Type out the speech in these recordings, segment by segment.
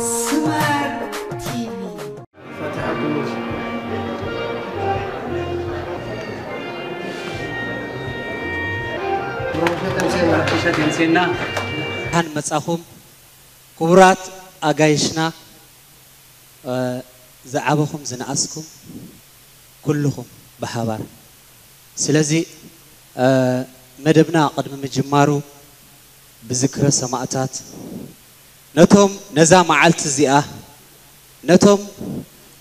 ስማር ቲቪ። ደሓን መጻኹም ክቡራት ኣጋይሽና፣ እ፣ ዝዓበኹም ዝነኣስኩም ኩልኹም ብሓባር። ስለዚ፣ እ፣ መደብና ቅድሚ ምጅማሩ ብዝክረ ሰማእታት ነቶም ነዛ መዓልቲ እዚኣ፣ ነቶም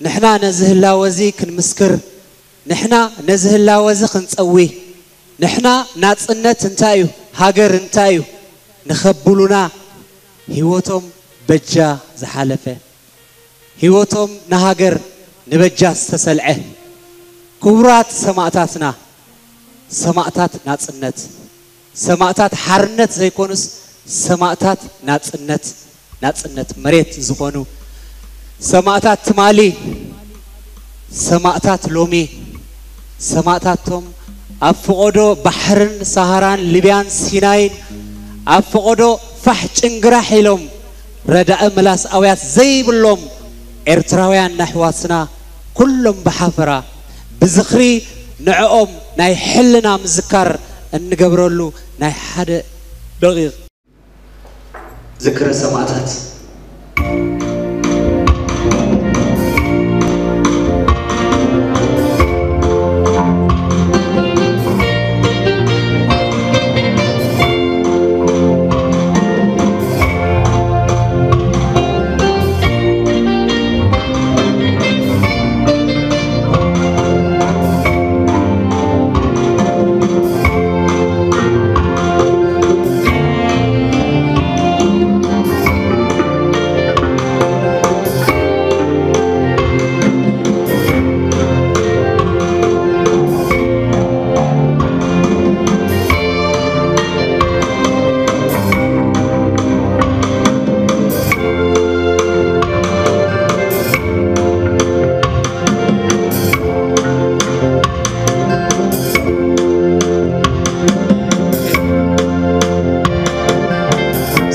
ንሕና ነዚ ህላወ እዚ ክንምስክር፣ ንሕና ነዚ ህላወ እዚ ክንጸዊ፣ ንሕና ናጽነት እንታይ እዩ፣ ሃገር እንታይ እዩ ንኸብሉና ህይወቶም በጃ ዝሓለፈ፣ ህይወቶም ንሃገር ንበጃ ዝተሰልዐ ክቡራት ሰማእታትና፣ ሰማእታት ናጽነት፣ ሰማእታት ሓርነት ዘይኮኑስ ሰማእታት ናጽነት፣ ናጽነት መሬት ዝኾኑ ሰማእታት ትማሊ፣ ሰማእታት ሎሚ፣ ሰማእታቶም ኣብ ፈቐዶ ባሕርን ሰሃራን ሊብያን ሲናይን ኣብ ፈቐዶ ፋሕ ጭንግራሕ ኢሎም ረዳኢ መላስ ኣውያት ዘይብሎም ኤርትራውያን ኣሕዋትና ኩሎም ብሓፈራ ብዝኽሪ ንዕኦም ናይ ሕልና ምዝካር እንገብረሉ ናይ ሓደ ደቂቕ ዝክረ ሰማእታት።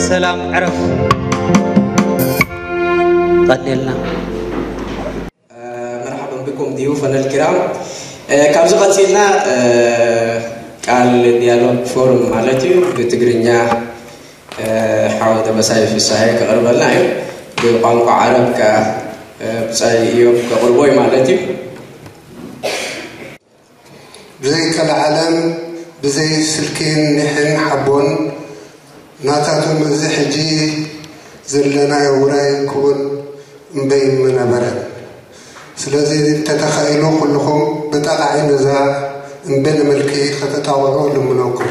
ሰላም ዕረፍ። ቀኒልና። مرحبا بكم ضيوفنا الكرام. ካብዚ ቀፂልና ቃል ዲያሎግ ፎርም ማለት እዩ ብትግርኛ ሓወ ደበሳይ ፍሳሐ ከቕርበልና እዩ። ብቋንቋ ዓረብ ከ ብፃይ እዮም ከቕርቦ እዩ ማለት እዩ። ብዘይ ቀልዓለም፣ ብዘይ ስልኪን ኒሕን ሓቦን ናታቶም እዚ ሕጂ ዘለናዮ ውራይ ክውን እምበይ ምነበረን። ስለዚ እንተተኻኢሉ ኩልኹም ብጠቓዒ ነዛ እምበ ንምልኪ ከተጣቕዑ ልምነኩም።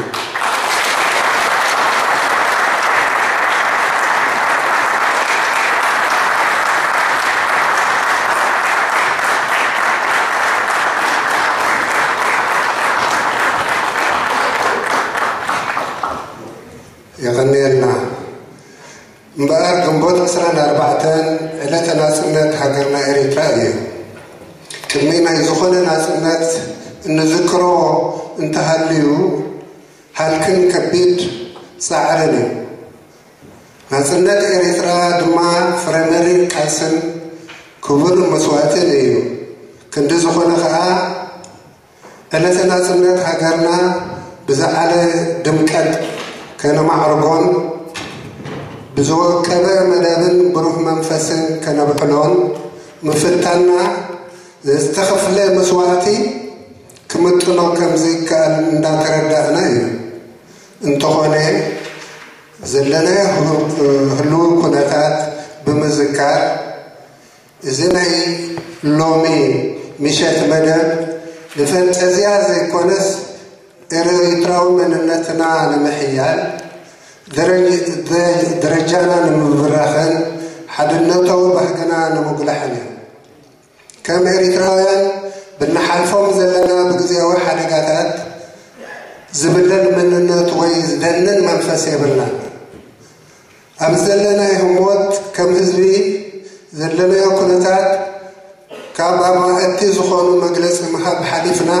የቐንየልና። እምበኣር ግንቦት ዕስራን ኣርባዕተን ዕለተ ናጽነት ሃገርና ኤሪትራ እዩ። ቅድሚ ናይ ዝኾነ ናጽነት እንዝክሮ እንተሃልዩ ሃልክን ከቢድ ጻዕርን እዩ። ናጽነት ኤሪትራ ድማ ፍረ መሪር ቃልስን ክቡር መስዋእትን እዩ። ክንዲ ዝኾነ ኸኣ ዕለተ ናጽነት ሃገርና ብዝዓለ ድምቀት ከነማዕርጎን ብዝወቀበ መደብን ብሩህ መንፈስን ከነብዕሎን ምፍታንና ዝተኸፍለ መስዋእቲ ክምጥኖ ከም ዘይከኣል እንዳተረዳእና እዩ። እንተኾነ ዘለናዮ ህሉ-፣ ህሉው ኩነታት ብምዝካር እዚ ናይ ሎሚ ምሸት መደብ ንፈንጠዝያ ዘይኮነስ ኤርትራዊ መንነትና ንምሕያል፣ ደረጅ-፣ ደ-፣ ደረጃና ንምብራኽን ሓድነታዊ ባህግና ንምጉላሕን እዩ። ከም ኤርትራውያን ብንሓልፎም ዘለና ብግዜያዊ ሓደጋታት ዝብለል መንነት ወይ ዝደንን መንፈስ የብልናን። ኣብ ዘለናዮ ህሞት ከም ህዝቢ ዘለናዮ ኩነታት ካብ ኣማእቲ ዝኾኑ መግለፂ ምሃብ ሓሊፍና፣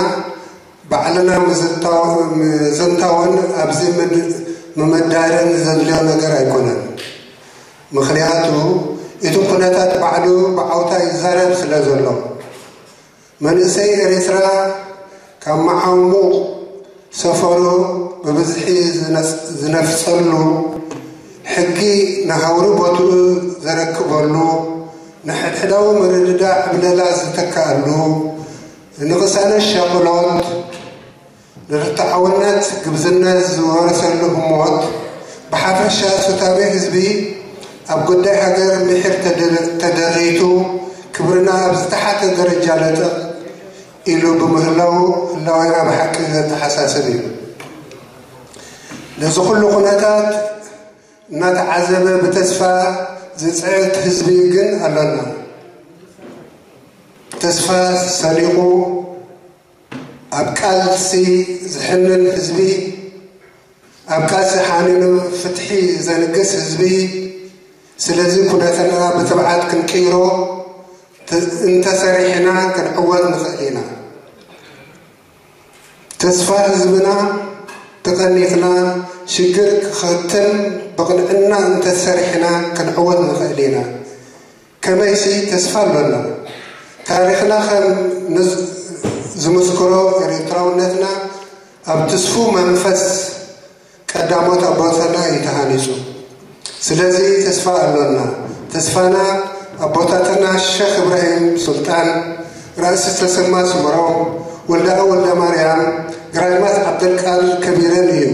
ባዕልና ምዝንታው-፣ ምዝንታውን ኣብዚ ምድ-፣ ምምዳርን ዘድልዮ ነገር ኣይኮነን። ምኽንያቱ እቲ ኩነታት ባዕሉ ብዓውታ ይዛረብ ስለ ዘሎ። መንእሰይ ኤርትራ ካብ መዓሙቕ ሰፈሩ ብብዝሒ ዝነጽ-፣ ዝነፍጸሉ፣ ሕጊ ንሃውሪ ቦትኡ ዘረክበሉ፣ ንሕድሕዳዊ ምርድዳእ ዕብለላ ዝተካኣሉ፣ ንቕሳነት ሻቕሎት፣ ንርትዓውነት ግብዝነት ዝወረሰሉ ህሞት፣ ብሓፈሻ ሱታፌ ህዝቢ ኣብ ጉዳይ ሃገር ምሒር ተደ-፣ ተደሪቱ፣ ክብርና ኣብ ዝተሓተ ደረጃ ለጠቕ ኢሉ ብምህላዉ ህላዌና ብሓቂ ዘተሓሳስብ እዩ። ነዚ ኩሉ ኩነታት እናተዓዘበ ብተስፋ ዝጽዕት ህዝቢ ግን ኣሎና። ተስፋ ሰኒቑ ኣብ ቃልሲ ዝሕንን ህዝቢ፣ ኣብ ቃልሲ ሓኒኑ ፍትሒ ዘንግስ ህዝቢ። ስለዚ ኩነትና ብትብዓት ክንቅይሮ ተ-፣ እንተሰሪሕና ክንዕወት ንኽእል ኢና። ተስፋ ህዝብና ተቐኒትና ሽግር ክኸትም ብቕንዕና እንተሰሪሕና ክንዕወት ንኽእል ኢና። ከመይሲ ተስፋ ኣሎና። ታሪኽና ከም ንዝ-፣ ዝምስክሮ ኤርትራውነትና ኣብ ትስፉ መንፈስ ቀዳሞት ኣቦታትና እዩ ተሃኒጹ። ስለዚ ተስፋ ኣሎና። ተስፋና ኣቦታትና ሸኽ እብራሂም ሱልጣን፣ ራእሲ ተሰማ ስመሮም፣ ወልደኣ ወልደ ማርያም፣ ግራይማት ዓብደልቃድር ከቢረን እዩ።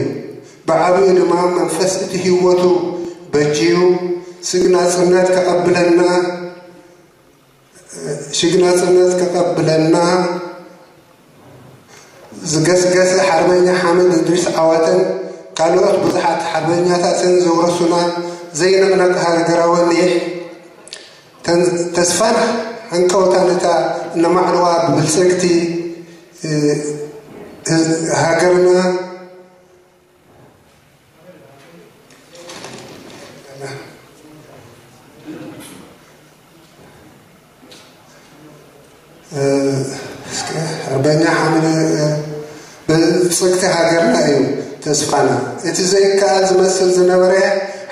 ብዓብዩ ድማ መንፈስ እቲ ህይወቱ በጅዩ ስግ ናጽነት ከቐብለና፣ ሽግ ናጽነት ከቐብለና ዝገስገሰ ሓርበኛ ሓመድ እድሪስ ዓወተን ካልኦት ብዙሓት ሓርበኛታትን ዘውረሱና ዘይንቕነቕ ሃገራዊ ኒሕ፣ ተን-፣ ተስፋን ሃንቀውታን እታ እነማዕልዋ ብብልጽግቲ፣ እ፣ እ፣ ሃገርና እ፣ እስከ፣ ኣርበኛ ሓምድ፣ እ፣ ብልጽግቲ ሃገርና እዩ ተስፋና። እቲ ዘይከኣል ዝመስል ዝነበረ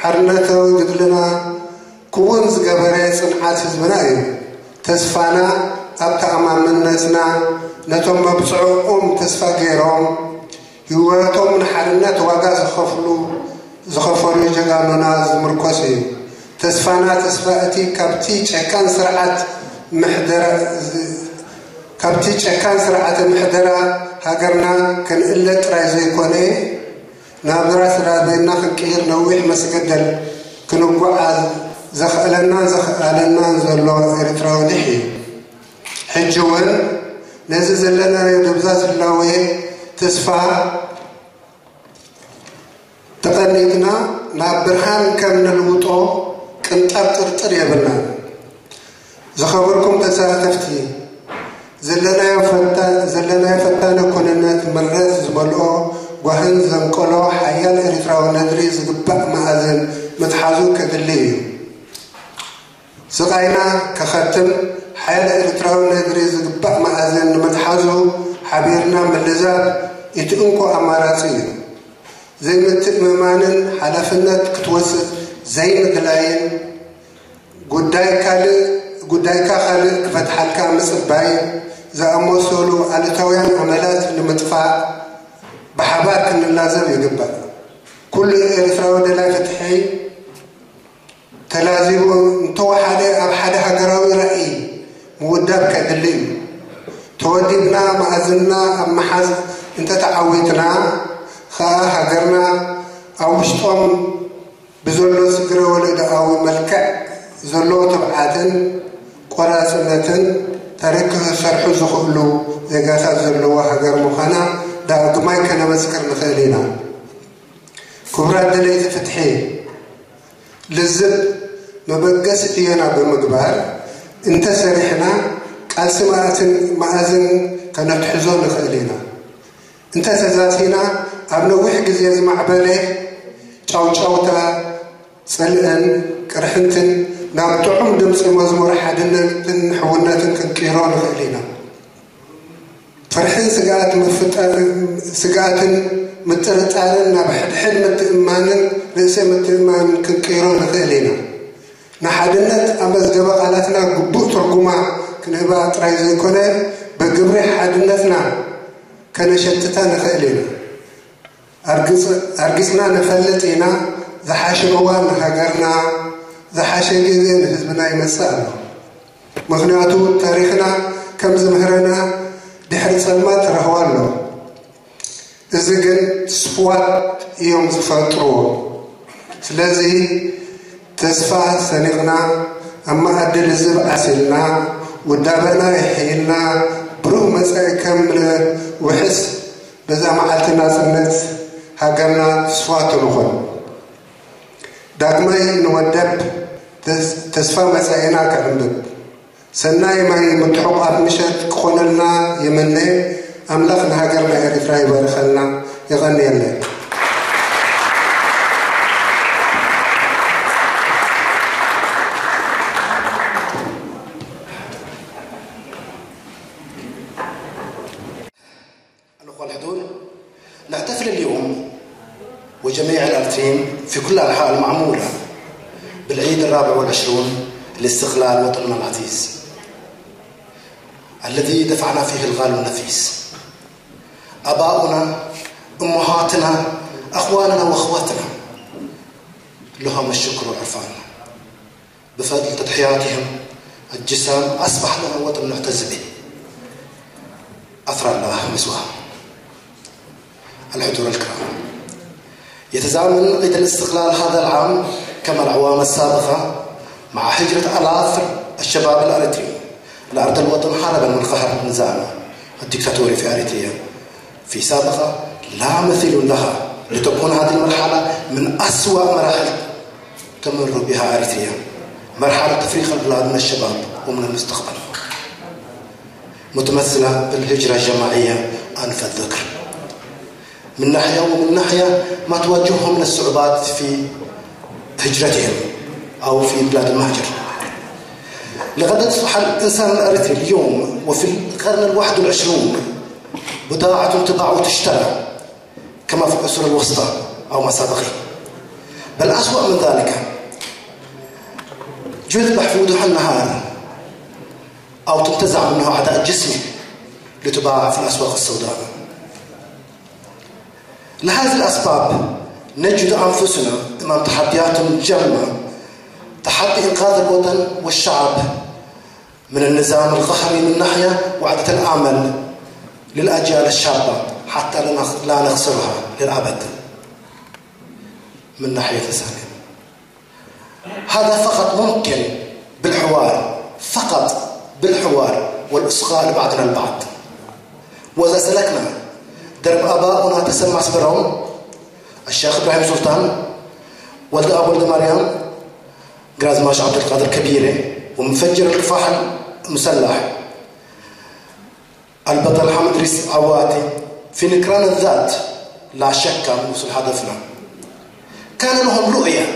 ሓርነታዊ ገድልና ክውን ዝገበረ ጽንዓት ህዝብና እዩ። ተስፋና ኣብ ተኣማምነትና፣ ነቶም መብጽዖኦም ተስፋ ገይሮም ህይወቶም ንሓርነት ዋጋ ዝኸፍሉ፣ ዝኸፈሉ ጀጋኑና ዝምርኮስ እዩ። ተስፋና ተስፋ እቲ ካብቲ ጨካን ስርዓት ምሕደራ፣ ካብቲ ጨካን ስርዓተ ምሕደራ ሃገርና ክንእለ ጥራይ ዘይኮነ፣ ናብራ ስድራ ቤትና ክንቅይር ነዊሕ መስገደል ክንጓዓዝ ዘኽእለናን ዘኽኣለናን ዘሎ ኤርትራዊ ኒሕ እዩ። ሕጂ እውን ነዚ ዘለናዮ ደብዛዝ ህላዌ ተስፋ ተቐኒትና ናብ ብርሃን ከም ንልውጦ ቅንጣብ ጥርጥር የብልናን። ዝኸበርኩም ተሳተፍቲ፣ ዘለናዮ ፈታ-፣ ዘለናዮ ፈታኒ ኩነነት ምረት ዝመልኦ ጓህን ዘንቀሎ ሓያል ኤርትራዊ ነድሪ ዝግባእ መኣዝን ምትሓዙ ከድሊ እዩ። ስቓይና ከኸትም ሓያል ኤርትራዊ ነድሪ ዝግባእ መኣዝን ንምትሓዙ ሓቢርና ምልዛብ እቲ እንኮ ኣማራጺ እዩ። ዘይምትእምማንን ሓላፍነት ክትወስድ ዘይምድላይን ጉዳይ ካልእ፣ ጉዳይካ ካልእ ክፈትሓልካ ምጽባይ ዝኣመሰሉ ኣሉታውያን ኣመላት ንምጥፋእ ብሓባር ክንላዘብ ይግባእ። ኩሉ ኤርትራዊ ደላይ ፍትሒ ተላዚቡ እንተወሓደ ኣብ ሓደ ሃገራዊ ራእይ ምውዳብ ከድሊ እዩ። ተወዲብና መኣዝንና ኣብ ምሓዝ እንተተዓዊትና ኸኣ ሃገርና ኣብ ውሽጦም ብዘሎ ስግረ ወለዶኣዊ መልክዕ ዘለዎ ትብዓትን ቆራጽነትን ታሪኽ ክሰርሑ ዝኽእሉ ዜጋታት ዘለዎ ሃገር ምዃና ዳግማይ ከነመስክር ንኽእል ኢና። ክቡራት ደለይቲ ፍትሒ፣ ልዝብ መበገሲ ዕዮና ብምግባር እንተሰሪሕና ቃልሲ መኣዝን፣ መኣዝን ከነትሕዞ ንኽእል ኢና። እንተተዛቲና ኣብ ነዊሕ ግዜ ዝማዕበለ ጫውጫውታ፣ ጽልእን ቅርሕንትን ናብ ጥዑም ድምፂ መዝሙር ሓድነትን ሕውነትን ክንቅይሮ ንኽእል ኢና። ፍርሕን ስግኣት ምፍጣር፣ ስግኣትን ምጥርጣርን ናብ ሕድሕድ ምትእምማንን ርእሰ ምትእምማንን ክንቅይሮ ንኽእል ኢና። ንሓድነት ኣብ መዝገበ ቃላትና ግቡእ ትርጉማ ክንህባ ጥራይ ዘይኮነ፣ ብግብሪ ሓድነትና ከነሸትታ ንኽእል ኢና። ኣርግጽ-፣ ኣርጊጽና ንፈልጥ ኢና፣ ዝሓሸ እዋን ንሃገርና፣ ዝሓሸ ግዜ ንህዝብና ይመጽእ ኣሎ። ምኽንያቱ ታሪኽና ከም ዝምህረና ድሕሪ ጸልማት ረህዋ ኣሎ። እዚ ግን ስፍዋት እዮም ዝፈጥርዎ። ስለዚ ተስፋ ሰኒቕና፣ ኣብ መኣዲ ልዝብ ዓሲልና፣ ውዳበና የሐይልና፣ ብሩህ መጻኢ ከም ንውሕስ በዛ መዓልቲ ናጽነት ሃገርና ስፍዋት ንኹን። ዳግማይ ንወደብ ተስ-፣ ተስፋ መጻኢና ከዕንብብ። ሰናይ ማይ ምትሑቕ ኣብ ምሸት ክኾነልና ይምነ። ኣምላኽ ንሃገርና ኤርትራ ይባርኸልና። የቐንየለይ። الأخوة الحضور، نحتفل اليوم وجميع الأريتريين في كل أنحاء المعمورة بالعيد الرابع والعشرون لاستقلال وطننا العزيز الذي دفعنا فيه الغالي والنفيس. آباؤنا، أمهاتنا، أخواننا وأخواتنا، لهم الشكر والعرفان. بفضل تضحياتهم الجسام أصبح لنا وطن نعتز به. أثرى الله مثواه. الحضور الكرام، يتزامن عيد الاستقلال هذا العام كما الأعوام السابقة مع هجرة آلاف الشباب الأريتري لأرض الوطن هربا من قهر النظام الدكتاتوري في أريتريا في سابقة لا مثيل لها، لتكون هذه المرحلة من أسوأ مراحل تمر بها أريتريا، مرحلة تفريق البلاد من الشباب ومن المستقبل، متمثلة بالهجرة الجماعية أنف الذكر من ناحية، ومن ناحية ما تواجههم من الصعوبات في هجرتهم أو في بلاد المهجر. لقد أصبح الإنسان الأريتري اليوم وفي القرن الواحد والعشرون بضاعة تباع وتشترى كما في العصور الوسطى أو ما سبقه، بل أسوأ من ذلك، يذبح في وضوح النهار أو تنتزع منه أعضاء جسمه لتباع في الأسواق السوداء. لهذه الأسباب نجد أنفسنا أمام تحديات جمة، تحدي إنقاذ الوطن والشعب من النظام القهري من ناحية، وعودة الأمل للأجيال الشابة حتى لا نخ-، لا نخسرها للأبد من ناحية ثانية. هذا فقط ممكن بالحوار، فقط بالحوار والإصغاء لبعضنا البعض. وإذا سلكنا درب آباؤنا تسمى سبرهم، الشيخ إبراهيم سلطان، ولد أبو ولد مريم، ግራዝማች عبد القادر كبيرة، ومفجر الكفاح المسلح البطل حمد ريس عواتي، في نكران الذات لا شك نوصل هدفنا. كان لهم رؤية،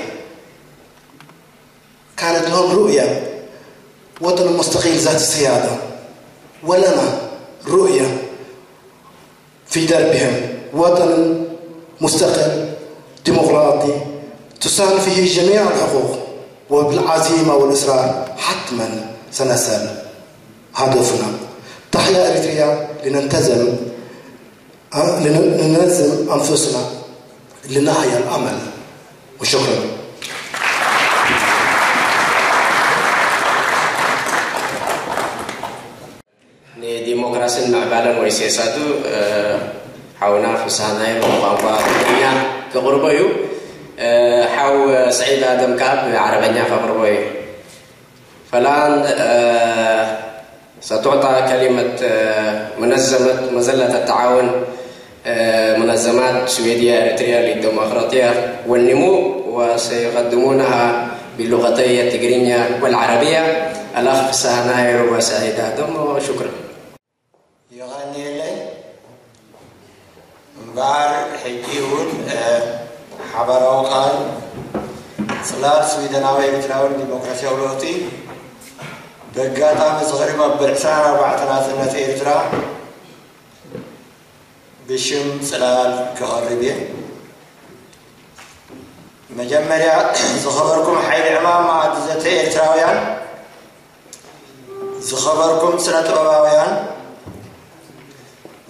كانت لهم رؤية وطن مستقل ذات السيادة، ولنا رؤية في دربهم وطن مستقل ديمقراطي تساهم فيه جميع الحقوق، وبالعزيمة والإصرار حتما سنصل هدفنا. تحيا إريتريا، لننتزم، لن-، لننظم أنفسنا، لنحيا الأمل. وشكرا. ንዲሞክራሲን ምዕባለን ወይ ሴሳቱ፣ እ፣ ሓውና ፍስሃ ናይሩ ብቋንቋ ትግርኛ ከቕርቦ እዩ። እ፣ ሓው ስዒድ ኣደም ከኣ ብዓረበኛ ከቕርቦ እዩ። فالآن، እ፣ ستعطى كلمة، እ፣ منظمة مظلة التعاون، እ፣ منظمات سويدية إريتريا للديمقراطية والنمو، وسيقدمونها باللغتي التجرينية والعربية الأخ فساهناير وسعيد آدم. وشكرا. የቐንየለይ። እምበኣር ሕጂ እውን፣ እ፣ ሓበራዊ ቃል ጽላል ስዊደናዊ ኤርትራዊ ዲሞክራሲያዊ ለውጢ፣ በጋጣሚ ዝኽሪ መበል ዕስራን ኣርባዕተን ናጽነት ኤርትራ ብሽም ጽላል ክቐርብ እየ። መጀመርያ፣ ዝኸበርኩም ሓይሊ ዕማም መኣዲ ዘተ ኤርትራውያን፣ ዝኸበርኩም ስነ ጥበባውያን፣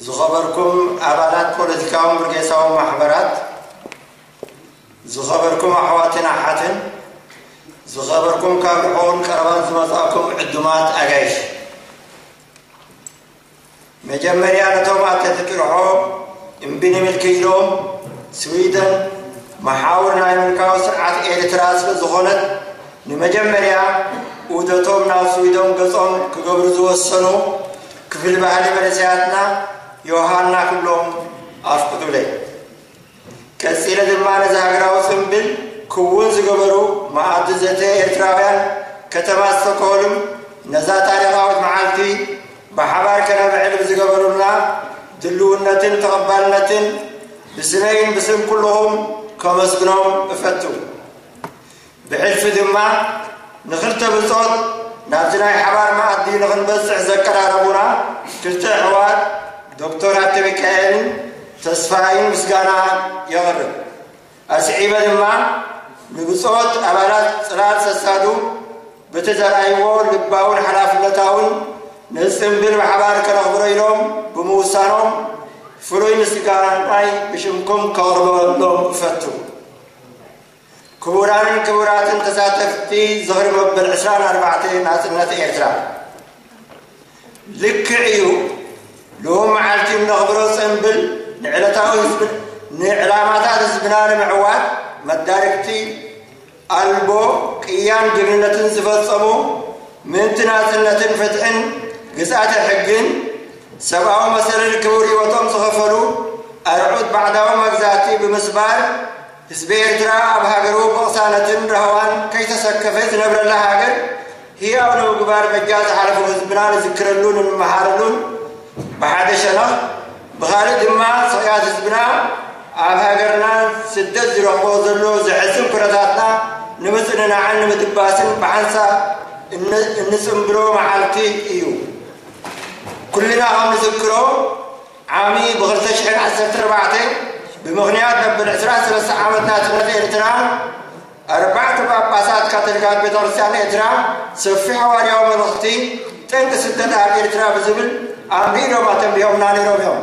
ዝኸበርኩም ኣባላት ፖለቲካውን ብርጌሳውን ማሕበራት፣ ዝኸበርኩም ኣሕዋትን ኣሓትን፣ ዝኸበርኩም ካብ ርሑቕን ቀረባን ዝመጻእኩም ዕዱማት ኣጋይሽ። መጀመርያ ነቶም ኣተቲ ጭርሖ እምቢ ንምልኪ ኢሎም ስዊደን መሓውር ናይ ምልካዊ ስርዓት ኤርትራ ስለ ዝኾነት፣ ንመጀመርያ ዑደቶም ናብ ስዊደን ገጾም ክገብሩ ዝወሰኑ ክፍሊ ባህሊ መንእሰያትና ዮሃና ክብሎም ኣፍቅዱለይ። ቀጺለ ድማ ነዚ ሃገራዊ ጽምብል ክውን ዝገበሩ መኣዲ ዘተ ኤርትራውያን ከተማ ስቶክሆልም ነዛ ታሪኻዊት መዓልቲ ብሓባር ከነብዕል ብዝገበሩልና ድልውነትን ተቐባልነትን ብስመይን ብስም ኩልኹም ከመስግኖም እፈቱ። ብሕልፊ ድማ ንኽልተ ብጾት ናብዚ ናይ ሓባር መኣዲ ንኽንበጽሕ ዘቀራረቡና ክልተ ኣሕዋት ዶክተር ሃብተሚካኤልን ተስፋይን ምስጋና የቕርብ። ኣስዒበ ድማ ንብጾት ኣባላት ጽላል ሰሳዱ በቲ ዘርኣይዎ ልባውን ሓላፍነታውን ነዚ ጽምብል ብሓባር ከነኽብሮ ኢሎም ብምውሳኖም ፍሉይ ምስጋናይ ብሽምኩም ከቕርበሎም እፈቱ። ክቡራንን ክቡራትን ተሳተፍቲ ዝኽሪ መበል ዕስራን ኣርባዕተ ናጽነት ኤርትራ፣ ልክዕ እዩ፣ ሎም መዓልቲ እነኽብሮ ጽምብል ንዕለታዊ ህዝቢ፣ ንዕላማታት ህዝብና ንምዕዋት መዳርግቲ ኣልቦ ቅያን ጅግንነትን ዝፈጸሙ፣ ምእንቲ ናጽነትን ፍትሕን ግዝኣተ ሕግን ሰብኣዊ መሰልን ክቡር ህይወቶም ዝኸፈሉ ኣርዑት ባዕዳዊ መግዛእቲ ብምስባር፣ ህዝቢ ኤርትራ ኣብ ሃገሩ ብቕሳነትን ራህዋን ከይተሰከፈ ዝነብረላ ሃገር ህያው ንምግባር በጃ ዝሓለፉ ህዝብና ንዝክረሉን ንምሃረሉን ብሓደ ሸነኽ፣ ብኻልእ ድማ ስቕያት ህዝብና ኣብ ሃገርና ስደት ዝረኽቦ ዘሎ ዘሕዝን ኩነታትና ንምጽንናዕን ንምድባስን ብሓንሳብ እን-፣ እንጽምብሎ መዓልቲ እዩ። ኩልና ከም ንዝክሮ ዓሚ ብ ክልተ ሽሕን ዓሰርተ ኣርባዕተ ብምኽንያት መበል ዕስራን ሰለስተ ዓመት ናጽነት ኤርትራ፣ ኣርባዕተ ጳጳሳት ካቶሊካዊት ቤተ ክርስቲያን ኤርትራ ሰፊሕ ሃዋርያዊ መልእኽቲ ጠንቂ ስደት ኣብ ኤርትራ ብዝብል ኣንቢሮም ኣተንቢሆምና ነይሮም እዮም።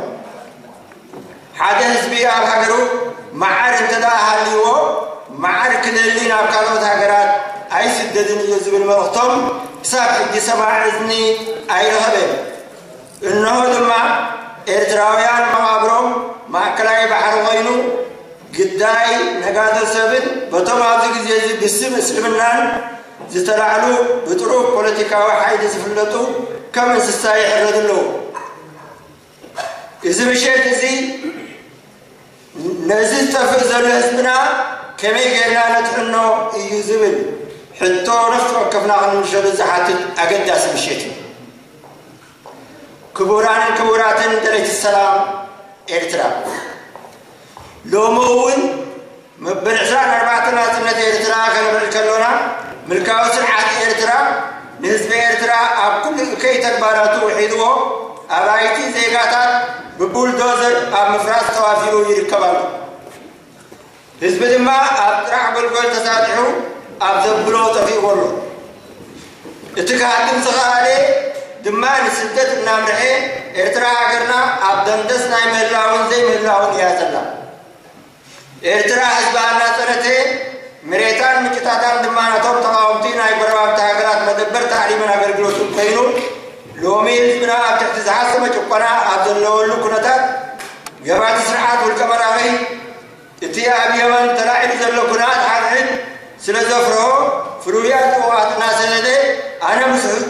ሓደ ህዝቢ ኣብ ሃገሩ መዓር እንተ ደኣ ሃልይዎ፣ መዓር ክደሊ ናብ ካልኦት ሃገራት ኣይስደድን እዩ ዝብል መልእኽቶም ክሳብ ሕጂ ሰማዒ እዝኒ ኣይረኸበን። እነሆ ድማ ኤርትራውያን መቓብሮም ማእከላይ ባሕሪ ኮይኑ፣ ግዳይ ነጋዶ ሰብን በቶም ኣብዚ ግዜ እዚ ብስም እስልምናን ዝተላዕሉ ብጥሩፍ ፖለቲካዊ ሓይሊ ዝፍለጡ ከም እንስሳ ይሕረዱ ኣለዉ። እዚ ምሸት እዚ ነዚ ዝጠፍእ ዘሎ ህዝብና ከመይ ጌርና ነድሕኖ እዩ ዝብል ሕቶ ነፍሲ ወከፍና ክንምልሰሉ ዝሓትት ኣገዳሲ ምሸት እዩ። ክቡራንን ክቡራትን ደለይቲ ሰላም ኤርትራ፣ ሎሚ እውን መበል ዕስራን ኣርባዕተን ናጽነት ኤርትራ ከነብዕል ከሎና፣ ምልካዊ ስርዓት ኤርትራ ንህዝቢ ኤርትራ ኣብ ኩሉ እከይ ተግባራቱ ውሒድዎ፣ ኣባይቲ ዜጋታት ብቡልዶዘር ኣብ ምፍራስ ተዋፊሩ ይርከብ ኣሎ። ህዝቢ ድማ ኣብ ጥራሕ ጎልጎል ተሳጢሑ ኣብ ዘብሎ ጠፊእዎ ኣሎ። እቲ ክሃድም ዝኸኣለ ድማ ንስደት እናምርሐ ኤርትራ ሃገርና ኣብ ደንደስ ናይ ምህላውን ዘይምህላውን እያ ዘላ። ኤርትራ ህዝባ እናጸነተ፣ መሬታን ምንጭታታን ድማ ናቶም ተቓወምቲ ናይ ጎረባብቲ ሃገራት መደበር ታዕሊምን ኣገልግሎትን ኮይኑ፣ ሎሚ ህዝብና ኣብ ትሕቲ ዝሓሰመ ጭቆና ኣብ ዘለወሉ ኩነታት፣ ገባቲ ስርዓት ውልቀ መላኺ እቲ ኣብ የመን ተላዒሉ ዘሎ ኩነታት ሓድሕድ ስለ ዘፍርሆ፣ ፍሉያት ጥቡቓት እናሰደደ፣ ኣነ ምስ ሁ-፣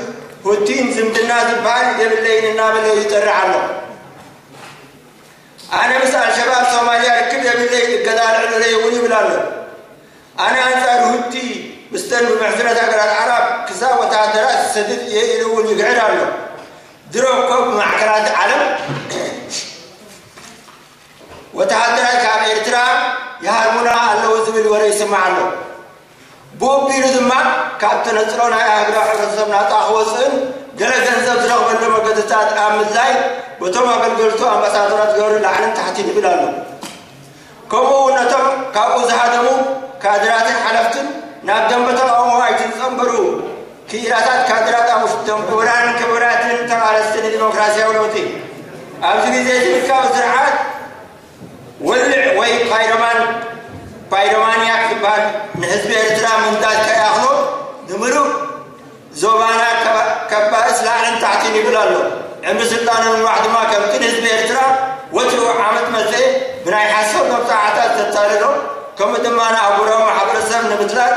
ሁቲን ዝምድና ዝበሃል የብለይን እናበለ ይጠርዕ ኣሎ። ኣነ ምስ ኣልሸባብ ሶማልያ ርክብ የብለይ፣ እገዳ ልዕለይ እውን ይብል ኣሎ። ኣነ ኣንጻር ሁቲ ምስተን ብምሕዝነት ሃገራት ዓረብ ክሳብ ወተሃደራት ዝሰድድ እየ ኢሉ እውን ይግዕር ኣሎ። ድሮ እኮ ብማዕከናት ዓለም ወተሃደራት ካብ ኤርትራ ይሃርሙና ኣለዉ ዝብል ወረ ይስማዕ ኣሎ። ብኡ ኣቢሉ ድማ ካብ ተነጽሎ ናይ ኣህጉራዊ ሕብረተሰብ ናጻ ክወጽእን ገለ ገንዘብ ዝረኽበሉ መገድታት ኣብ ምድላይ በቶም ኣገልገልቱ ኣምባሳደራት ገበሩ ላዕልን ታሕትን ይብል ኣሎ። ከምኡ እውን ነቶም ካብኡ ዝሃደሙ ካድራትን ሓለፍትን ናብ ደንበ ተቓውሞ ኣይትንጸንበሩ፣ ክኢላታት ካድራት ኣብ ውሽጦም ክቡራን ክቡራትን ተቓለስቲ ንዲሞክራሲያዊ ለውጢ ኣብዚ ግዜ ዝምልካዊ ስርዓት ወልዕ ወይ ፓይሮማን ፓይሮማንያክ ዝበሃል ንህዝቢ ኤርትራ ምንዳድ ከይኣኽሎ ንምሉእ ዞባና ከባእስ ላዕልን ታሕትን ይብል ኣሎ። ዕምሪ ስልጣኑ ንምንዋሕ ድማ ከምቲ ንህዝቢ ኤርትራ ወትሩ ዓመት መጽኤ ብናይ ሓሶት መብጻዕታት ዘታለሎ፣ ከምኡ ድማ ንኣህጉራዊ ማሕበረሰብ ንምድላል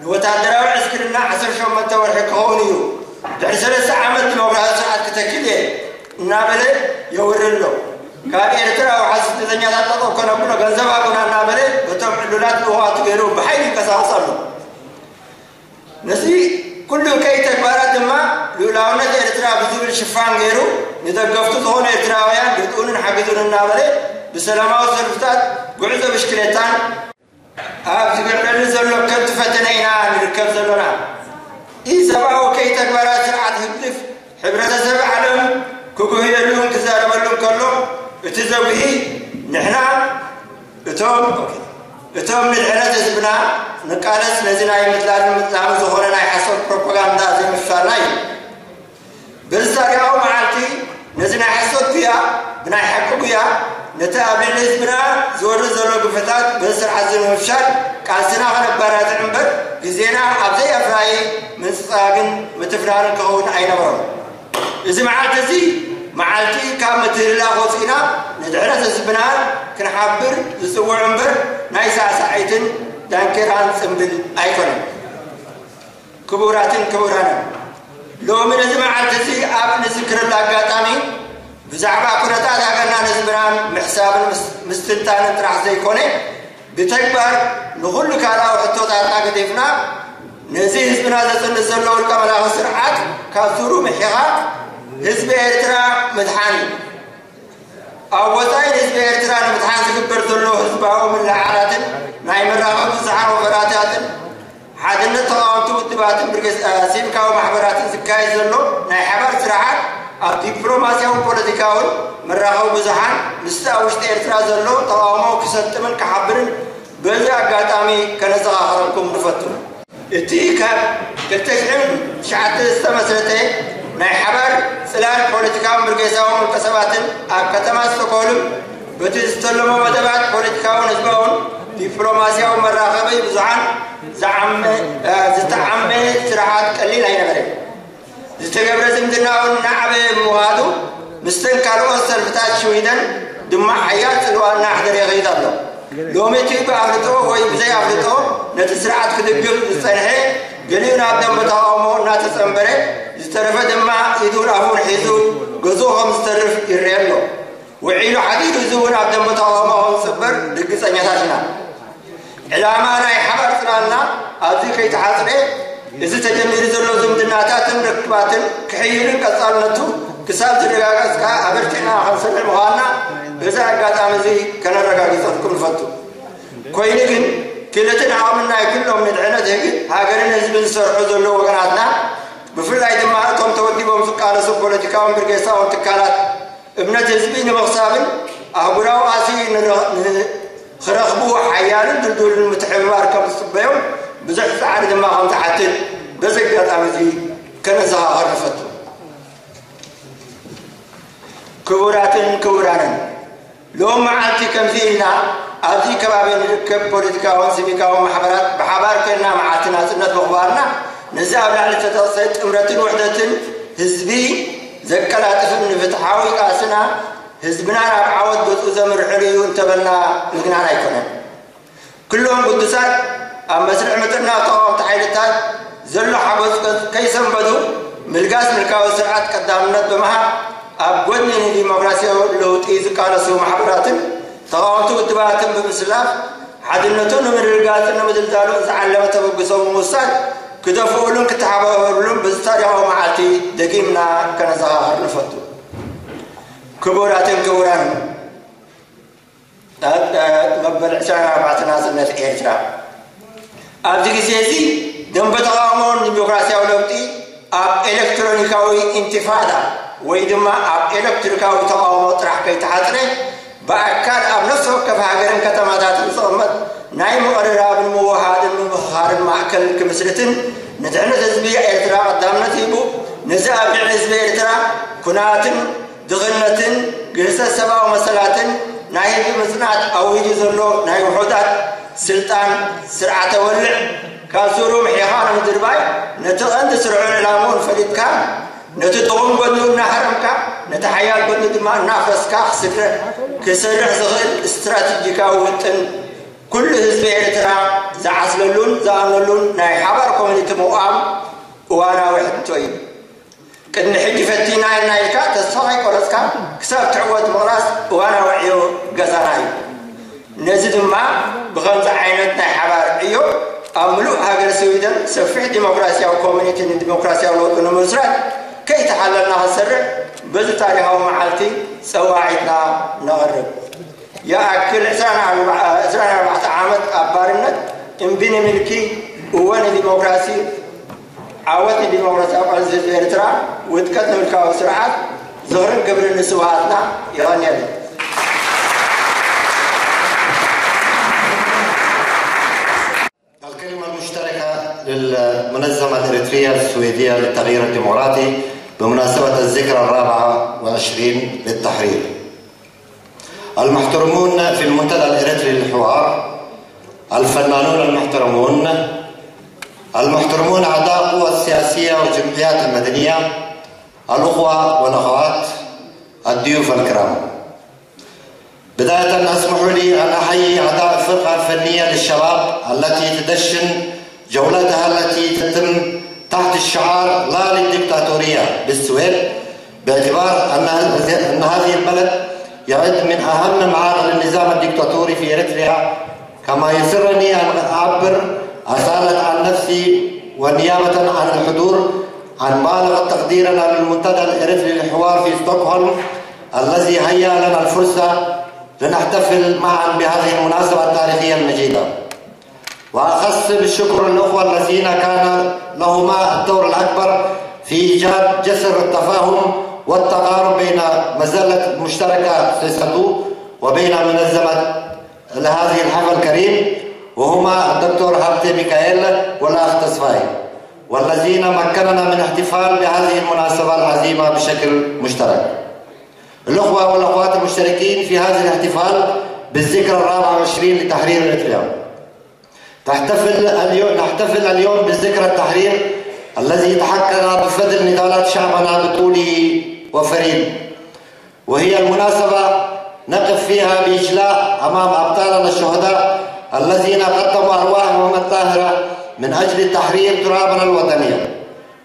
ንወታደራዊ ዕስክርና ዓሰርተ ሸሞንተ ወርሒ ክኸውን እዩ። ድሕሪ ሰለስተ ዓመት ዲሞክራሲ ስርዓት ክተክል እየ እናበለ የውርድ ኣሎ። ካብ ኤርትራ ወሓዚ ስደተኛታት ጠጠው ከነብሎ ገንዘብ ሃቡና እናበለ በቶም ዕሉላት ልኡኻቱ ገይሩ ብሓይሊ ይንቀሳቐስ ኣሎ። ነዚ ኩሉ ከይ ተግባራት ድማ ልኡላውነት ኤርትራ ብዝብል ሽፋን ገይሩ ንደገፍቱ ዝኾኑ ኤርትራውያን ርድኡንን ሓግዙን እናበለ ብሰላማዊ ሰልፍታት፣ ጉዕዞ ብሽክሌታን ኣብ ዝግዕረሉ ዘሎ ከብቲ ፈተነ ኢና ንርከብ ዘሎና። ኢሰብኣዊ ከይ ተግባራት ስርዓት ህግድፍ ሕብረተሰብ ዓለም ክጉህየሉን ክዛረበሉን ከሎ እቲ ዘጉሂ ንሕና እቶም እቶም ንድሕነት ህዝብና ንቃለስ ነዚ ናይ ምድላልን ምጥላምን ዝኾነ ናይ ሓሶት ፕሮፓጋንዳ ዘይምፍሻልና እዩ። በዚ ታሪኻዊ መዓልቲ ነዚ ናይ ሓሶት ጉያ ብናይ ሓቂ ጉያ ነቲ ኣብ ልዕሊ ህዝብና ዝወርድ ዘሎ ግፍዕታት በዚ ስርዓት እዚ ንምፍሻል ቃልስና ከነባራትዕ እምበር ግዜና ኣብ ዘይኣፍራዪ ምንጽጻግን ምትፍናንን ክኸውን ኣይነበሮን። እዚ መዓልቲ እዚ መዓልቲ ካብ ምትህልላኽ ወጺእና ንድሕነት ህዝብና ክንሓብር ዝጽውዕ እምበር ናይ ሳዕሳዒትን ዳንኬራን ጽምብል ኣይኮነን። ክቡራትን ክቡራንን፣ ሎሚ ነዚ መዓልቲ እዚ ኣብ እንዝክረሉ ኣጋጣሚ ብዛዕባ ኩነታት ሃገርናን ህዝብናን ምሕሳብን ምስ- ምስትንታንን ጥራሕ ዘይኮነ ብተግባር ንኹሉ ካልኣዊ ሕቶታትና ገዲፍና ነዚ ህዝብና ዘጽንት ዘሎ ውልቀ መላኺ ስርዓት ካብ ሱሩ ምሒኻ ህዝቢ ኤርትራ ምድሓን እዩ። ኣብ ወጻኢ ንህዝቢ ኤርትራ ንምድሓን ዝግበር ዘሎ ህዝባዊ ምልዕዓላትን ናይ መራኸቢ ብዙሓን ወፈራታትን ሓድነት ተቓወምቲ ውድባትን ብርጌስ- እ፣ ሲቪካዊ ማሕበራትን ዝካየድ ዘሎ ናይ ሓባር ስራሓት ኣብ ዲፕሎማስያውን ፖለቲካውን መራኸቢ ብዙሓን ምስቲ ኣብ ውሽጢ ኤርትራ ዘሎ ተቓውሞ ክሰጥምን ክሓብርን በዚ ኣጋጣሚ ከነዘኻኽረኩም ንፈቱ። እቲ ካብ ክልተ ሽሕን ትሽዓተ ዝተመስረተ ናይ ሓባር ጽላል ፖለቲካውን ብርጌሳውን ውልቀ ሰባትን ኣብ ከተማ ስቶክሆልም በቲ ዝተለሞ መደባት ፖለቲካውን ህዝባውን ዲፕሎማስያዊ መራኸቢ ብዙሓን ዝዓመ- ዝተዓመ ስራሓት ቀሊል ኣይነበረን። ዝተገብረ ዝምድና እውን እናዓበየ ብምዃኑ ምስተን ካልኦት ሰልፍታት ሽዊደን ድማ ሓያል ጽልዋ እናሕደረ ይኸይድ ኣሎ። ሎሚ እቲ ብኣፍልጦ ወይ ብዘይ ኣፍልጦ ነቲ ስርዓት ክድግፍ ዝጸንሐ ገሊኡ ናብ ደንበ ተቓውሞ እናተጸንበረ ዝተረፈ ድማ ኢዱን ኣፉን ሒዙ ገዝኡ ከም ዝተርፍ ይረአ ኣሎ። ውዒሉ ሓዲሩ እዚ እውን ኣብ ደንበ ተቓውሞ ከም ዝጽበር ርግጸኛታት ኢና። ዕላማ ናይ ሓባር ጽላልና ኣብዚ ከይተሓጽረ እዚ ተጀሚሩ ዘሎ ዝምድናታትን ርክባትን ክሕይልን ቀጻልነቱ ክሳብ ዝረጋገጽ ከኣ ኣበርቲዕና ክንሰርሕ ምዃንና በዚ ኣጋጣሚ እዚ ከነረጋግጸልኩም ንፈቱ። ኮይኑ ግን ክእለትን ዓቕምን ናይ ኩሎም ንድሕነት ህግን ሃገርን ህዝብን ዝሰርሑ ዘለዉ ወገናትና ብፍላይ ድማ እቶም ተወዲቦም ዝቃለሱ ፖለቲካውን ብርጌሳውን ትካላት እምነት ህዝቢ ንምኽሳብን ኣህጉራዊ ኣሲ ንረኽ- ን- ክረኽቡ ሓያልን ድልዱልን ምትሕብባር ከም ዝጽበዮም ብዙሕ ጻዕሪ ድማ ከም ዝሓትት በዚ ኣጋጣሚ እዚ ከነዘኻኸር ንፈቱ። ክቡራትን ክቡራንን፣ ሎም መዓልቲ ከምዚ ኢልና ኣብዚ ከባቢ ንርከብ ፖለቲካውን ሲቪካውን ማሕበራት ብሓባር ኮይንና መዓልቲ ናጽነት ምኽባርና ነዚ ኣብ ላዕሊ ዝተጠቕሰ ጥምረትን ውሕደትን ህዝቢ ዘቀላጥፍን ንፍትሓዊ ቃልስና ህዝብና ናብ ዓወት ገጹ ዘምርሕን እዩ እንተበልና ምግናን ኣይኮነን። ኩሎም ግዱሳት ኣብ መስርዕ ምጥርናፍ ተቓወምቲ ሓይልታት ዘሎ ሓጎስ ከይሰንበዱ ምልጋስ ምልካዊ ስርዓት ቀዳምነት ብምሃብ ኣብ ጎድኒ ንዲሞክራሲያዊ ለውጢ ዝቃለሱ ማሕበራትን ተቓወምቲ ውድባትን ብምስላፍ ሓድነቱ ንምርግጋጽን ንምድልዳሉን ዝዓለመ ተበግሶ ብምውሳድ ክደፍኡሉን ክተሓባበሩሉን በዚ ታሪኻዊ መዓልቲ ደጊምና ከነዘኻኽር ንፈቱ። ክቡራትን ክቡራን፣ መበል ዕስራን ኣርባዕተን ናጽነት ኤርትራ ኣብዚ ግዜ እዚ ደንበ ተቓውሞን ዲሞክራሲያዊ ለውጢ ኣብ ኤሌክትሮኒካዊ ኢንቲፋዳ ወይ ድማ ኣብ ኤሌክትሪካዊ ተቓውሞ ጥራሕ ከይተሓጽረ፣ ብኣካል ኣብ ነፍሲ ወከፍ ሃገርን ከተማታትን ዝቕመጥ ናይ ምቕርራብን ምውሃድን ምምኽኻርን ማእከል ክምስርትን ንድሕነት ህዝቢ ኤርትራ ቀዳምነት ሂቡ፣ ነዚ ኣብ ልዕሊ ህዝቢ ኤርትራ ኩናትን ድኽነትን ግህሰት ሰብኣዊ መሰላትን ናይ ህዝቢ ምጽናት ኣውሪዱ ዘሎ ናይ ውሑዳት ስልጣን ስርዓተ ወልዕ ካብ ሱሩ ምሒኻ ንምድርባይ፣ ነቲ ቀንዲ ስርዑን ዕላምኡን ፈሊጥካ፣ ነቲ ድኹም ጎድኑ እናሃረምካ፣ ነቲ ሓያል ጎድኑ ድማ እናፍረስካ ክስረ-፣ ክሰርሕ ዝኽእል ስትራቴጂካዊ ውጥን ኩሉ ህዝቢ ኤርትራ ዝዓስለሉን ዝኣምነሉን ናይ ሓባር ኮሚኒቲ ምቋም እዋናዊ ሕቶ እዩ። ቅድሚ ሕጂ ፈቲና ኢልና ኢልካ ተስፋ ከይቆረጽካ ክሳብ ትዕወት ምቕራጽ እዋናዊ ዕዮ ገዛና እዩ። ነዚ ድማ ብኸምዚ ዓይነት ናይ ሓባር ዕዮ ኣብ ምሉእ ሃገር ስዊደን ሰፊሕ ዲሞክራሲያዊ ኮሚኒቲ ንዲሞክራሲያዊ ለውጢ ንምስራት ከይተሓለልና ክንሰርሕ በዚ ታሪኻዊ መዓልቲ ጸዋዒትና ነቕርብ። ይኣክል ዕስራን ኣርባዕተ ዓመት ኣብ ባርነት እምቢ ንምልኪ እወ ንዲሞክራሲ ዓወት ንዲሞክራሲያዊ ቃልሲ ህዝቢ ኤርትራ፣ ውድቀት ንምልካዊ ስርዓት። ዝኽርን ክብርን ንስውኣትና። የቐንየለይ። الكلمة المشتركة للمنظمة الإريترية السويدية للتغيير الديمقراطي بمناسبة الذكرى الرابعة والعشرين للتحرير. المحترمون في المنتدى الإريتري للحوار، الفنانون المحترمون، المحترمون أعضاء القوى السياسية والجمعيات المدنية، الأخوة والأخوات، الضيوف الكرام. بداية اسمحوا لي أن أحيي أعضاء الفرقة الفنية للشباب التي تدشن جولتها التي تتم تحت الشعار "لا للدكتاتورية" بالسويد، باعتبار أن هذه، أن هذه البلد يعد من أهم معاقل النظام الدكتاتوري في إريتريا، كما يسرني أن أعبر أصالة عن نفسي ونيابة عن الحضور عن بالغ تقديرنا للمنتدى الإريتري للحوار في ستوكهولم الذي هيأ لنا الفرصة لنحتفل معا بهذه المناسبة التاريخية المجيدة. وأخص بالشكر الأخوة الذين كان لهما الدور الأكبر في إيجاد جسر التفاهم والتقارب بين مزلة المشتركة سيساتو وبين منظمة لهذه الحفل الكريم، وهما الدكتور هابتي ميكائيل والأخ تسفاي، والذين مكننا من احتفال بهذه المناسبة العظيمة بشكل مشترك. الأخوة والأخوات المشتركين في هذا الاحتفال بالذكرى الرابعة والعشرين لتحرير إريتريا. تحتفل اليوم، نحتفل اليوم بذكرى التحرير الذي تحقق بفضل نضالات شعبنا بطوله وفريد، وهي المناسبة نقف فيها بإجلاء أمام أبطالنا الشهداء الذين قدموا أرواحهم الطاهرة من أجل تحرير ترابنا الوطني،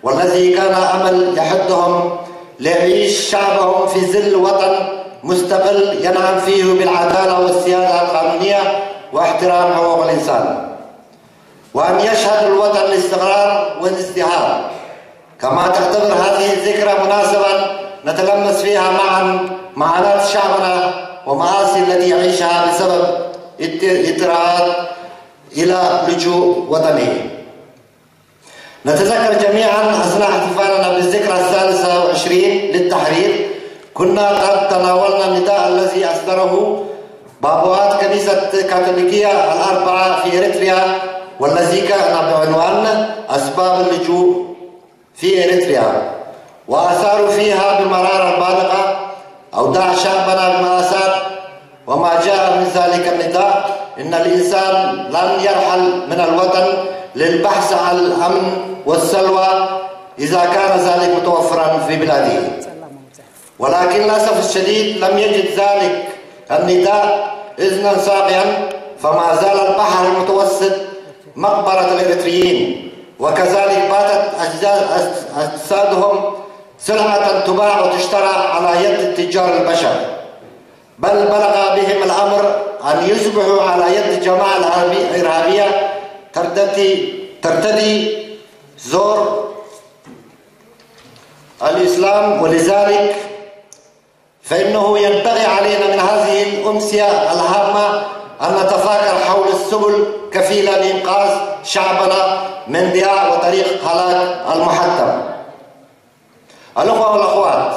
والذي كان أمل يحدهم ليعيش شعبهم في ظل وطن مستقل ينعم فيه بالعدالة والسيادة القانونية واحترام حقوق الإنسان، وأن يشهد الوطن الاستقرار والازدهار. كما تعتبر هذه الذكرى مناسبة نتلمس فيها معا معاناة شعبنا ومآسي التي يعيشها بسبب اضط-، اضطرارات إلى لجوء وطنه. نتذكر جميعا أثناء احتفالنا بالذكرى الثالثة والعشرين للتحرير، كنا قد تناولنا النداء الذي أصدره بابوات كنيسة كاثوليكية الأربعة في إريتريا، والذي كان بعنوان أسباب اللجوء في إريتريا، وأثاروا فيها بمرارة بالغة أوضاع شعبنا بمأساة. وما جاء من ذلك النداء إن الإنسان لن يرحل من الوطن للبحث عن الأمن والسلوى إذا كان ذلك متوفرا في بلاده. ولكن للأسف الشديد لم يجد ذلك النداء إذنا صاغيا، فما زال البحر المتوسط مقبرة الإريتريين، وكذلك باتت أجساد-، أجسادهم سلعة تباع وتشترى على يد تجار البشر، بل بلغ بهم الأمر أن يصبحوا على يد جماعة الإرهابي-، إرهابية ترتدي، ترتدي زور الإسلام. ولذلك فإنه ينبغي علينا من هذه الأمسية الهامة أن نتفاكر حول سبل كفيلة لإنقاذ شعبنا من ضياع وطريق هلاك المحتم. الأخوة والأخوات،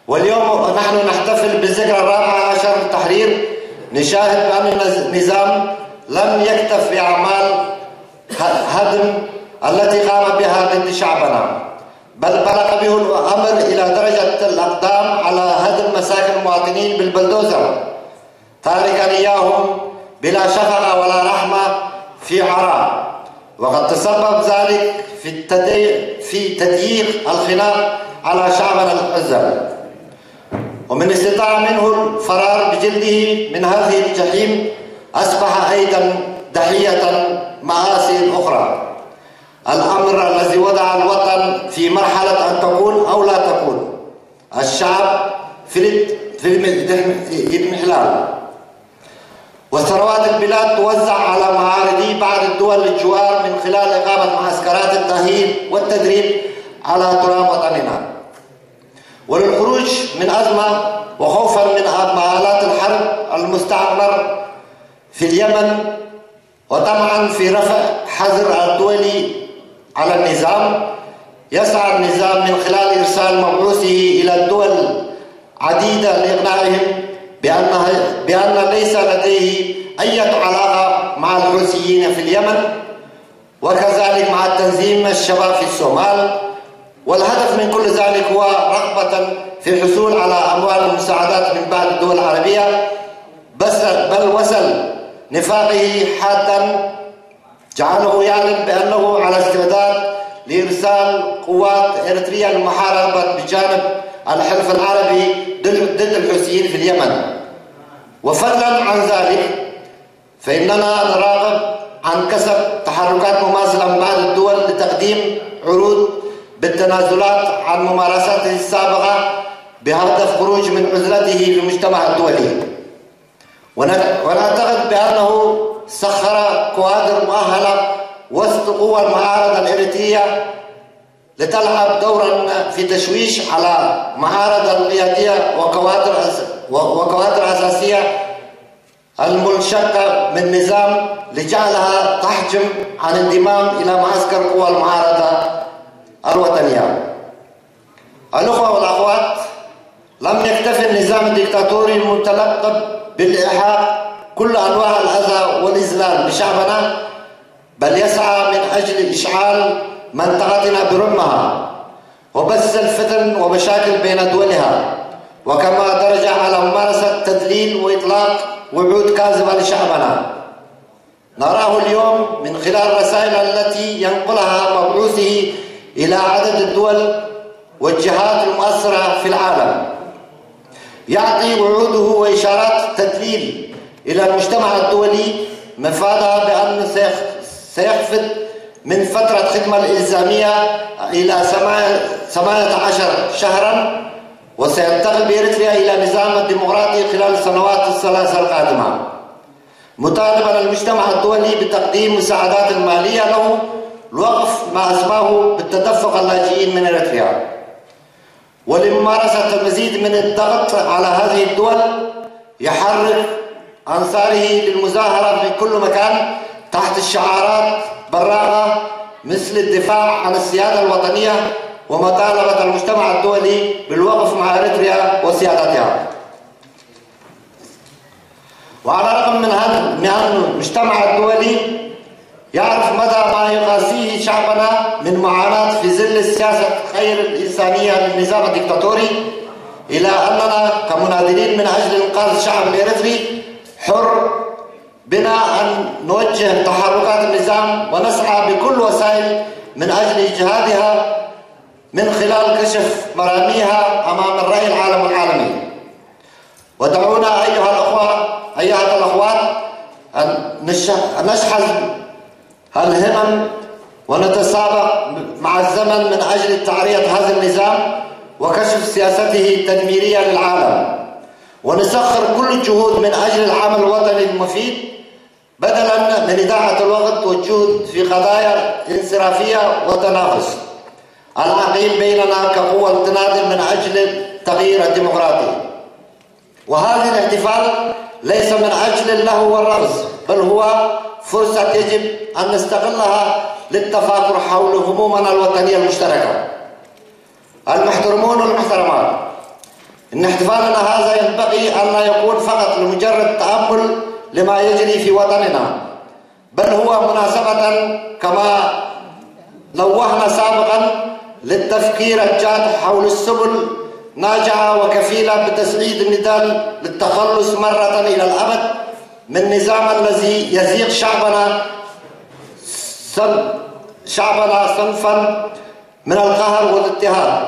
واليوم نحن نحتفل بالذكرى الرابعة عشر للتحرير، نشاهد بأن النظام لم يكتف بأعمال هدم التي قام بها ضد شعبنا، بل بلغ به الأمر إلى درجة الأقدام على هدم مساكن المواطنين بالبلدوزر، تاركا إياهم بلا شفقة ولا رحمة في عراء، وقد تسبب ذلك في التدي-، في تضييق الخناق على شعبنا المعزل. ومن استطاع منه الفرار بجلده من هذه الجحيم أصبح أيضا ضحية مآسي أخرى. الأمر الذي وضع الوطن في مرحلة أن تكون أو لا تكون، الشعب في الات-، في الم-، الإضمحلال. وثروات البلاد توزع على معارضي بعض الدول الجوار من خلال إقامة معسكرات التأهيل والتدريب على تراب وطننا. وللخروج من أزمة، وخوفا من مآلات الحرب المستعمر في اليمن، وطمعا في رفع حظر الدولي على النظام، يسعى النظام من خلال إرسال مبعوثه إلى الدول عديدة لإقناعهم بأنها، بأن ليس لديه أي علاقة مع الحوثيين في اليمن، وكذلك مع تنظيم الشباب في الصومال. والهدف من كل ذلك هو رغبة في الحصول على أموال ومساعدات من بعض الدول العربية، بس بل وصل نفاقه حتى جعله يعلن بأنه على استعداد لإرسال قوات إريتريا للمحاربة بجانب الحلف العربي ضد، ضد الحوثيين في اليمن. وفضلا عن ذلك، فإننا نراقب عن كسب تحركات مماثلة من بعض الدول لتقديم عروض بالتنازلات عن ممارساته السابقة بهدف خروج من عزلته في المجتمع الدولي. ون-، ونعتقد بأنه سخر كوادر مؤهلة وسط قوى المعارضة الإريترية لتلعب دورا في تشويش على معارضة القيادية وكوادر أس-، و-، وكوادر أساسية المنشقة من نظام، لجعلها تحجم عن انضمام إلى معسكر قوى المعارضة الوطنية. الأخوة والأخوات، لم يكتف النظام الدكتاتوري المتلقب بالإلحاق كل أنواع الأذى والإذلال بشعبنا، بل يسعى من أجل إشعال منطقتنا برمها وبث الفتن ومشاكل بين دولها، وكما درج على ممارسة تدليل وإطلاق وعود كاذبة لشعبنا. نراه اليوم من خلال الرسائل التي ينقلها مبعوثه إلى عدد الدول والجهات المؤثرة في العالم، يعطي وعوده وإشارات تدليل إلى المجتمع الدولي مفادها بأنه سيخ-، سيخفض من فترة خدمة الإلزامية إلى ثمانية، ثمانية عشر شهرا، وسينتقل بإريتريا إلى نظام ديمقراطي خلال السنوات الثلاثة القادمة، مطالبا المجتمع الدولي بتقديم مساعدات مالية له لوقف ما أسماه بالتدفق اللاجئين من إريتريا. ولممارسة المزيد من الضغط على هذه الدول، يحرك أنصاره للمظاهرة في كل مكان تحت الشعارات براقة مثل الدفاع عن السيادة الوطنية ومطالبة المجتمع الدولي بالوقف مع إريتريا وسيادتها. وعلى الرغم من هذا، من أن المجتمع الدولي يعرف مدى ما يقاسيه شعبنا من معاناة في ظل السياسة غير الإنسانية للنظام الدكتاتوري، إلا أننا كمناضلين من أجل إنقاذ الشعب الإريتري حر بنا أن نوجه تحركات النظام ونسعى بكل وسائل من أجل إجهاضها من خلال كشف مراميها أمام الرأي العام العالمي. ودعونا أيها الأخوة، أيها الأخوات، أن نش-، أن نشحذ الهمم ونتسابق مع الزمن من أجل تعرية هذا النظام وكشف سياسته التدميرية للعالم، ونسخر كل الجهود من أجل العمل الوطني المفيد بدلا من إضاعة الوقت والجهد في قضايا انصرافية وتنافس. العقيم بيننا كقوة تناضل من أجل التغيير الديمقراطي. وهذا الاحتفال ليس من أجل اللهو والرقص، بل هو فرصة يجب أن نستغلها للتفاكر حول همومنا الوطنية المشتركة. المحترمون والمحترمات، إن احتفالنا هذا ينبغي أن لا يكون فقط لمجرد تأمل لما يجري في وطننا، بل هو مناسبة، كما نوهنا سابقا، للتفكير الجاد حول السبل ناجعة وكفيلة بتسعيد النضال للتخلص مرة إلى الأبد من نظام الذي يزيق شعبنا صن-، شعبنا صنفا من القهر والاضطهاد،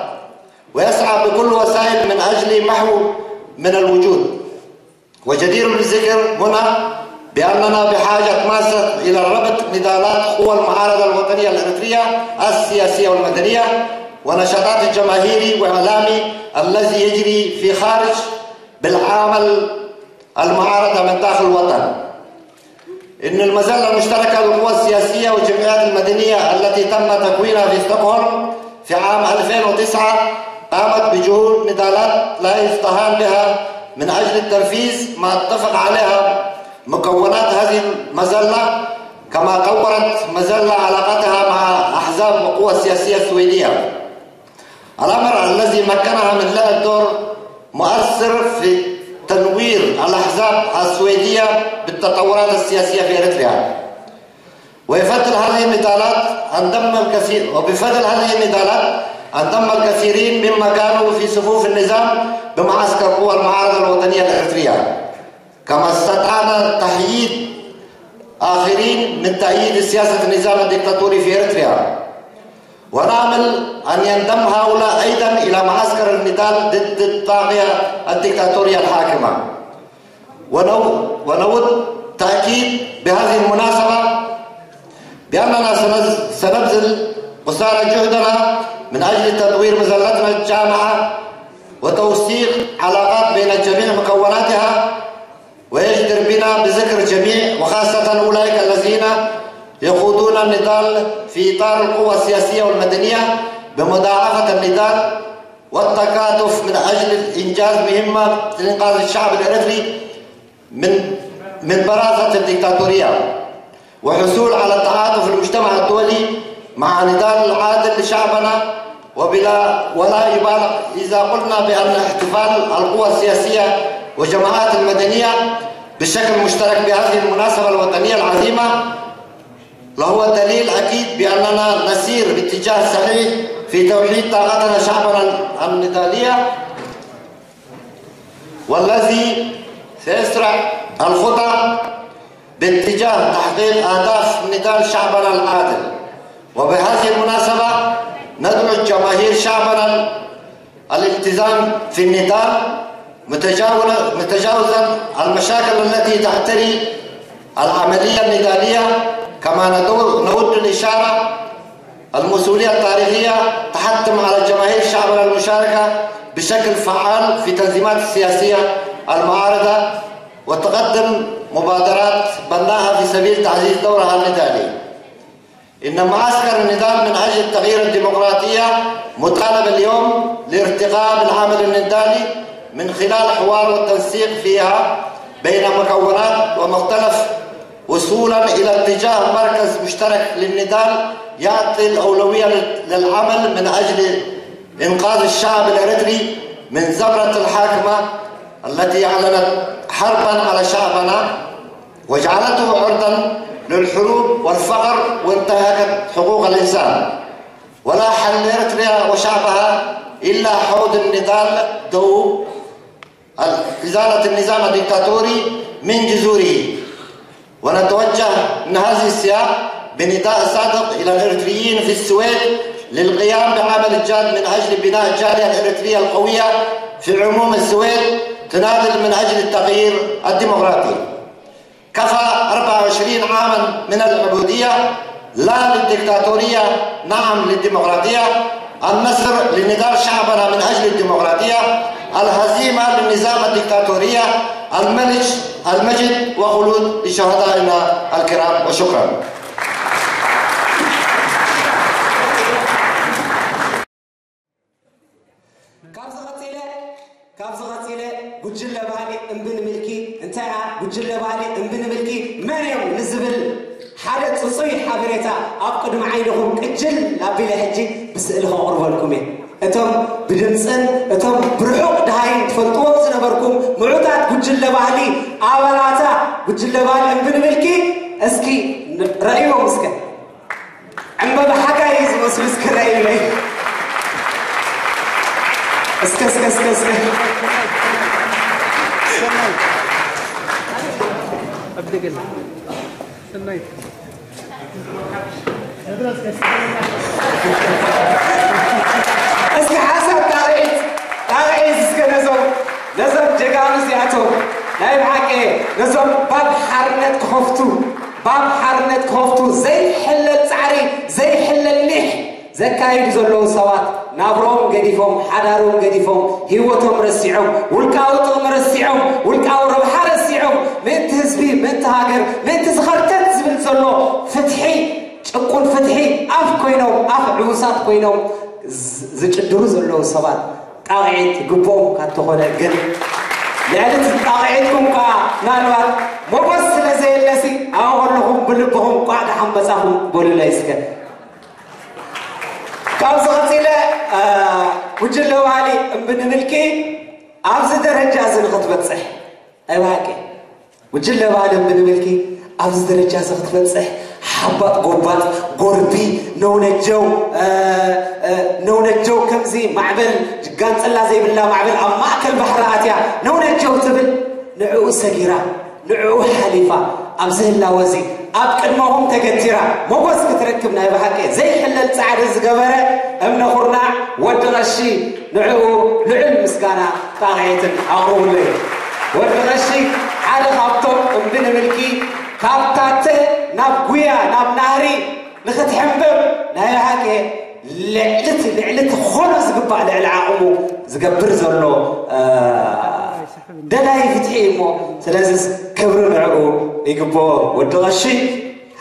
ويسعى بكل وسائل من أجل محو من الوجود. وجدير بالذكر هنا بأننا بحاجة ماسة إلى ربط نضالات قوى المعارضة الوطنية الإريترية السياسية والمدنية ونشاطات الجماهيري وإعلامي الذي يجري في خارج بالعمل المعارضة من داخل الوطن. إن المظلة المشتركة للقوى السياسية والجمعيات المدنية التي تم تكوينها في ستوكهولم في عام ألفين وتسعة قامت بجهود نضالات لا يستهان بها من أجل التنفيذ ما اتفق عليها مكونات هذه المظلة، كما طورت مظلة علاقتها مع أحزاب وقوى سياسية سويدية. الأمر الذي مكنها من لعب دور مؤثر في تنوير الأحزاب السويدية بالتطورات السياسية في إريتريا. ويفضل هذه النضالات أن ضم الكثير، وبفضل هذه النضالات أن ضم الكثيرين مما كانوا في صفوف النظام بمعسكر قوى المعارضة الوطنية الإريترية، كما استطعنا تحييد آخرين من تأييد سياسة النظام الدكتاتوري في إريتريا. ونأمل أن ينضم هؤلاء أيضا إلى معسكر النضال ضد الطاغية الدكتاتورية الحاكمة. ونو-، ونود تأكيد بهذه المناسبة بأننا سنز-، سنبذل قصارى جهدنا من أجل تطوير مظلتنا الجامعة وتوثيق علاقات بين جميع مكوناتها، ويجدر بنا بذكر جميع وخاصة أولئك الذين يخوضون النضال في إطار القوى السياسية والمدنية بمضاعفة النضال والتكاتف من أجل إنجاز مهمة إنقاذ الشعب الإريتري من، من براثة الدكتاتورية، وحصول على تعاطف المجتمع الدولي مع نضال العادل لشعبنا، وبلا، ولا يبالغ إذا قلنا بأن احتفال القوى السياسية والجماعات المدنية بشكل مشترك بهذه المناسبة الوطنية العظيمة لهو دليل أكيد بأننا نسير باتجاه صحيح في توحيد طاقتنا شعبنا النضالية، والذي سيسرع الخطى باتجاه تحقيق أهداف نضال شعبنا العادل. وبهذه المناسبة ندعو الجماهير شعبنا الالتزام في النضال متجاولا-، متجاوزا المشاكل التي تعتري العملية النضالية، كما ندو-، نود الإشارة المسؤولية التاريخية تحتم على الجماهير شعبنا المشاركة بشكل فعال في تنظيمات السياسية المعارضة وتقدم مبادرات بناءة في سبيل تعزيز دورها النضالي. إن معسكر النضال من أجل التغيير الديمقراطية مطالب اليوم لارتقاء بالعمل النضالي من خلال حوار وتنسيق فيها بين مكونات ومختلف وصولا إلى اتجاه مركز مشترك للنضال يعطي الأولوية لل-، للعمل من أجل إنقاذ الشعب الإريتري من زمرة الحاكمة التي أعلنت حربا على شعبنا وجعلته عرضا للحروب والفقر وانتهاكت حقوق الإنسان. ولا حل لإريتريا وشعبها إلا حوض النضال دوب إزالة النظام الدكتاتوري من جذوره. ونتوجه من هذه السياق بنداء صادق إلى الإريتريين في السويد للقيام بعمل جاد من أجل بناء الجالية الإريترية القوية في عموم السويد تناضل من أجل التغيير الديمقراطي. كفى أربعة وعشرين عاما من العبودية، لا للدكتاتورية، نعم للديمقراطية. النصر لنضال شعبنا من أجل الديمقراطية، الهزيمة للنظام الدكتاتورية، الملج-، المجد وخلود لشهدائنا الكرام، وشكرا. ካብዚ ቀፂለ ካብዚ ቀፂለ ጉጅለ ባህሊ እምቢ ንምልኪ እንታይ ኣ ጉጅለ ባህሊ እምቢ ንምልኪ መን እዮም ንዝብል ሓደ ጽጹይ ሓበሬታ ኣብ ቅድሚ ዓይንኹም ቅጅል ኣቢለ ሕጂ ብስእሊ ከቕርበልኩም እየ። እቶም ብድምጽን እቶም ብርሑቕ ደሃይን ትፈልጥዎም ዝነበርኩም ምዑታት ጉጅለ ባህሊ ኣባላታ ጉጅለ ባህሊ እምቢ ንብልኪ እስኪ ን-፣ ረእይዎም እስከ። ዕምበባ ሓጋይ ዝመስሉ እስከ ረእዩለይ። እስከ፣ እስከ፣ እስከ፣ እስከ። እስኪ ሓሳብ ጣቕዒት፣ ጣቕዒት እስከ ነዞም፣ ነዞም ጀጋኑ እዚኣቶም ናይ ብሓቂ ነዞም ባብ ሓርነት ክኸፍቱ፣ ባብ ሓርነት ክኸፍቱ ዘይሕለል ጻዕሪ፣ ዘይሕለል ኒሕ ዘካይዱ ዘለዉ ሰባት ናብርኦም ገዲፎም፣ ሓዳሮም ገዲፎም፣ ህይወቶም ረሲዖም፣ ውልቃዊ ጥቕሚ ረሲዖም፣ ውልቃዊ ረብሓ ረሲዖም፣ ምእንቲ ህዝቢ፣ ምእንቲ ሃገር፣ ምእንቲ ዝኸርተት ዝብል ዘሎ ፍትሒ፣ ጭቁን ፍትሒ ኣፍ ኮይኖም፣ ኣፍ ዕቡሳት ኮይኖም ዝ-፣ ዝጭድሩ ዘለዉ ሰባት ጣቕዒት ግቦም ካብ ተኾነ ግን ልዕሊ እቲ ጣቕዒትኩም ከኣ ምናልባት ሞጎስ ስለ ዘየለሲ ኣብኡ ከለኹም ብልብኹም ቋዕ ደሓን መጻኹም በሉለይ እስከ። ካብዚ ቀጺለ፣ እ፣ ጉጅለ ባህሊ እምቢ ንብልኪ ኣብዚ ደረጃ እዚ ንኽትበጽሕ፣ ናይ ብሓቂ ጉጅለ ባህሊ እምቢ ንብልኪ ኣብዚ ደረጃ እዚ ክትበጽሕ፣ ሓባጥ ጎባጥ፣ ጎርቢ፣ ነውነጀው፣ እ፣ እ፣ ነውነጀው ከምዚ ማዕበል፣ ጋንጽላ ዘይብላ ማዕበል ኣብ ማእከል ባሕሪ ኣትያ ነውነጀው ትብል፣ ንዕኡ ሰጊራ፣ ንዕኡ ሓሊፋ ኣብዚ ህላወ እዚ ኣብ ቅድመኹም ተገቲራ ሞጎስ ክትረክብ ናይ ብሓቂ ዘይሕለል ጻዕሪ ዝገበረ እምነ ኩርናዕ ወዲ ቀሺ ንዕኡ ልዑል ምስጋና ጣቕዒትን ኣቕርቡለይ። ወዲ ቀሺ ሓደ ካብቶም እምቢ ንብልኪ ካብ ታተ ናብ ጉያ ናብ ናህሪ ንኽትሕምብብ ናይ ብሓቂ ልዕልቲ ልዕልቲ ክኾኖ ዝግባእ ልዕሊ ዓቕሙ ዝገብር ዘሎ፣ እ፣ ደላይ ፍትሒ እዩ እሞ፣ ስለዚ ክብሪ ንዕኡ ይግብኦ። ወዲ ቀሺ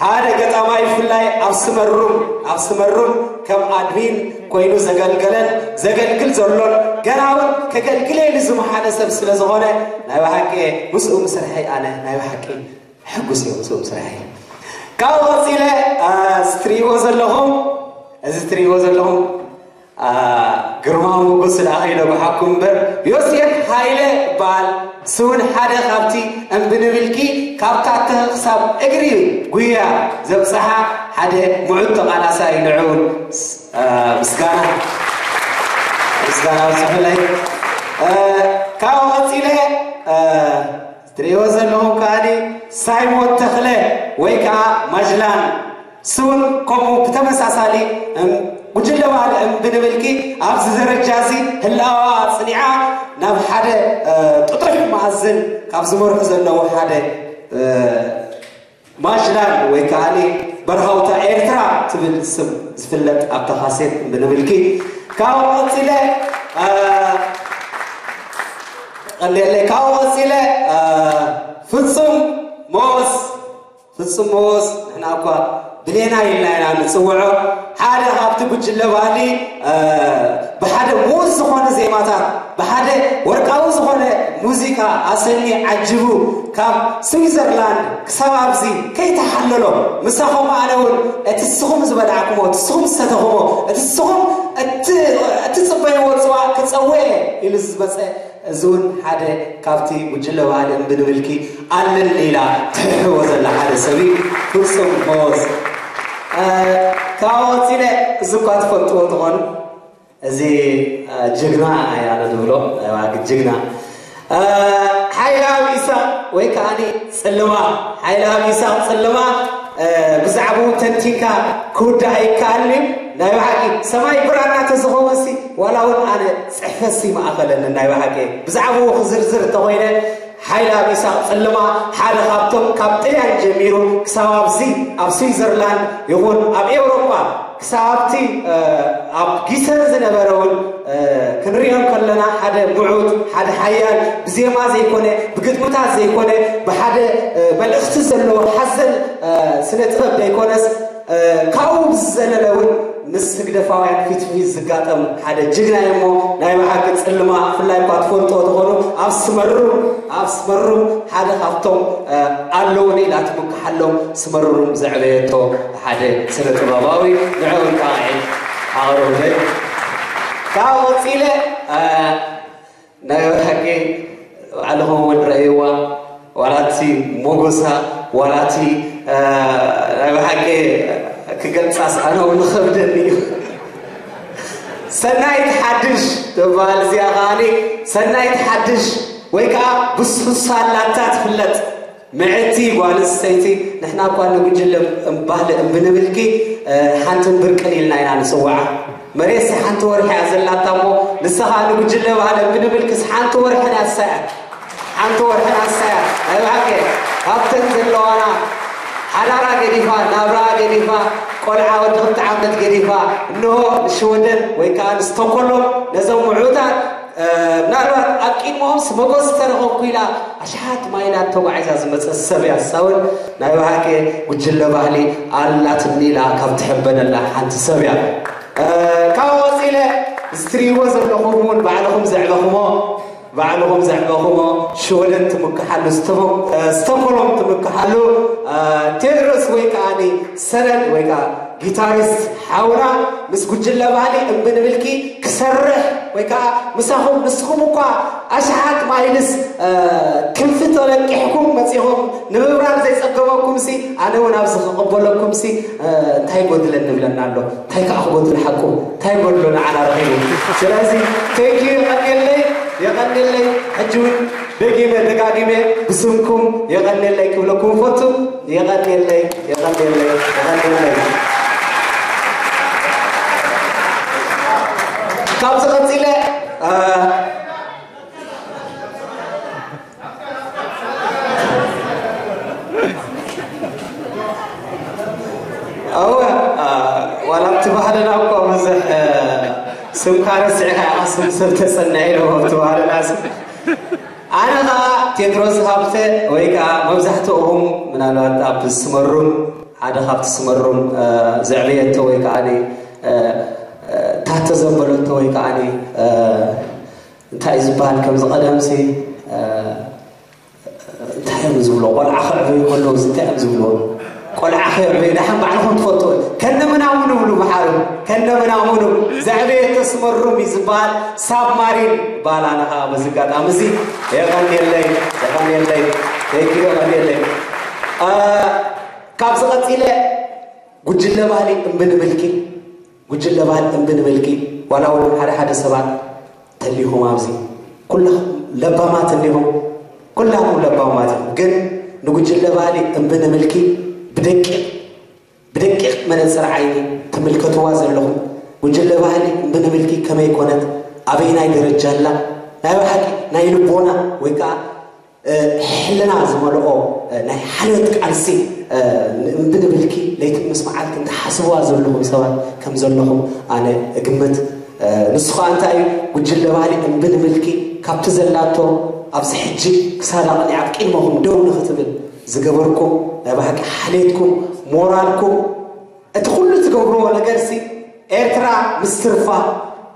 ሓደ ገጣማይ ብፍላይ ኣብ ስመሩም፣ ኣብ ስመሩም ከም ኣድሚን ኮይኑ ዘገልገለን ዘገልግል ዘሎን ገና እውን ከገልግል ኢሉ ዝመሓለ ሰብ ስለ ዝኾነ ናይ ብሓቂ ምስኡ ምስርሐይ ኣነ ናይ ብሓቂ ሕጉስ እየ ምስኡ ምስርሐይ። ካብኡ ቀጺለ፣ እ፣ እዚ ትርእይዎ ዘለኹም፣ እዚ ትርእይዎ ዘለኹም ኣ፣ ግርማ ሞገስ ደኣ ከይደጉሓኩም እምበር፣ ዮሴፍ ሃይለ ይበሃል። ንሱ እውን ሓደ ካብቲ እምቢ ንብልኪ፣ ካብ ታተ ክሳብ እግሪ ጉያ ዘብጽሓ ሓደ ምዑት ተቓላሳይ ንዕኡ፣ ስ-፣ ኣ፣ ምስጋና፣ ምስጋና ኣብጽሑለይ። እ፣ ካብኡ ቀጺለ፣ እ፣ ትርእይዎ ዘለኹም ከኣኒ ሳይሞን ተኽለ ወይ ከኣ ማጅላን ስውን ከምኡ ብተመሳሳሊ እም፣ ጉጅለ ባህሊ እምቢ ንብልኪ ኣብዚ ደረጃ እዚ ህላዋ ኣጽኒዓ ናብ ሓደ፣ እ፣ ጥጡሕ መኣዝን ካብ ዝመርሑ ዘለዉ ሓደ፣ እ፣ ማጅላን ወይ ከኣኒ በርሃውታ ኤርትራ ትብል ስም ዝፍለጥ ኣብታ ካሴት እምቢ ንብልኪ። ካብኡ ቀጺለ፣ እ፣ ቀልየለይ። ካብኡ ቀጺለ፣ እ፣ ፍጹም ሞስ ፍጹም ሞስ፣ ንሕና እኳ ብሌና ኢልና ኢና ንጽውዖ። ሓደ ካብቲ ጉጅለ ባህሊ፣ እ፣ ብሓደ ምዉዝ ዝኾነ ዜማታት፣ ብሓደ ወርቃዊ ዝኾነ ሙዚቃ ኣሰኒ ዓጂቡ፣ ካብ ስዊዘርላንድ ክሳብ ኣብዚ ከይተሓለሎ፣ ምሳኹም ኣነ እውን እቲ ንስኹም ዝበላዕኩሞ፣ እቲ ንስኹም ዝሰተኹሞ፣ እቲ ንስኹም እት-፣ እትጽበይዎ ጽዋእ ክጸውዕ ኢሉ ዝመጸ እዚ እውን ሓደ ካብቲ ጉጅለ ባህሊ እምቢ ንብልኪ ኣለኒ ኢላ ትሕሕቦ ዘላ ሓደ ሰብ እዩ። ፍጹም ሞዝ። እ፣ ካብኡ ቀጺለ እዚ እኳ ትፈልጥዎ ትኾኑ፣ እዚ፣ እ፣ ጅግና እያ ኣነ ዝብሎ፣ እ፣ ጅግና። እ፣ ሓይለኣብ ኢሳቕ ወይ ከኣኒ ጽልማ፣ ሓይለኣብ ኢሳቕ ጽልማ፣ እ፣ ብዛዕባኡ ተንቲንካ ክውዳእ ኣይከኣልን እዩ። ናይ ብሓቂ ሰማይ ብራና ተዝኸውንሲ ዋላ እውን ኣነ ጽሕፈሲ ምኣኸለኒ ናይ ብሓቂ። ብዛዕባኡ ክዝርዝር እንተኾይነ ሓይለኣብ ኢሳቕ ጽልማ ሓደ ካብቶም ካብ ጥልያን ጀሚሩ ክሳብ ኣብዚ ኣብ ስዊዘርላንድ ይኹን ኣብ ኤውሮጳ ክሳብ ኣብቲ፣ እ፣ ኣብ ጊሰን ዝነበረ እውን፣ እ፣ ክንሪኦ ከለና ሓደ ምዑት፣ ሓደ ሓያል ብዜማ ዘይኮነ፣ ብግጥምታት ዘይኮነ፣ ብሓደ፣ እ፣ መልእኽቲ ዘለዎ ሓዘል፣ እ፣ ስነ ጥበብ ዘይኮነስ ካብኡ ብዝዘለለ እውን ምስ ህግደፋውያን ፊት ፊት ዝጋጠም ሓደ ጅግና እዩ። እሞ ናይ ብሓቂ ጽልማ ብፍላይ እኳ ትፈልጥዎ ትኾኑ፣ ኣብ ስመሩም ኣብ ስመሩም ሓደ ካብቶም ኣለውኒ ኢላ ትምክሓሎም፣ ስመሩም ዘዕበየቶ ሓደ ስነ ጥበባዊ፣ ንዕኡ እንተባዒ ኣቕርብለይ። ካብ ቀጺለ ናይ ብሓቂ ባዕልኹም እውን ረእይዋ፣ ዋላቲ ሞጎሳ፣ ዋላቲ ናይ ብሓቂ ክገልጻስ ኣነ እውን ይኸብደኒ እዩ። ሰናይት ሓድሽ ትበሃል እዚኣ ከዓኒ፣ ሰናይት ሓድሽ ወይ ከዓ ብሱሳ ኣላታ ትፍለጥ ምዕቲ ጓል ኣንስተይቲ። ንሕና እኳ ንጉጅለ ባህሊ እምቢ ንብልኪ ሓንትን ብርቅን ኢልና ኢና ንፅውዓ። መሬትሲ ሓንቲ ወርሒ እያ ዘላታ እሞ፣ ንሳ ከዓ ንጉጅለ ባህሊ እምቢ ንብልክስ ሓንቲ ወርሒ ናሳ እያ። ሓንቲ ወርሒ ናሳ እያ። ናይ ብሓቂ ካብተን ዘለዋና ሓዳራ ገዲፋ፣ ናብራ ገዲፋ፣ ቆልዓ ወዲ ክልተ ዓመት ገዲፋ፣ እንሆ ንሽወደን ወይ ከዓ ንስቶኮሎም ነዞም ምዑታት ምናልባት ኣብ ቅድመኦም ስመጎስ ዝተረኸብኩ ኢላ ኣሽሓት ማይላት ተጓዒዛ ዝመፀት ሰብ እያ። እሳ እውን ናይ ብሓቂ ጉጅለ ባህሊ ኣላትኒ ኢላ ካብ ትሕበነላ ሓንቲ ሰብ እያ። ካብ ቀፂለ ዝትሪእዎ ዘለኹም እውን ባዕልኹም ዘዕበኹሞ፣ ባዕልኹም ዘዕበኹሞ፣ ሽወደን ትምክሓሉ፣ ስቶኮሎም ትምክሓሉ፣ ቴድሮስ ወይ ከዓኒ ሰነድ ወይ ከዓ ጊታሪስት ሓውና ምስ ጉጅለ ባህሊ እምቢ ንብልኪ ክሰርሕ ወይ ከዓ ምሳኹም፣ ንስኹም እኳ ኣሽሓት ማይልስ ክንፊ ተለቂሕኩም መፂኹም ንምብራር ዘይፀገመኩም ሲ፣ ኣነ እውን ኣብዚ ክቕበለኩም ሲ እንታይ ጎድለ ንብለና ኣሎ። እንታይ ከዓ ክጎድል ሓቁ እንታይ ጎድሎ ንዓና ረኺቡ። ስለዚ ቴንኪዩ፣ የቐንየለይ፣ የቐንየለይ። ሕጂ እውን ደጊመ ደጋጊመ ብስምኩም የቐንየለይ ክብለኩም ፈቱ። የቐንየለይ፣ የቐንየለይ፣ የቐንየለይ። ካብዚ ቀፂለ ኣወ ዋላ ኣብቲ ባህልና እኮ ብዙሕ ስምካ ረሲዕካ ኢኻ ስም ሰብ ተፀንዕ ኢሎም ኣብቲ ባህልና ስም። ኣነ ከዓ ቴድሮስ ሃብተ ወይ ከዓ መብዛሕትኦም ምናልባት ኣብ ስመሩም ሓደ ካብቲ ስመሩም ዘዕበየቶ ወይ ከዓ ታተ ዘበለቶ ወይ ከዓ እንታይ እዩ ዝበሃል ከምዚ ቀደምሲ እንታይ እዮም ዝብሎ? ቆልዓ ክዕበዩ ከለዉ እንታይ እዮም ዝብሎ? ቆልዓ ክዕበዩ ደሓን ባዕልኹም ትፈልጡ። ከነ ምናምኑ ብሉ መሓሩ፣ ከነ ምናምኑ ዘዕበየ ተስመሩም እዩ ዝበሃል። ሳብማሪን በሃል። ኣነ ከዓ በዚ ኣጋጣሚ እዚ የቐንየለይ፣ የቐንየለይ፣ ቴንኪዩ፣ የቐንየለይ። ካብዚ ቀፂለ ጉጅለ ባህሊ እምቢ ንብልኪ፣ ጉጅለ ባህሊ እምቢ ንብልኪ። ዋላ እውን ሓደ ሓደ ሰባት ተሊኹም ኣብዚ ኩላኹም ለባማት እንዲኹም፣ ኩላኹም ለባማት ኢኹም። ግን ንጉጅለ ባህሊ እምቢ ንብልኪ ብደቂቕ ብደቂቕ መነፅር ዓይኒ ትምልከትዋ ዘለኹም ጉጅለ ባህሊ እምቢ ንብልኪ ከመይ ኮነት፣ ኣበይናይ ደረጃ ኣላ፣ ናይ ብሓቂ ናይ ልቦና ወይ ከዓ ሕልና ዝመልኦ ናይ ሓልዮት ቃልሲ እምቢ ንብልኪ ለይትን ምስ መዓልትን ትሓስብዋ ዘለኹም ሰባት ከም ዘለኹም ኣነ እግምት። ንሱ ከዓ እንታይ እዩ? ጉጅለ ባህሊ እምቢ ንብልኪ ካብቲ ዘላቶ ኣብዚ ሕጂ ክሳብ ኣቕኒዓ ኣብ ቅድመኹም ደው ንክትብል ዝገበርኩም ናይ ብሓቂ ሓልየትኩም፣ ሞራልኩም፣ እቲ ኩሉ ትገብርዎ ነገርሲ ኤርትራ ምስ ትርፋ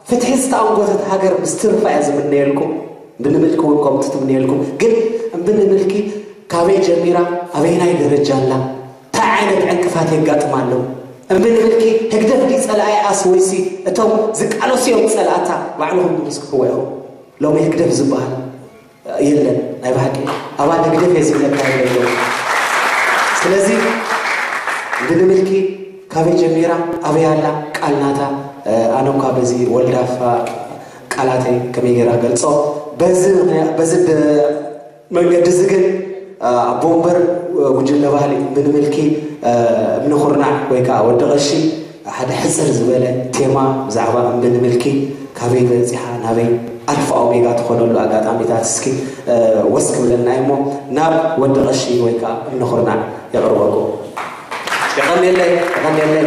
ፍትሒ ዝተኣንጎተት ሃገር ምስ ትርፋ እየ ዝምነየልኩም። እምቢ ንብልኪ እውን ከምኡ ትምነየልኩም። ግን እምቢ ንብልኪ ካበይ ጀሚራ ኣበየናይ ደረጃ ኣላ? እንታይ ዓይነት ዕንቅፋት የጋጥማ ኣለዉ? እምቢ ንብልኪ ህግደፍ ድዩ ጸላኢኣስ ወይሲ እቶም ዝቃለሱ እዮም ጸላእታ? ባዕልኹም ትምስክርዎ ኢኹም። ሎሚ ህግደፍ ዝበሃል የለን። ናይ ብሓቂ ኣባል ህግደፍ እየ ዝብለካ የለ። ስለዚ እምቢ ንብልኪ ካበይ ጀሚራ ኣበይ ኣላ ቃል ናታ? ኣነ እኳ በዚ ወልዳፋ ቃላተይ ከመይ ገይራ ገልጾ? በዚ ምኽንያት በዚ ድ- መንገዲ እዚ ግን ኣቦ ወንበር ጉጅለ ባህሊ እምቢ ንብልኪ እምኒ ኩርናዕ ወይ ከዓ ወዲ ቀሺ ሓደ ሕፅር ዝበለ ቴማ ብዛዕባ እምቢ ንብልኪ ካበይ በፂሓ ናበይ ኣልፋ ኦሜጋ ትኾነሉ ኣጋጣሚታት እስኪ ወስ ክብለና እሞ ናብ ወዲ ቀሺ ወይ ከዓ እምኒ ኩርናዕ የቕርበኩም። የቐንየለይ፣ የቐንየለይ።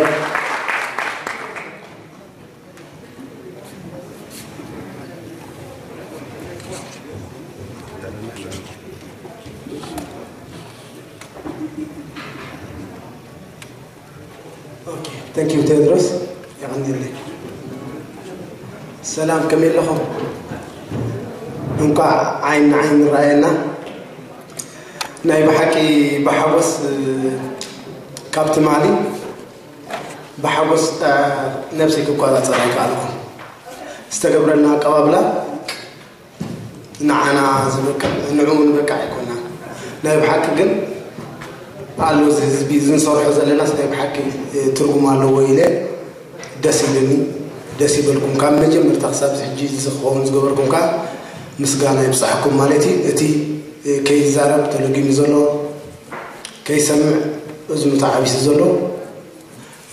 Thank you, ቴድሮስ። የቐንየለይ። ሰላም፣ ከመይ ኣለኹም? እንኳዕ ዓይን ንዓይን ንረኣየና። ናይ ብሓቂ ብሓጎስ፣ እ፣ ካብ ትማሊ ብሓጎስ፣ እ፣ ነብሰይ ክቆጻጸር ኣይከኣልኩን። ዝተገብረልና ኣቀባብላ ንዓና ዝበቅዕ፣ ንዕኡ ንበቅዕ ኣይኮናን። ናይ ብሓቂ ግን ኣሎ፣ እዚ ህዝቢ፣ እዚ ንሰርሖ ዘለናስ ናይ ብሓቂ፣ እ፣ ትርጉም ኣለዎ ኢለ ደስ ኢሉኒ። ደስ ይበልኩም። ካብ መጀመርታ ክሳብ ሕጂ እዚ ክኸውን ዝገበርኩም ከኣ ምስጋና ይብጻሕኩም ማለት እዩ። እቲ፣ እ፣ ከይዛረብ ተለጊሙ ዘሎ፣ ከይሰምዕ እዝኑ ተዓቢሱ ዘሎ፣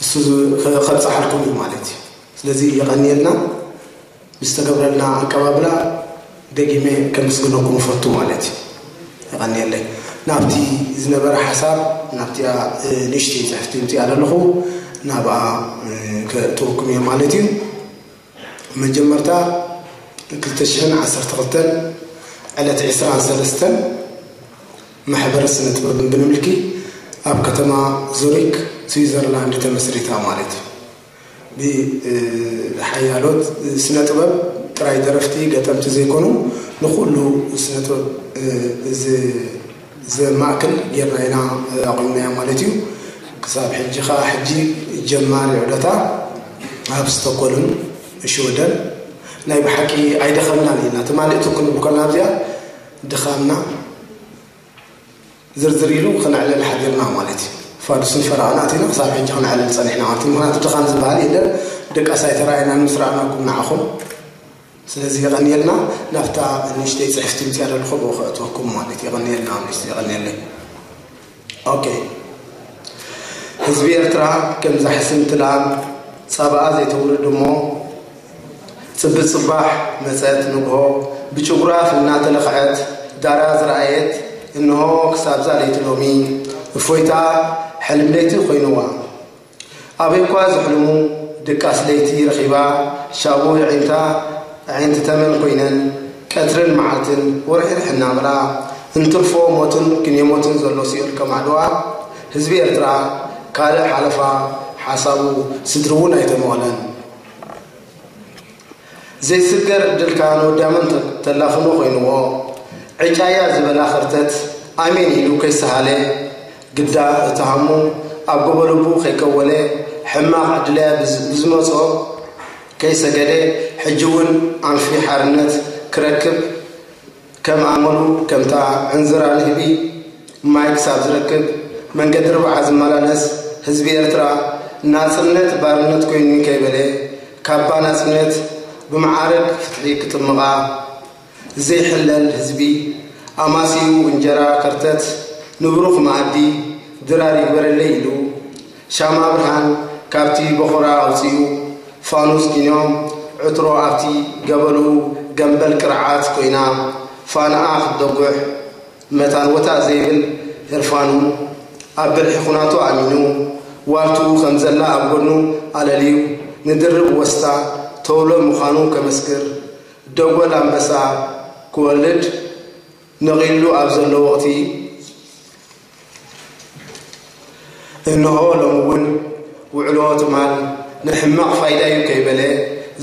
እሱ ዝ-፣ ከ-፣ ከብጽሓልኩም እዩ ማለት እዩ። ስለዚ የቐንየልና። ብዝተገብረልና ኣቀባብላ ደጊመ ከመስግነኩም እፈቱ ማለት እዩ። የቐንየለይ። ናብቲ ዝነበረ ሓሳብ፣ ናብቲኣ፣ እ፣ ንእሽተይ ጽሕፍቲ እምፅኣ ዘለኹ፣ ናብኣ፣ እ፣ ከእትወኩም እየ ማለት እዩ። መጀመርታ ክልተ ሽሕን ዓሰርተ ክልተን ዕለት ዕስራን ሰለስተን ማሕበረ ስነ ጥበብን ብምልኪ ኣብ ከተማ ዙሪክ ስዊዘርላንድ ተመስሪታ ማለት እዩ። ብሓያሎት ስነ ጥበብ ጥራይ ደረፍቲ፣ ገጠምቲ ዘይኮኑ ንኩሉ ስነ ጥበብ፣ እ፣ ዝ-፣ ዘማእክል ጌርና ኢና ኣቑምናያ ማለት እዩ። ክሳብ ሕጂ ኸዓ ሕጂ ጀማሪ ዑደታ ኣብ ስቶኮልም፣ ሽወደን። ናይ ብሓቂ ኣይደኸምናን ኢልና ትማሊ እቱ ክንብል ከለና ኣብዚኣ ድኻምና ዝርዝር ኢሉ ክነዕልል ሓዲርና ማለት እዩ። ፋዱስን ፈረቓን ኣቲና ክሳብ ሕጂ ክነዕልል ጸኒሕና ማለት እዩ። ምኽንያቱ ድኻም ዝበሃል የለን። ድቃስ ኣይተራእየናን ምስ ረኣናኩም ንዓኹም። ስለዚ የቐንየልና። ናብታ ንእሽተይ ጽሕፍቲ ምጽያ ዘለኹ ብኡ ከእትወኩም ማለት እዩ። የቐንየልና፣ ንእሽተይ የቐንየለይ። ኦኬ። ህዝቢ ኤርትራ ከምዛ ሕስምቲ ላም ጻባኣ ዘይተውርድ እሞ፣ ጽብጽባሕ መጸት ንግሆ ብጭጉራፍ እናተለኽዐት ዳራ ዝረኣየት፣ እንሆ ክሳብዛ ለይቲ ሎሚ እፎይታ ሕልም ለይቲ ኮይንዋ። ኣበይኳ ዘሕልሙ ድቃስ ለይቲ ረኺባ፣ ሻቡ የዒንታ፣ ኣዒንቲ ተመን ኮይነን፣ ቀትርን መዓልትን ወርሒርሕ እናበላ፣ እንትርፎ ሞትን ክንየሞትን ዘሎ ሲኦል ከማዕድዋ፣ ህዝቢ ኤርትራ ካልእ ሓለፋ ሓሳቡ ስድሪ እውን ኣይተመቐለን። ዘይስገር ዕድልካ ንወዳምን ተ-፣ ተላፍኖ ኮይንዎ፣ ዕጫያ ዝበላ ከርተት ኣሜን ኢሉ ከይሰሃለ፣ ግዳ እቲ ሃሙ ኣብ ጎቦ ልቡ ከይከወለ፣ ሕማቕ ዕድለያ ብዝ-፣ ብዝመጾ ከይሰገደ፣ ሕጂ እውን ኣንፊ ሓርነት ክረክብ ከም ኣመሉ፣ ከምታ ዕንዝራ ንህቢ ማይ ክሳብ ዝረክብ መንገዲ ርብዓ ዝመላለስ ህዝቢ ኤርትራ፣ ናጽነት ባርነት ኮይኑኒ ከይበለ፣ ካባ ናጽነት ብመዓርግ ፍትሒ ክጥምቓ ዘይሕለል ህዝቢ፣ ኣማስዩ እንጀራ ከርተት ንብሩኽ መኣዲ ድራር ይግበረለይ ኢሉ፣ ሻማ ብርሃን ካብቲ በኹራ ኣውጺኡ፣ ፋኑስ ኪንዮ ዕትሮ ኣብቲ ገበሉ ገምበል ቅርዓት ኮይና፣ ፋናኣ ክትደጉሕ መታን ወታእ ዘይብል ህርፋኑ፣ ኣብ ብልሒ ኩናቱ ኣሚኑ፣ ዋልቱ ከም ዘላ ኣብ ጎድኑ ኣለልዩ፣ ንድርብ ወስታ ተውሎ ምዃኑ ከመስክር፣ ደጎል ኣንበሳ ክወልድ ነቒሉ ኣብ ዘሎ ወቕቲ፣ እንሆ ሎሚ እውን ውዕሎ ትማል ንሕማቕ ፋይዳ እዩ ከይበለ፣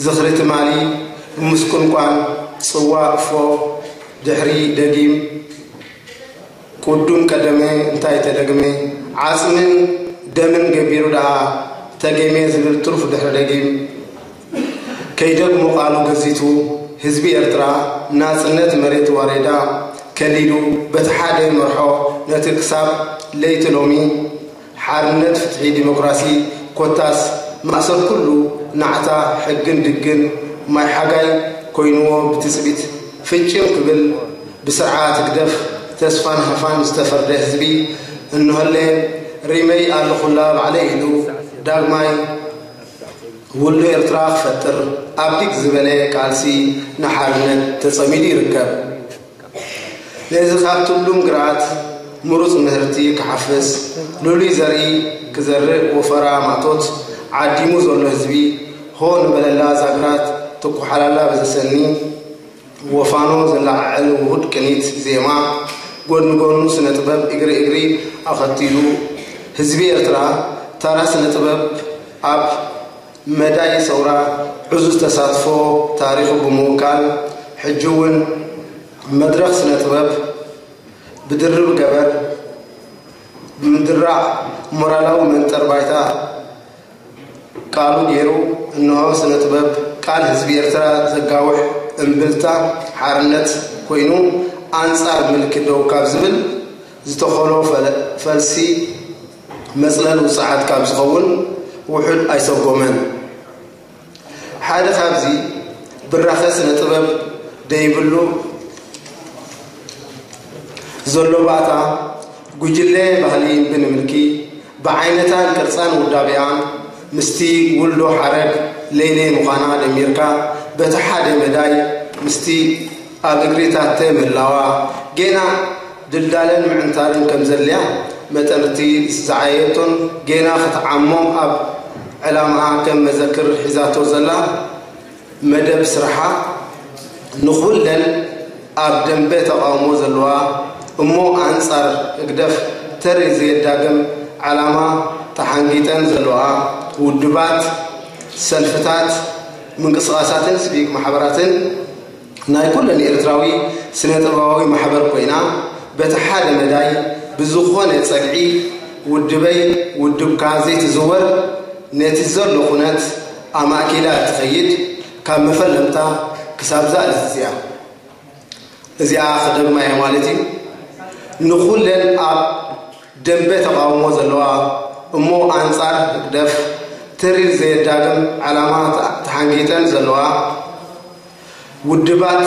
ዝኽሪ ትማሊ ብምስቁንቋን ጽዋ እፎ ድሕሪ ደጊም፣ ቅዱም ቀደመ እንታይ ተደግመ፣ ዓጽምን ደምን ገቢሩ ደኣ ተጌመ ዝብል ትሩፍ ድሕሪ ደጊም፣ ከይደግሞ ቃሉ ገዚቱ፣ ህዝቢ ኤርትራ ናጽነት መሬት ዋሬዳ ከሊሉ፣ በቲ ሓደ መርሖ ነቲ ክሳብ ለይቲ ሎሚ፣ ሓርነት፣ ፍትሒ፣ ዲሞክራሲ፣ ኮታስ ማእሰር ኩሉ ናዕታ፣ ሕግን ድግን ማይ ሓጋይ ኮይንዎ ብትጽቢት ፍጭም ክብል፣ ብስርዓት ህግደፍ ተስፋን ሃፋን ዝተፈርደ ህዝቢ፣ እንሆለ ሪመይ ኣለኹላ ባዕለይ ኢሉ ዳግማይ ውሉ ኤርትራ ክፈጥር ኣብ ዲግ ዝበለ ቃልሲ ንሓርነት ተጸሚዱ ይርከብ። ነዚ ካብ ትሉም ግራት ምሩጽ ምህርቲ ክሓፍስ፣ ልሉይ ዘርኢ ክዘርእ ወፈራ ማእቶት ዓዲሙ ዘሎ ህዝቢ፣ ሆ ንበለላ ዛግራት ትኩሓላላ በዘሰኒ፣ ወፋኖ ዘለዓዕል ውሁድ ቅኒት ዜማ፣ ጎድኒ ጎኑ ስነ ጥበብ እግሪ እግሪ ኣኸቲሉ፣ ህዝቢ ኤርትራ ታራ ስነ ጥበብ ኣብ መዳይ ሰውራ ዕዙዝ ተሳትፎ ታሪኹ ብምውካል፣ ሕጂ እውን መድረኽ ስነ ጥበብ ብድርብ ገበር ብምድራዕ ሞራላዊ መንጠር ባይታ ቃሉ ገይሩ፣ እንሆ ስነ ጥበብ ቃል ህዝቢ ኤርትራ ዘጋውሕ እምብልታ ሓርነት ኮይኑ፣ ኣንጻር ምልኪ ደው ካብ ዝብል ዝተኸሎ ፈለ-፣ ፈልሲ መጽለል ውጽዓት ካብ ዝኸውን ውሑድ ኣይሰጎመን። ሓደ ካብዚ ብራኸ ስነ ጥበብ ደይብሉ ዘሎ ባእታ፣ ጉጅለ ባህሊ እምቢ ንምልኪ ብዓይነታን ቅርጻን ውዳቤኣን ምስቲ ውልዶ ሓረግ ለይለይ ምዃና ደሚርካ፣ በቲ ሓደ መዳይ ምስቲ ኣብ እግሪ ታተ ምህላዋ፣ ጌና ድልዳለን ምዕንታርን ከም ዘድልያ መጠን፣ እቲ ዝዓየየቶን ጌና ክትዓሞም ኣብ ዕላማኣ ከም መዘክር ሒዛቶ ዘላ መደብ ስራሓ፣ ንኹለን ኣብ ደንበ ተቓውሞ ዘለዋ እሞ ኣንጻር ህግደፍ ተሪር ዘየዳግም ዓላማ ተሓንጊጠን ዘለዋ ውድባት፣ ሰልፍታት፣ ምንቅስቓሳትን ሲቪክ ማሕበራትን ናይ ኩለን ኤርትራዊ ስነ ጥበባዊ ማሕበር ኮይና፣ በቲ ሓደ መዳይ ብዝኾነ ጸግዒ ውድበይ ውድብካ ዘይትዝወር፣ ነቲ ዘሎ ኩነት ኣማእኪላ እትኸይድ፣ ካብ መፈለምታ ክሳብ ዛእለት እዚኣ። እዚኣ ክደግማ እየ ማለት እዩ። ንኹለን ኣብ ደንበ ተቓውሞ ዘለዋ እሞ ኣንጻር ህግደፍ ተሪር ዘየዳግም ዓላማ ተሓንጊጠን ዘለዋ ውድባት፣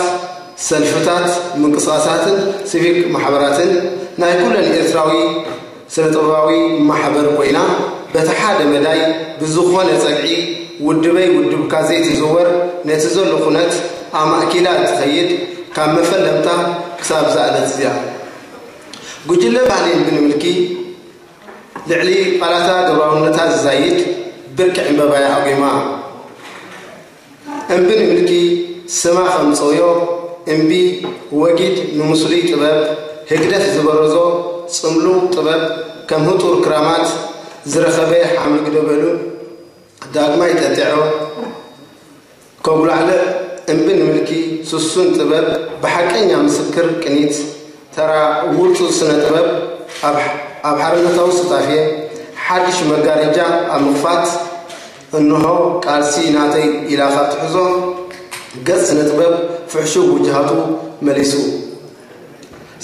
ሰልፍታት፣ ምንቅስቓሳትን ሲቪክ ማሕበራትን ናይ ኩለን ኤርትራዊ ስነ ጥበባዊ ማሕበር ኮይና፣ በቲ ሓደ መዳይ ብዝኾነ ጸግዒ ውድበይ ውድብካ ዘይትዝወር፣ ነቲ ዘሎ ኩነት ኣማእኪላ እትኸይድ፣ ካብ መፈለምታ ክሳብ ዝኣለት እዚኣ። ጉጅለ ባህሊ እምቢ ንምልኪ ልዕሊ ቃላታ ግብራውነታ ዝዛይድ ብርቂ ዕምበባ እያ ኣጒማ። እምቢ ንምልኪ ስማ ከምጽኦዮ፣ እምቢ ወጊድ ንምስሉይ ጥበብ፣ ህግደፍ ዝበረዞ ጽምሉቕ ጥበብ፣ ከም ህጡር ክራማት ዝረኸበ ሓምሊ ግደበሉ ዳግማይ ጠጢዖ ከጉላዕልዕ። እምቢ ንምልኪ ስሱን ጥበብ፣ ብሓቀኛ ምስክር ቅኒት፣ ተራ ውርጹ ስነ ጥበብ ኣብ፣ ኣብ ሓርነታዊ ሱታፌ ሓድሽ መጋረጃ ኣብ ምኽፋት፣ እንሆ ቃልሲ ናተይ ኢላ ካብ ትሕዞ ገጽ ስነ ጥበብ ፍሕሹው ውጅሃቱ መሊሱ።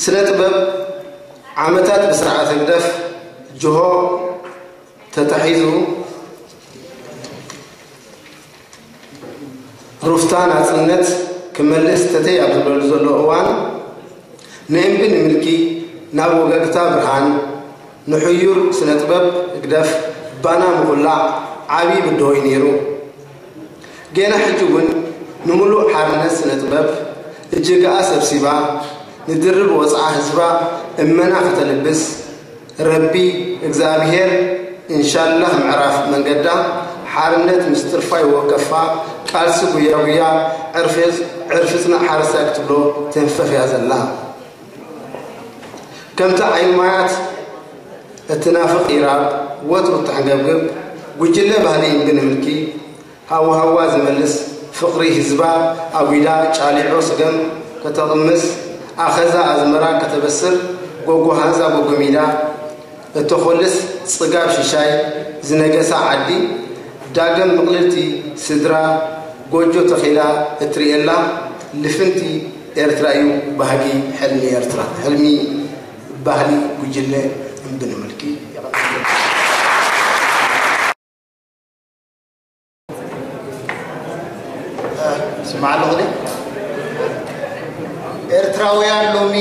ስነ ጥበብ ዓመታት ብስርዓት ህግደፍ ጅሆ ተታሒዙ፣ ሩፍታ ናጽነት ክመልስ ተተይ ኣብ ዝበሉ ዘሎ እዋን፣ ንእምቢ ንምልኪ ናብ ወገግታ ብርሃን፣ ንሕዩር ስነ ጥበብ ህግደፍ ባና ምኹላዕ ዓቢ ብድሆ እዩ ነይሩ። ጌና ሕጂ እውን ንምሉእ ሓርነት ስነ ጥበብ እጅግኣ ሰብሲባ፣ ንድርብ ወጽዓ ህዝባ እመና ከተልብስ፣ ረቢ እግዚኣብሄር እንሻላህ ምዕራፍ መንገዳ ሓርነት ምስ ጥርፋይ ወከፋ ቃልሲ ጉያ ጉያ ዕርፊ፣ ዕርፊ ጽናዕ ሓረስታይ ክትብሎ ተንፈፍ እያ ዘላ። ከምቲ ዓይኒ ማያት እትናፍቕ ኢራብ ወትሩ እተሕንገብግብ ጉጅለ ባህሊ እምቢ ንምልኪ ሃዋሃዋ ዝመልስ ፍቕሪ ህዝባ ኣጒዳ ጫሊዖ ስገም ከተቕምስ ኣኸዛ ኣዝመራ ከተበስር ጎጎ ሃንዛ ጎጎ ሚዳ እተኾልስ ጽጋብ ሽሻይ ዝነገሳ ዓዲ ዳግም ምቕልልቲ ስድራ ጎጆ ተኺላ እትርእየላ ልፍንቲ ኤርትራ እዩ ባህጊ ሕልሚ ኤርትራ፣ ሕልሚ ባህሊ ጉጅለ እምቢ ንምልኪ። ይቐጽል። ስማዕ ኣለኹ ድዩ? ኤርትራውያን ሎሚ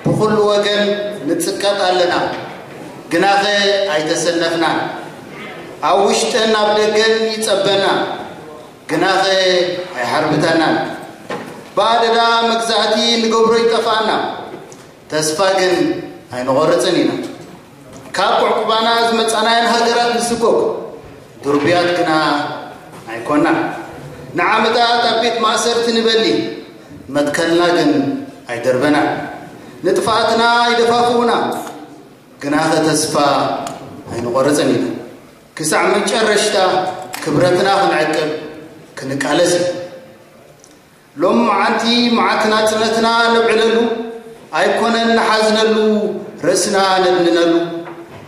ብኹሉ ወገን ንጽቀጥ ኣለና፣ ግናኸ ኣይተሰነፍናን። ኣብ ውሽጥን ኣብ ደገን ይጸበና፣ ግናኸ ኣይሓርብተናን። ብኣደዳ መግዛእቲ ንገብሮ ይጠፍኣና፣ ተስፋ ግን ኣይንቖርጽን ኢና። ካብ ቁዕቁባና ዝመጻናየን ሃገራት ንስጎግ፣ ድሩብያት ግና ኣይኮናን። ንዓመታት ኣብ ቤት ማእሰርቲ ንበሊ፣ መትከልና ግን ኣይደርበናን። ንጥፍኣትና ይደፋፍኡና፣ ግናኸ ተስፋ ኣይንቖርጽን ኢና። ክሳዕ መጨረሽታ ክብረትና ክንዕቅብ ክንቃለስ እዩ። ሎም መዓልቲ መዓልቲ ናጽነትና ነብዕለሉ ኣይኮነን ንሓዝነሉ፣ ርእስና ነድንነሉ።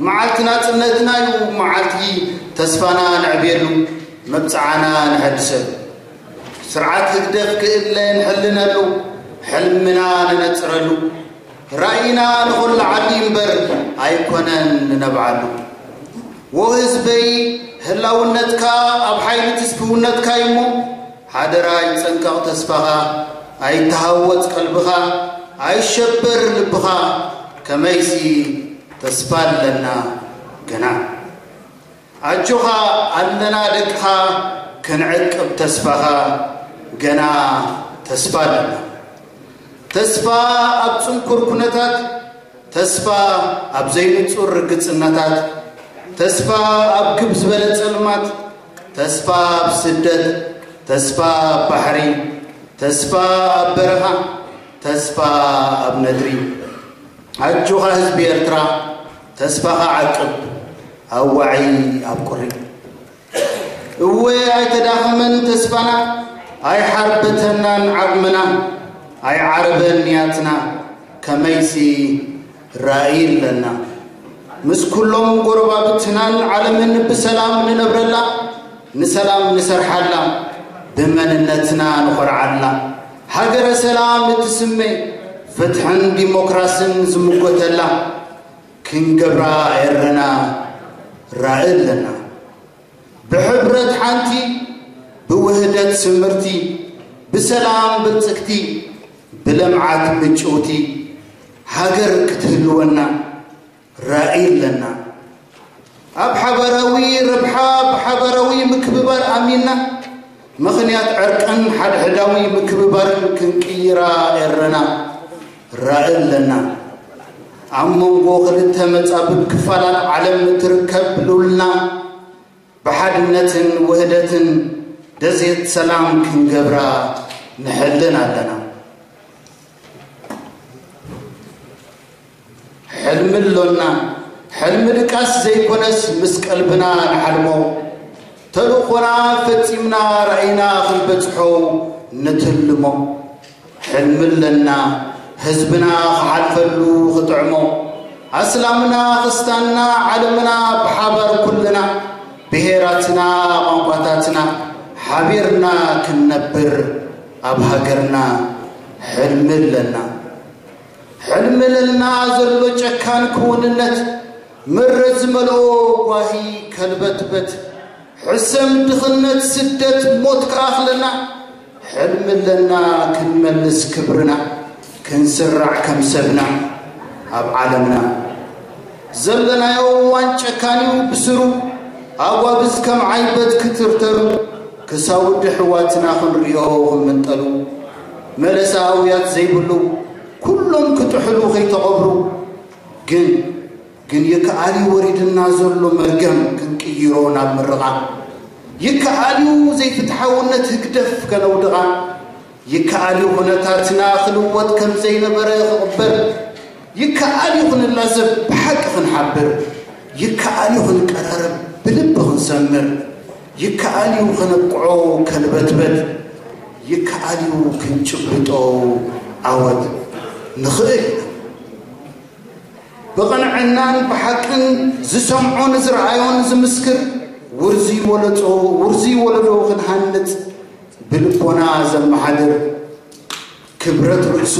መዓልቲ ናጽነትና እዩ መዓልቲ ተስፋና ነዕብየሉ፣ መብጽዓና ነሐድሰሉ። ስርዓት ህግደፍ ክእለ ንሕልነሉ፣ ሕልምና ንነጽረሉ። ራእይና ንኹሉ ዓዲ እምበር ኣይኮነን ንነብዓሉ። ወህዝበይ፣ ህላውነትካ ኣብ ሓይሊ ትስፍውነትካ እዩሞ፣ ሓደራ ኣይትጸንቀቕ ተስፋኻ፣ ኣይተሃወጽ ቀልብኻ፣ ኣይሸበር ልብኻ፣ ከመይሲ ተስፋ ኣለና ገና። ኣጆኻ ኣለና ደቅኻ፣ ክንዕቅብ ተስፋኻ፣ ገና ተስፋ ኣለና። ተስፋ ኣብ ጽንኩር ኩነታት፣ ተስፋ ኣብ ዘይንጹር ርግጽናታት፣ ተስፋ ኣብ ግብ ዝበለ ጸልማት፣ ተስፋ ኣብ ስደት፣ ተስፋ ኣብ ባሕሪ፣ ተስፋ ኣብ በረኻ፣ ተስፋ ኣብ ነድሪ። ኣጆኻ ህዝቢ ኤርትራ፣ ተስፋኻ ዓቅብ፣ ኣዋዒ ኣብ ቁሪ። እወ ኣይተዳኸመን ተስፋና፣ ኣይሓርበተናን ዓቕምና፣ ኣይዓረበን ንያትና፣ ከመይሲ ራእይ ኣለና። ምስ ኩሎም ጎረባብትናን ዓለምን ብሰላም ንነብረላ፣ ንሰላም ንሰርሓላ፣ ብመንነትና ንኾርዓላ፣ ሃገረ ሰላም እትስመ፣ ፍትሕን ዲሞክራስን ዝምጎተላ፣ ክንገብራ ኤረና ራእይ ኣለና። ብሕብረት ሓንቲ፣ ብውህደት ስምርቲ፣ ብሰላም ብልጽግቲ፣ ብልምዓት ምጭውቲ፣ ሃገር ክትህልወና ራእይ ኣለና። ኣብ ሓባራዊ ረብሓ፣ ብሓባራዊ ምክብባር ኣሚንና፣ ምኽንያት ዕርቅን ሓድሕዳዊ ምክብባርን ክንቅይራ ኤረና ራእይ ኣለና። ኣብ መንጎ ክልተ መጻብብ ክፋላት ዓለም እትርከብ ልዑልና፣ ብሓድነትን ውህደትን ደሴት ሰላም ክንገብራ ንሕልን ኣለና። ሕልሚ ኣሎና። ሕልሚ ድቃስ ዘይኮነስ፣ ምስ ቀልብና ንሓልሞ። ተልእኾና ፈጺምና፣ ራእይና ክንበጽሖ ንትልሞ። ሕልሚ ኣለና፣ ህዝብና ክሓልፈሉ ክጥዕሞ። ኣስላምና፣ ክስታንና፣ ዓለምና ብሓባር ኩልና፣ ብሄራትና፣ ቋንቋታትና፣ ሓቢርና ክንነብር ኣብ ሃገርና። ሕልሚ ኣለና። ሕልሚ ለልና ዘሎ ጨካን ክውንነት፣ መረት ዝመልኦ ጓሂ ከልበትበት፣ ሕሰም ድኽነት ስደት ሞት ክኣኽለና፣ ሕልሚ ኣለና ክንመልስ ክብርና፣ ክንስራዕ ከም ሰብና ኣብ ዓለምና። ዘለናዮ እዋን ጨካንዩ ብስሩ፣ ኣጓብዝ ከም ዓይበት ክትርተሩ፣ ክሳውዲ ሕዋትና ክንሪኦ ክምንጠሉ፣ መለሳ ኣውያት ዘይብሉ፣ ኩሎም ክጥሕሉ ከይተቐብሩ። ግን፣ ግን ይከኣል እዩ ወሪድና ዘሎ መርገም ክንቅይሮ ናብ ምርቓ። ይከኣል እዩ ዘይፍትሓውነት ህግደፍ ከነውድቓ። ይከኣል እዩ ኩነታትና ክልወጥ ከም ዘይነበረ ክቕበር። ይከኣል እዩ ክንላዘብ ብሓቂ ክንሓብር። ይከኣል እዩ ክንቀራረብ ብልቢ ክንሰምር። ይከኣል እዩ ከነብቅዖ ከልበትበት። ይከኣል እዩ ክንጭብጦ ዓወት ንኽእል ኢና። ብቕንዕናን ብሓቅን ዝሰምዖን ዝረኣዮን ዝምስክር ውርዙይ ወለጾ-፣ ውርዙይ ወለዶ ክንሃንጽ ብልቦና ዘመሓድር ክብረት ርእሱ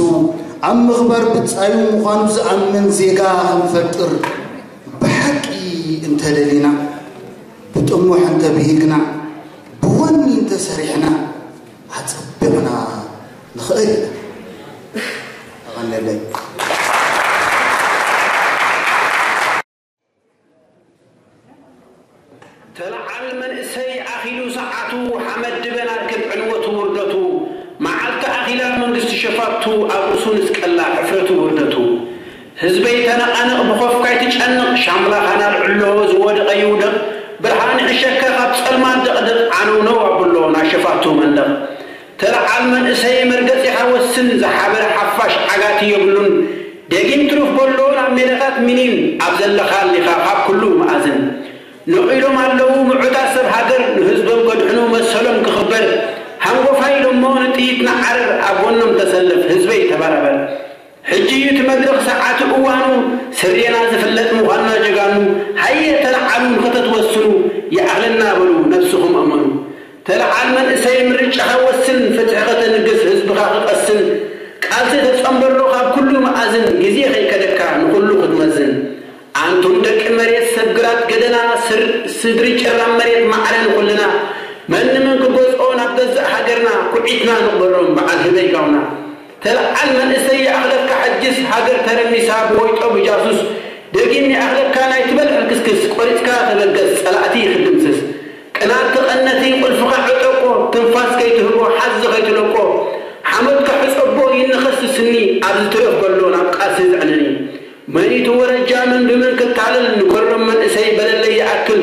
ኣብ ምግባር ብጻዩ ምዃኑ ዝኣምን ዜጋ ክንፈጥር ብሓቂ እንተደሊና፣ ብጥሙሕ እንተብሂግና፣ ብወኒ እንተሰሪሕና፣ ኣጸቢቕና ንኽእል ኢና። ኣቐንየለይ። ተለዓል መንእሰይ ኣኺሉ ሰዓቱ፣ ሓመድ ድበን ኣርክብ ዕንወቱ ውርደቱ፣ መዓልቲ ኣኺላ መንግስቲ ሸፋቱ፣ ኣብ ርእሱ ንስቀላ ሕፍረቱ ውርደቱ። ህዝበይ ተነቓነቕ ብኾፍካ ኣይትጨነቕ፣ ሻምብላኻ ናልዕሎ ዝወደቐ ይውደቕ፣ ብርሃን ይሕሸካ ካብ ጸልማት ደቕድቕ፣ ዓነውነው ኣብሎ ናብ ሸፋቱ መንደቕ። ተለዓል መንእሰይ መርገጺኻ ወስን፣ ዝሓበረ ሓፋሽ ዓጋቲ የብሉን፣ ደጊም ትሩፍ በሎ ናብ ሜዳታት ሚኒን፣ ኣብ ዘለኻሉ ኢኻ ካብ ኩሉ መኣዝን። ነቒሎም ኣለዉ ምዑታት ሰብ ሃገር፣ ንህዝቦም ከድሕኑ መሰሎም ክኽበር። ሃንጎፋይ ኢሎሞ ንጥይት ንዓረር፣ ኣብ ጎኖም ተሰለፍ ህዝበይ ተበራበር። ሕጂ እዩ እቲ መድረኽ ሰዓቱ እዋኑ፣ ስሬና ዝፍለጥ ምዃንና ጀጋኑ። ሃየ ተለዓሉ ንኽተትወስኑ፣ ይኣኽለና በሉ ነብስኹም እመኑ። ተለዓል መንእሰይ ምርጫኻ ወስን፣ ፍትሒ ከተንግስ ህዝብኻ ክቐስን። ቃልሲ ተጸንበሮ ካብ ኩሉ መኣዝን፣ ግዜ ከይከደካ ንኹሉ ክትመዝን። ኣንቱም ደቂ መሬት ሰብ ግራት ገደና፣ ስር-፣ ስድሪ ጭራም መሬት ማዕረ ንኹልና። መን ንመን ክገዝኦ ናብ ገዛእ ሃገርና፣ ኩዒትና ንቕበሮም በዓል ህበይ ጋውና። ተለዓል መንእሰይ ይኣኽለካ ሕጅስ ሃገር ተረሚሳ ብወይጦ ብጃሱስ። ደጊም ይኣኽለካ ናይ ትበል ሕልክስክስ፣ ቆሪጽካ ተበገስ ጸላእቲ ክትድምስስ። ቅናት ተቐነቲ ቁልፍኻ ዕጠቆ፣ ትንፋስ ከይትህቦ ሓዚ ከይትለቆ። ሓመድካ ሕጸቦ ይንኸስ ስኒ፣ ኣብ ዝትረፍ በሎ ናብ ቃልሲ ዝዕነኒ። መን እዩ እቲ ወረጃ መን ብመን ክታለል፣ ንገሮም መንእሰይ በለለይ ይኣክል።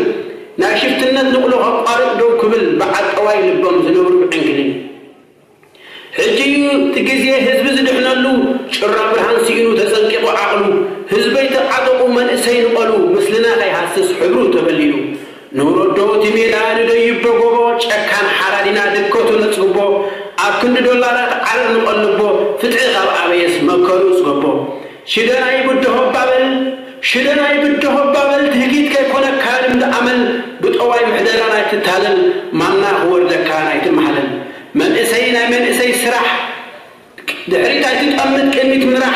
ናይ ሽፍትነት ንቕሎ ከቋርጥ ደው ክብል፣ በዓል ጠዋይ ልቦም ዝነብሩ ብዕንክሊል። ሕጂ እዩ እቲ ግዜ ህዝቢ ዝድሕነሉ፣ ጭራ ብርሃን ስኢኑ ተጸንቂቑ ዓቕሉ። ህዝበይ ተዓጠቑ መንእሰይ ንቐሉ፣ ምስልና ከይሃስስ ሕብሩ ተበሊሉ። ንውረዶ እቲ ሜዳ ንደይቦ ጎቦ፣ ጨካን ሓራዲና ድከቱ ነጽግቦ። ኣብ ክንዲ ዶላራት ዓረር ንቐልቦ፣ ፍትሒ ካብ ኣበየስ መከሩ ጽገቦ። ሽደናይ ብድሆ ባበል፣ ሽደናይ ብድሆ ባበል፣ ትህኪት ከይኮነካ ልምዲ ኣመል። ብጠዋይ ምሕደራ ናይ ትታለል፣ ማና ክወርደካ ናይ ትመሃለል። መንእሰይ ናይ መንእሰይ ስራሕ፣ ድሕሪት ኣይትጠምት ቅድሚት ምራሕ።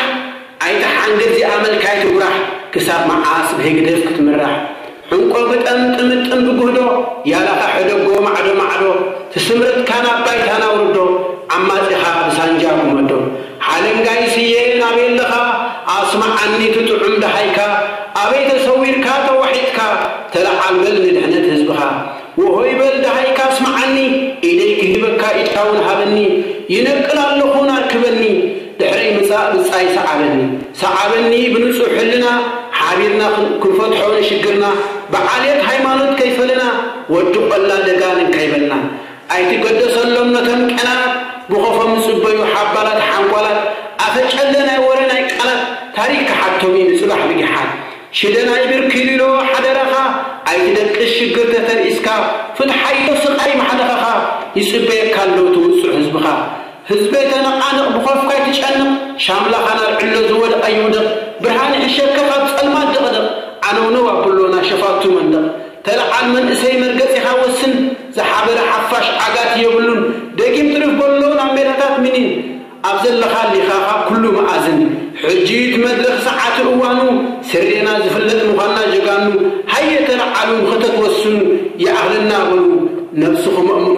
ኣይትሓንግድ ዚኣመልካ ኣይትጉራሕ፣ ክሳብ መዓስ ብህግደፍ ክትምራሕ። ዕንቆ ግጠም ጥምጥም ብጉህዶ፣ ያላኻ ሕደጎ ማዕዶ ማዕዶ። ትስምረትካ ናብ ባይታና ውርዶ፣ ዓማጺኻ ብሳንጃ ጉመዶ። ሓለንጋይ ስየ ናበይ ኣለኻ? ኣስምዓኒ ትጥዑም ደሃይካ፣ ኣበይ ተሰዊርካ ተዋሒጥካ? ተለዓል በል ንድሕነት ህዝብኻ። ወሆይ በል ደሃይካ ኣስምዓኒ፣ ኢደይ ክህበካ ኢድካ እውን ሃበኒ። ይነቅል ኣለኹ ናርክበኒ፣ ድሕረይ ምጻእ ብጻይ ሰዓበኒ። ሰዓበኒ ብንጹህ ሕልና፣ ሓቢርና ክን-፣ ክንፈትሖ ንሽግርና። ብዓልየት ሃይማኖት ከይፈለና፣ ወዲ ቆላ ደጋን እንካይበልና። ኣይትገደሰሎም ነቶም ቀናት፣ ብኸፎም ዝጽበዩ ሓባላት ሓንኳላት። ኣፈጨለ ናይ ወረ ናይ ቃላት፣ ታሪክ ክሓቶም እዩ ንጽባሕ ብጊሓት። ሽደናይ ብርክሊሎ ሓደራኻ፣ ኣይትደቅስ ሽግር ተተርኢስካ። ፍትሓዮ ስቓይ ማሕለኻኻ፣ ይጽበየካ ኣሎ እቲ ውጹዕ ህዝብኻ። ህዝበይ ተነቓነቕ ብኾፍካ ኣይትጨንቕ፣ ሻምላኻ ናብ ዕሎ ዝወድቕ ኣይውደቕ። ብርሃን ይሕሸካ ካብ ጸልማት ድቕድቕ፣ ዓነውነው ኣብሎ ናብ ሸፋቱ መንደቕ። ተለዓል መንእሰይ መርገጺኻ ወስን፣ ዝሓበረ ሓፋሽ ዓጋት የብሉን። ደጊም ትርፍ በሎ ናብ ሜዳታት ምኒን። ኣብ ዘለኻሉ ኢኻ ካብ ኩሉ መኣዝን። ሕጂ እቲ መድረኽ ሰዓቱ እዋኑ፣ ስሬና ዝፍለጥ ምዃንና ጀጋኑ። ሃየ ተለዓሉ ንኽተትወስኑ፣ ይኣኽለና በሉ ነብስኹም እምኑ።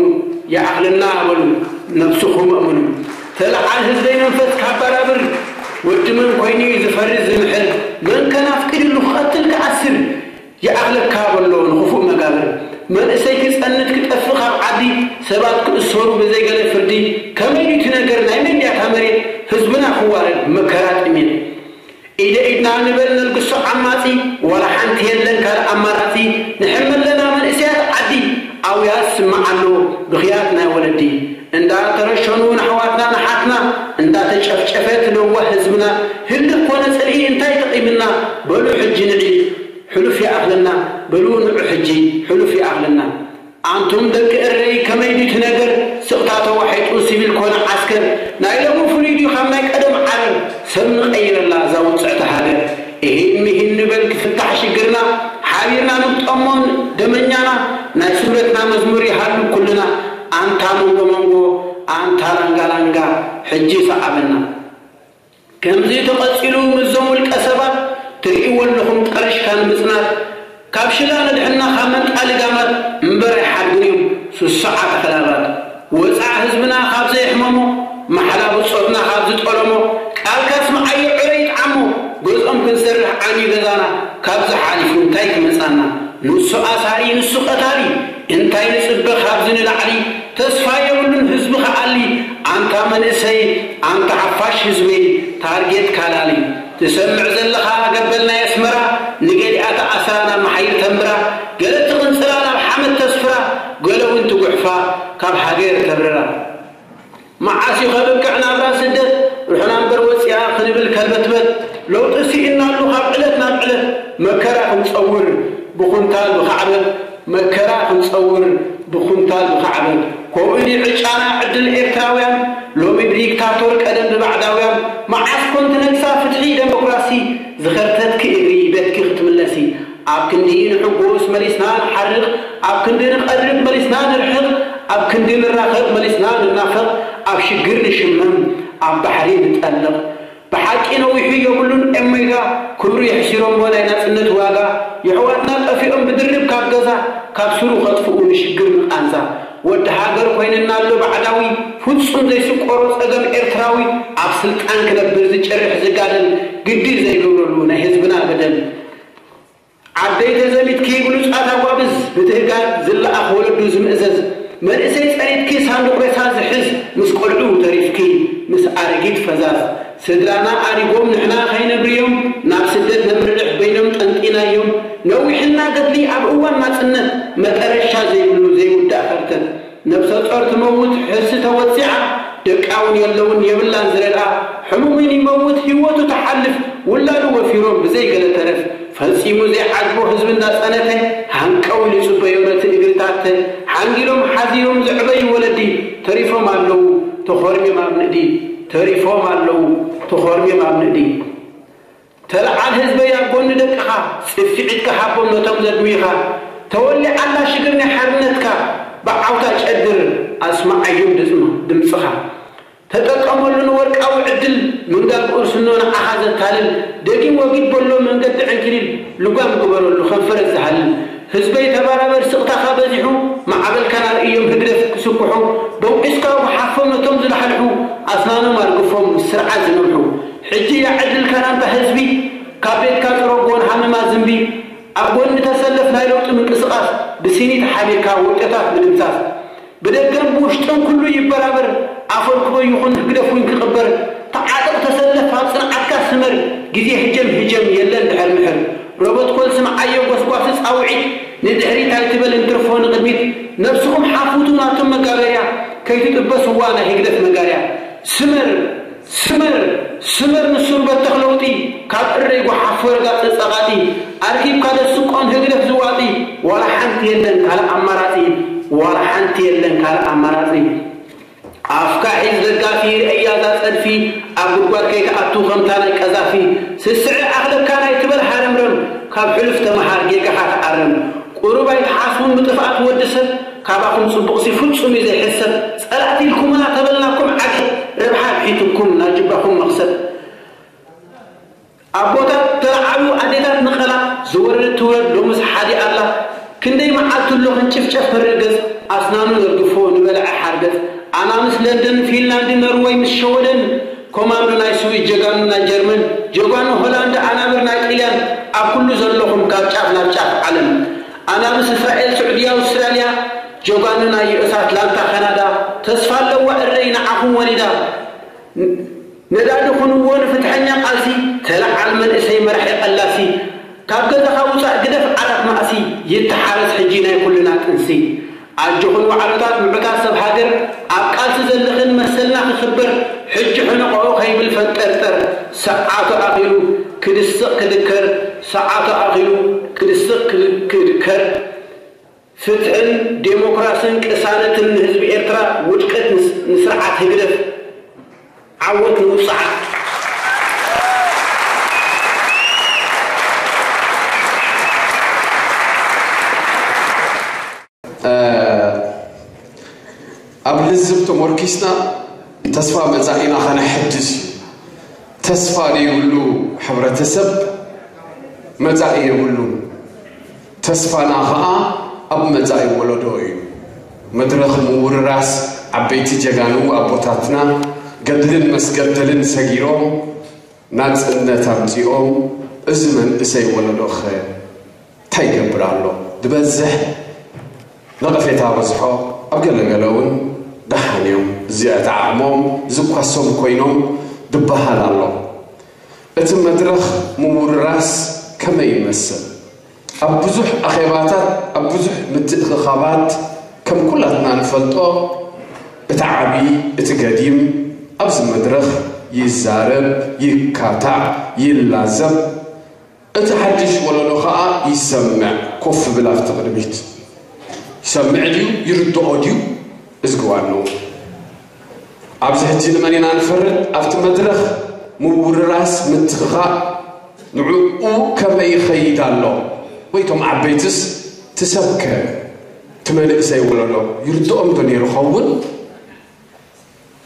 ይኣኽለና በሉ ነብስኹም እምኑ። ተለዓል ህዝበይ መንፈስካ ኣበራብር። ወዲ መን ኮይኑ እዩ ዝፈሪ ዝምሕር? መን ከ ናፍቂዱሉ ክቐትል ክኣስር? ይኣኽለካ በሎ ንኽፉእ መጋብር። መንእሰይ ክጸንት ክጠፍእ ካብ ዓዲ፣ ሰባት ክእሰሩ ብዘይገለ ፍርዲ። ከመይ ድዩ እቲ ነገር? ናይ መን ድያ እታ መሬት? ህዝብና ክዋረድ መከራ ጥሜት። ኢደ ኢድና ንበል ነልግሶ ዓማጺ፣ ዋላ ሓንቲ የለን ካልእ ኣማራጺ። ንሕመለና መንእሰያት ዓዲ፣ ኣውያት ስምዓ ኣሎ ብኽያት ናይ ወለዲ። እንዳ ተረሸኑ ንኣሕዋትና ንሓትና፣ እንዳ ተጨፍጨፈት ለዋህ ህዝብና። ህልኽ ኮነ ጽልኢ እንታይ ጠቒምና? በሉ ሕጂ ንዒ፣ ሕሉፍ ይኣኽለና። በሉ ንዑ ሕጂ፣ ሕሉፍ ይኣኽለና። ኣንቱም ደቂ እረይ፣ ከመይ ድዩ እቲ ነገር? ስቕታ ተዋሒጡ ሲቪል ኮነ ዓስከር። ናይ ሎሚ ፍሉይ ድዩ ካብ ናይ ቀደም ዓረር? ሰብ ንቐይረላ እዛ ውጽዕቲ ሃገር። እሂን ምሂን ንበል ክፍታሕ ሽግርና። ሓቢርና ንግጠሞ ደመኛና። ናይ ስምረትና መዝሙር ይሃሉ ኩልና። ኣንታ መንጎ መንጎ፣ ኣንታ ላንጋ ላንጋ፣ ሕጂ ሰዓበና። ከምዚ ተቐጺሉ ምስዞም ውልቀ ሰባት ትርእይዎ ኣለኹም ጠርሽካ ንምጽናት። ካብ ሽላ ነድሕና ካብ መንጣ ልጋማት እምበር ኣይሓድጉን እዮም ስሱዓት ኣኽላባት። ወጻዕ ህዝብና ካብ ዘየሕመሞ፣ ማሕላ ብጾትና ካብ ዝጠለሞ፣ ቃልካ ስምዓዮ ዕረ ይጥዓሞ። ገዝኦም ክንሰርሕ ዓንዩ ገዛና፣ ካብዚ ሓሊፉ እንታይ ክመጻና? ንሱ ኣሳሪ ንሱ ቀታሊ፣ እንታይ ንጽበ ካብዚ ንላዕሊ? ተስፋ የብሉን ህዝቢ ክኣሊ። ኣንታ መንእሰይ፣ ኣንታ ሓፋሽ ህዝበይ፣ ታርጌት ካላሊ። ትሰምዕ ዘለኻ ገበል ናይ ኣስመራ፣ ንገሊኣ ተኣስራ ናብ መሓይር ተንብራ፣ ገለ ትቕንጽላ ናብ ሓመድ ተስፍራ፣ ገለ እውን ትጉሕፋ ካብ ሃገር ተብርራ። መዓስ እዩ ከብቅዕ ናብራ ስደት? ርሑና እምበር ወፂኣ ክንብል ከርበትበት። ለውጢ ስኢንናሉ ካብ ዕለት ናብ ዕለት፣ መከራ ክንፀውር ብኹንታል ብኻዕበት መከራ ክንጸውር፣ ብኹንታል ብኻዕበት። ከምኡ ድዩ ዕጫና ዕድል ኤርትራውያን? ሎሚ ብዲክታቶር ቀደም ብባዕዳውያን። መዓስ ኮን ትነግሳ ፍትሒ ደሞክራሲ? ዝኸርተትኪ እግሪ ቤትኪ ክትምለሲ። ኣብ ክንዲ ንሕጎስ መሊስና ንሓርቕ፣ ኣብ ክንዲ ንቐርብ መሊስና ንርሕቕ፣ ኣብ ክንዲ ንራኸብ መሊስና ንናፈቕ፣ ኣብ ሽግር ንሽመም፣ ኣብ ባሕሪ ንጠልቕ። ብሓቂ ነዊሑ የብሉን ኦሜጋ፣ ክብሩ የሕሲሮሞ ናይ ናጽነት ዋጋ። የሕዋትና ጠፊኦም ብድርብ ካብ ገዛ፣ ካብ ስሩ ከጥፍኡ ንሽግር ንቓንዛ። ወዲ ሃገር ኮይንና ኣሎ ባዕዳዊ፣ ፍጹም ዘይስቆሮ ጸገም ኤርትራዊ። ኣብ ስልጣን ክነብር ዝጭርሕ ዝጋደል፣ ግዲ ዘይገብረሉ ናይ ህዝብና በደል። ዓደይ ተዘሚትኪ ብሉጻት ኣጓብዝ፣ ብትህጋግ ዝለኣኽ ወለዱ ዝምእዘዝ። መንእሰይ ጸኒትኪ ሳንዱቕ ሬሳ ዝሕዝ፣ ምስ ቆልዑ ተሪፍኪ፣ ምስ ኣረጊት ፈዛዝ። ስድራና ኣሪጎም ንሕና ከይነብርዮም፣ ናብ ስደት ነምርሕ በይኖም ጠንጢናዮም። ነዊሕና ገድሊ ኣብ እዋን ናጽነት፣ መጠረሻ ዘይብሉ ዘይውዳእ ከርተት። ነብሰ ጾር ትመውት ሕርሲ ተወጺዓ፣ ደቃ እውን የለውን የብላን ዝረድኣ። ሕሙምን ይመውት ህይወቱ ትሓልፍ፣ ውላዱ ወፊሮም ብዘይ ገለ ተረፍ። ፈጺሙ ዘይዓጅቦ ህዝቢ እንዳጸነተ፣ ሃንቀው ኢሉ ይጽበዮ ነቲ እግሪ ታተ። ሓንጊሎም ሓዚኖም ዘዕበዩ ወለዲ፣ ተሪፎም ኣለዉ ተኾርሚም ኣብ ንእዲ። ተሪፎም ኣለዉ ተኾርሚም ኣብ ንእዲ። ተለዓል ህዝበይ ኣብ ጎኒ ደቅኻ፣ ጽፍዒትካ ሃቦም ነቶም ዘድምዩኻ። ተወሊዓ ኣላ ሽግር ናይ ሓርነትካ፣ ብዓውታ ጨድር ኣስምዓዮም ድጽም-፣ ድምጽኻ። ተጠቀመሉ ንወርቃዊ ዕድል፣ ምንጋግ ቁርስኖ ንዓኻ ዘታልል። ደጊም ወጊድ በሎ መንገዲ ዕንክሊል፣ ልጓም ግበረሉ ከም ፈረስ ዝሃልል። ህዝበይ ተባራበር ስቕታኻ በዚሑ፣ ማዕበልካን ኣርእዮም ህግደፍ ክስኩሑ። በንቂስካ ጉሓፎም ነቶም ዝላሕልሑ፣ ኣስናኖም ኣርግፎም ስርዓት ዝነብሑ። ሕጂ እያ ዕድልካ ናንታ ህዝቢ፣ ካብ ቤትካ ጽረጎን ሃመማ ዝንቢ። ኣብ ጎኒ ተሰለፍ ናይ ለውጢ ምንቅስቓስ፣ ብሲኒት ሓቢርካ ወጦታት ምድምሳስ። ብደገን ብውሽጥን ኩሉ ይበራበር፣ ኣፈርክቦ ይኹን ህግደፍ እውን ክቕበር። ተዓጠቕ ተሰለፍ ኣብ ጽንዓትካ ስመር፣ ግዜ ህጀም ህጀም የለን ድሕር ምሕር። ሮቦት ኮል ስምዓዮ ጎስጓሲ ጻውዒት፣ ንድሕሪት ኣይትበል እንትርፎ ንቕድሚት። ነብስኹም ሓፉቱ ናቶም መጋበርያ፣ ከይትጥበስዋ ናይ ህግደፍ መጋርያ። ስመር ስመር ስመር ንሱር በተኽ ለውጢ፣ ካብ እረይ ጓሓፍ ወረጋጽ ጸቓጢ። ኣርኪብካ ደስቆን ህግደፍ ዝዋጢ፣ ዋላ ሓንቲ የለን ካልእ ኣማራጺ። ዋላ ሓንቲ የለን ካልእ ኣማራጺ። ኣፍካ ሒዝ ደጋፊ ርእያ እዛ ጸድፊ፣ ኣብ ጉድጓድ ከይትኣቱ ከምታ ናይ ቀዛፊ። ስስዐ ኣኽለካ ናይ ትበል ሃረምረም፣ ካብ ሕሉፍ ተመሃር ጌጋኻ ተኣረም። ቁሩብ ኣይትሓስቡን ብጥፍኣት ወዲ ሰብ፣ ካባኹም ጽቡቕሲ ፍጹም እዩ ዘይሕሰብ። ጸላእቲ ኢልኩምና ተበልናኩም ዓገብ፣ ረብሓ ኣብሒትኩም ናብ ጅባኹም መኽሰብ። ኣቦታት ተለዓሉ ኣዴታት ንቐላ፣ ዝወረደት ትውረድ ሎምስ ሓዲ ኣላ። ክንደይ መዓልቲ ኣሎ ክንጭፍጨፍ መረገጽ፣ ኣስናኑ ዘርግፎ ንበልዐ ሓርገጽ። ኣናምስ ለንደን ፊንላንድ ኖርወይ ምስ ሸወደን፣ ኮማንዶ ናይ ስዊድ ጀጋኑ ናይ ጀርመን፣ ጀጋኑ ሆላንድ ኣናብር ናይ ጥልያን፣ ኣብ ኩሉ ዘለኹም ካብ ጫፍ ናብ ጫፍ ዓለም። ኣናብስ እስራኤል ስዑድያ ኣውስትራልያ፣ ጀጋኑ ናይ ዩኤስ ኣትላንታ ካናዳ፣ ተስፋ ኣለዋ እረይ ንዓኹም ወሊዳ። ነዳዲ ኩንዎ ንፍትሐኛ ቃልሲ፣ ተለዓል መንእሰይ መራሒ ቀላሲ። ካብ ገዛኻ ውጻእ ግደፍ ዓራት ማእሲ፣ ይተሓረስ ሕጂ ናይ ኩልና ጥንሲ። ኣጆኹን ዋዕሮታት ምዑታት ሰብ ሃገር፣ ኣብ ቃልሲ ዘለኽን መሰልና ክኽበር፣ ሕጂ ሕነቆኦ ከይብል ፈንጠርጠር። ሰዓቱ ኣኺሉ ክድስቕ ክድከር፣ ሰዓቱ ኣኺሉ ክድስቕ ክድ-፣ ክድከር። ፍትሕን ዴሞክራስን ቅሳነትን ንህዝቢ ኤርትራ፣ ውድቀት ንስ-፣ ንስርዓት ህግደፍ፣ ዓወት ንውጽዓት። ኣብ ልዝብ ተሞርኪስና ተስፋ መጻኢና ከነሐድስ እዩ። ተስፋ ዘይብሉ ሕብረተሰብ መጻኢ የብሉን። ተስፋና ኸኣ ኣብ መጻኢ ወለዶ እዩ። መድረኽ ምውርራስ ዓበይቲ ጀጋኑ ኣቦታትና ገድልን መስገደልን ሰጊሮም ናጽነት ኣምጺኦም፣ እዚ መንእሰይ ወለዶኸ እንታይ ይገብር ኣሎ? ዝበዝሕ ነቐፌታ በዝሖ፣ ኣብ ገለገለ እውን ደሓን እዮም፣ እዚኣት ዓቕሞም ዝኳሶም ኮይኖም ዝበሃል ኣሎ። እቲ መድረኽ ምውርራስ ከመይ ይመስል? ኣብ ብዙሕ ኣኼባታት፣ ኣብ ብዙሕ ምትእኽኻባት፣ ከም ኩላትና ንፈልጦ፣ እቲ ዓቢ፣ እቲ ገዲም ኣብዚ መድረኽ ይዛረብ፣ ይካታዕ፣ ይላዘብ። እቲ ሓድሽ ወለዶ ኸኣ ይሰምዕ፣ ኮፍ ብል ኣብቲ ቅድሚት። ይሰምዕ ድዩ? ይርድኦ ድዩ? እዝግዋኖ ኣብዚ ሕጂ ንመን ኢና ንፈርድ? ኣብቲ መድረኽ ምውርራስ ምትኽኻእ ንዕኡ ከመይ ይኸይድ ኣሎ? ወይ እቶም ዓበይትስ ትሰብከ ትመንእሰይ ወለዶ ይርድኦም ዶ ነይሩ ኸውን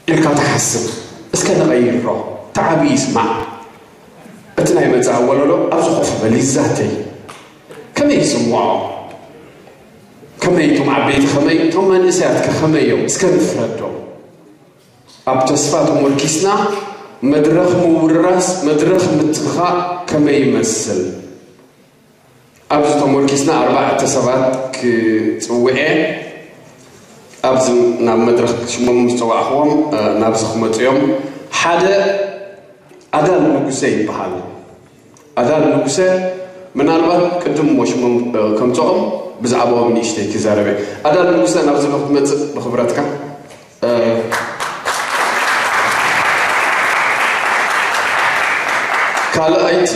ኢልካ ትሓስብ? እስከ ንቐይሮ። ተዓቢ ይስማዕ። እቲ ናይ መጻኢ ወለዶ ኣብዚ ኮፍ በል ይዛተይ። ከመይ ይስምዖ? ከመይ እቶም ዓበይቲ ከመይ እቶም መንእሰያት ከ ከመይ እዮም? እስከ ንፍረዶም። ኣብ ተስፋ ተሞርኪስና መድረኽ ምውርራስ መድረኽ ምትኻእ ከመይ ይመስል? ኣብዚ ተሞርኪስና ኣርባዕተ ሰባት ክጽውዐ ኣብዚ ናብ መድረኽ ሽሞም ምስ ጸዋዕኽዎም ናብዚ ክመጹ እዮም። ሓደ ኣዳል ንጉሰ ይበሃል። ኣዳል ንጉሰ ምናልባት ቅድም እሞ ሽሞም ከምጽኦም ብዛዕባኦም ንእሽተይ ክዛረበ። ኣዳል ንጉሰ ናብዚ ክትመጽእ ብኽብረትካ። ካልኣይቲ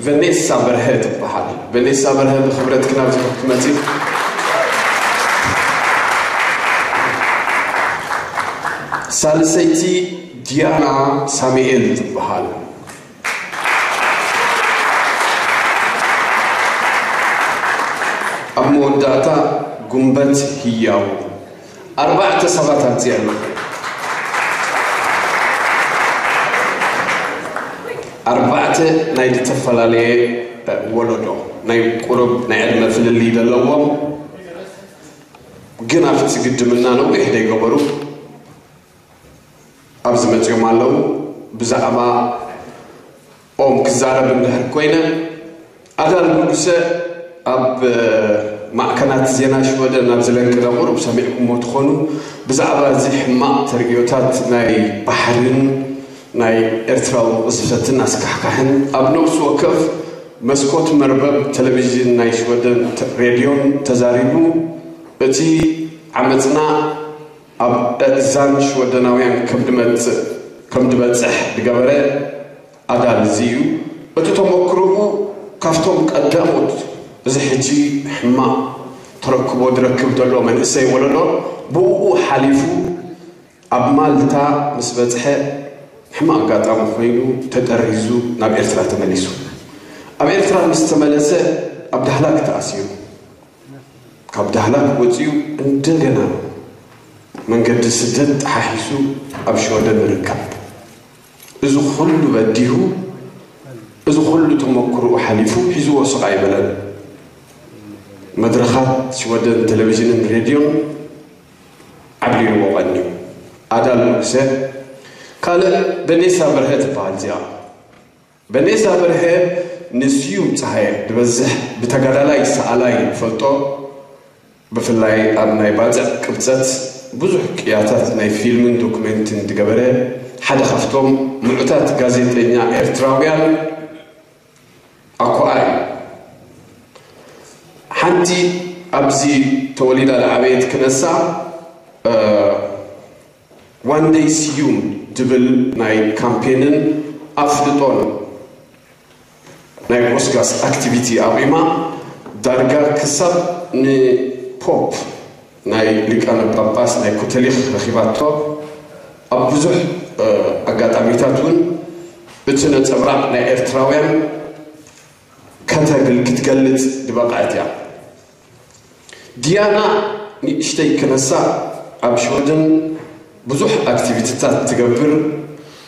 ቨኔሳ በርሀ ትበሃል። ቨኔሳ በርሀ ብኽብረትኪ ናብዚ ክትመጺ። ሳልሰይቲ ዲያና ሳሙኤል ትበሃል። ኣብ መወዳእታ ጉንበት ህያው። ኣርባዕተ ሰባት ኣምፅኤ ኣለኹ። ኣርባዕተ ናይ ዝተፈላለየ ወለዶ ናይ ቁሩብ ናይ ዕድመ ፍልልይ ዘለዎም ግን ኣብቲ ግድምና ነዊሕ ዘይገበሩ ኣብዚ መፅኦም ኣለዉ። ብዛዕባ ኦም ክዛረብ እንድሕር ኮይነ ኣዳል ንጉሰ ኣብ ማዕከናት ዜና ሽወደን ኣብ ዝለንቅለ ቁሩብ ሰሚዕኩሞ ትኾኑ። ብዛዕባ እዚ ሕማቕ ተርእዮታት ናይ ባሕርን ናይ ኤርትራዊ ቅዝፈትን ኣስካሕካሕን ኣብ ነብሲ ወከፍ መስኮት መርበብ ቴሌቪዥን ናይ ሽወደን ሬድዮን ተዛሪቡ። እቲ ዓመፅና ኣብ እእዛን ሽወደናውያን ከም ድመጽእ ከም ድበጽሕ ድገበረ ኣዳል እዚ እዩ። እቲ ተመክሮኡ ካብቶም ቀዳሞት እዚ ሕጂ ሕማቕ ተረክቦ ድረክብ ዘሎ መንእሰይ ወለዶ ብእኡ ሓሊፉ ኣብ ማልታ ምስ በጽሐ ሕማቕ ኣጋጣሚ ኮይኑ ተጠሪዙ ናብ ኤርትራ ተመሊሱ። ኣብ ኤርትራ ምስ ተመለሰ ኣብ ዳህላክ ተኣሲሩ። ካብ ዳህላክ ወፂኡ እንደገና መንገዲ ስደት ጠሓሒሱ ኣብ ሽወደን ይርከብ። እዚ ኩሉ በዲሁ፣ እዚ ኩሉ ተመክሮኡ ሓሊፉ ሒዝዎ ስቕ ኣይበለን። መድረኻት ሽወደን ቴሌቪዥንን ሬድዮን ዓብሊልዎ ቀንዩ። ኣዳል ንጉሰ ካልእ ቨኔሳ በርሀ ትበሃል እዚኣ። ቨኔሳ በርሀ ንስዩም ጸሃየ ዝበዝሕ ብተጋዳላይ ሰኣላይ ንፈልጦ። ብፍላይ ኣብ ናይ ባጽዕ ቅብጸት ብዙሕ ቅያታት ናይ ፊልምን ዶኩሜንትን ዝገበረ ሓደ ካብቶም ምዑታት ጋዜጠኛ ኤርትራውያን ኣኮኣ እዩ። ሓንቲ ኣብዚ ተወሊዳ ዝዓበየት ክነሳ ዋን ደይ ስዩም ዝብል ናይ ካምፔንን ኣፍልጦን ናይ ጎስጋስ ኣክቲቪቲ ኣቑማ ዳርጋ ክሳብ ንፖፕ ናይ ሊቃነ ጳጳስ ናይ ኮተሊክ ረኺባቶ ኣብ ብዙሕ ኣጋጣሚታት እውን እቲ ነፀብራቕ ናይ ኤርትራውያን ከተግል ክትገልፅ ዝበቕዐት እያ። ዲያና ንእሽተይ ክነሳ ኣብ ሽወደን ብዙሕ ኣክቲቪቲታት ትገብር።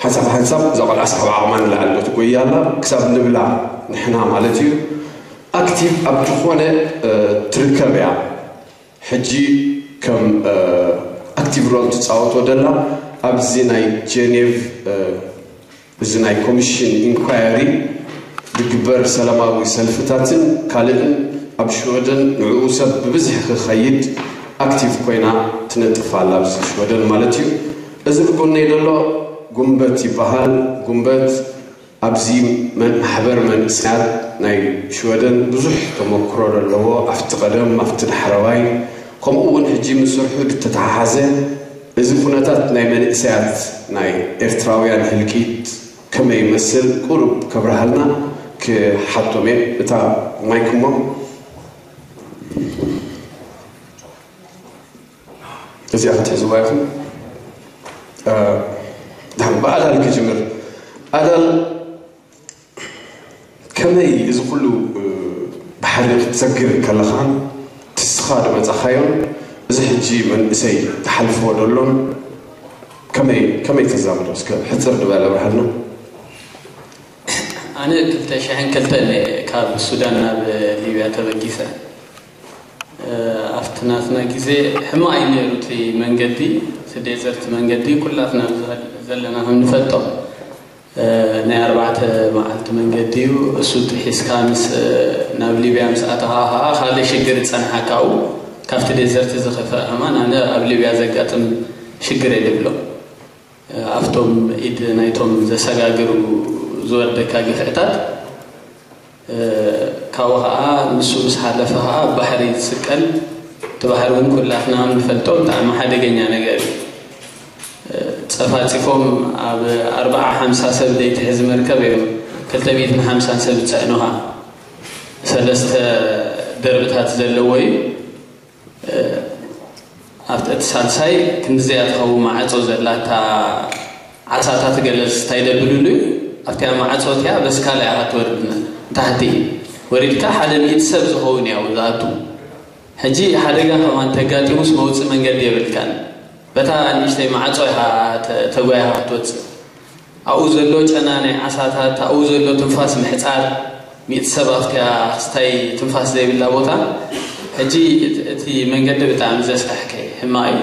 ሓንሳብ ሓንሳብ እዛ ቆልዓስ ካብ ዓቕማ ንላዕሊ ዶ ትጎይ ኣላ ክሳብ ንብላ ንሕና ማለት እዩ። ኣክቲቭ ኣብ ዝኾነ ትርከብ እያ። ሕጂ ከም ኣክቲቭ ሮል ትፃወቶ ደላ ኣብዚ ናይ ጀኔቭ እዚ ናይ ኮሚሽን ኢንኳየሪ ዝግበር ሰላማዊ ሰልፍታትን ካልእን ኣብ ሽወደን ንዕኡ ሰብ ብብዝሒ ክኸይድ ኣክቲቭ ኮይና ትነጥፍ ኣላ ኣብዚ ሽወደን ማለት እዩ። እዚ ብጎነይ ዘሎ ጉንበት ይበሃል። ጉንበት ኣብዚ ማሕበር መንእሰያት ናይ ሽወደን ብዙሕ ተመክሮ ዘለዎ ኣብቲ ቀደም ኣብቲ ዳሕረዋይ ከምኡ እውን ሕጂ ምስ ስርሑ ዝተተሓሓዘ እዚ ኩነታት ናይ መንእሰያት ናይ ኤርትራውያን ህልቂት ከመይ ይመስል ቁሩብ ከብርሃልና ክሓቶም እየ። እታ ማይክ እሞ እዚኣ ክትሕዝዋ ኢኹም። እ፣ ድሓን ብኣዳል ክጅምር። ኣዳል ከመይ እዚ ኩሉ፣ እ፣ ባሕሪ ክትሰግር ከለኻን ትስኻ ዝመጻኻዮን እዚ ሕጂ መንእሰይ ትሓልፎ ዘሎን ከመይ፣ ከመይ ተዛምዶ? እስከ ሕጽር ዝበለ ኣብርሃልና። ኣነ ክልተ ሽሕን ክልተን እየ ካብ ሱዳን ናብ ሊብያ ተበጊሰ። እ፣ ኣብቲ ናትና ግዜ ሕማቕ እዩ ነይሩ እቲ መንገዲ፣ እቲ ዴዘርት መንገዲ ኩላትና ዘለና ከም ንፈልጦ፣ እ፣ ናይ ኣርባዕተ መዓልቲ መንገዲ እዩ። እሱ ጥሒስካ ምስ፣ እ፣ ናብ ሊብያ ምስ ኣተኻ ኸዓ ካልእ ሽግር ይጸንሓካ ኣብኡ። ካብቲ ዴዘርት ዝኸፍአ ከማን ኣነ ኣብ ሊብያ ዘጋጥም ሽግር እየ ዝብሎ። እ፣ ኣብቶም ኢድ ናይቶም ዘሰጋግሩ ዝወርደካ ግፍዕታት፣ እ፣ ካብኡ ኸዓ ንሱ ምስ ሓለፈ ኸዓ ባሕሪ ትስቀል። እቲ ባሕሪ እውን ኩላትና ንፈልጦ ብጣዕሚ ሓደገኛ ነገር እዩ። እ፣ ጸፋጺፎም ኣብ ኣርብዓ ሓምሳ ሰብ ዘይትሕዝ መርከብ እዮም ክልተ ሚእትን ሓምሳን ሰብ ዝጸዕኑኻ። ሰለስተ ደርብታት ዘለዎ እዩ። እ፣ ኣብቲ እቲ ሳልሳይ ክንዲዚኣ ትኸውን ማዕጾ ዘላ እታ ዓሳታት ገለስ እንታይ ደብልሉ እዩ። ኣብቲኣ ማዕጾ እቲኣ በስካላ ኢኻ ትወርድ ን-፣ ንታሕቲ ወሪድካ ሓደ ሚእቲ ሰብ ዝኸውን እዩ ዝኣቱ። ሕጂ ሓደጋ ከማን ተጋጢሙስ መውጽኢ መንገዲ የብልካን። በታ ንእሽተይ ማዕጾ ኢኻ ተ-፣ ተጓይኻ ክትወጽእ። ኣብኡ ዘሎ ጨና ናይ ዓሳታት፣ ኣብኡ ዘሎ ትንፋስ ምሕጻር፣ ሚእቲ ሰብ ኣብቲኣ ክስታይ ትንፋስ ዘይብላ ቦታ። ሕጂ እቲ፣ እቲ መንገዲ ብጣዕሚ ዘስካሕከ ሕማቕ እዩ።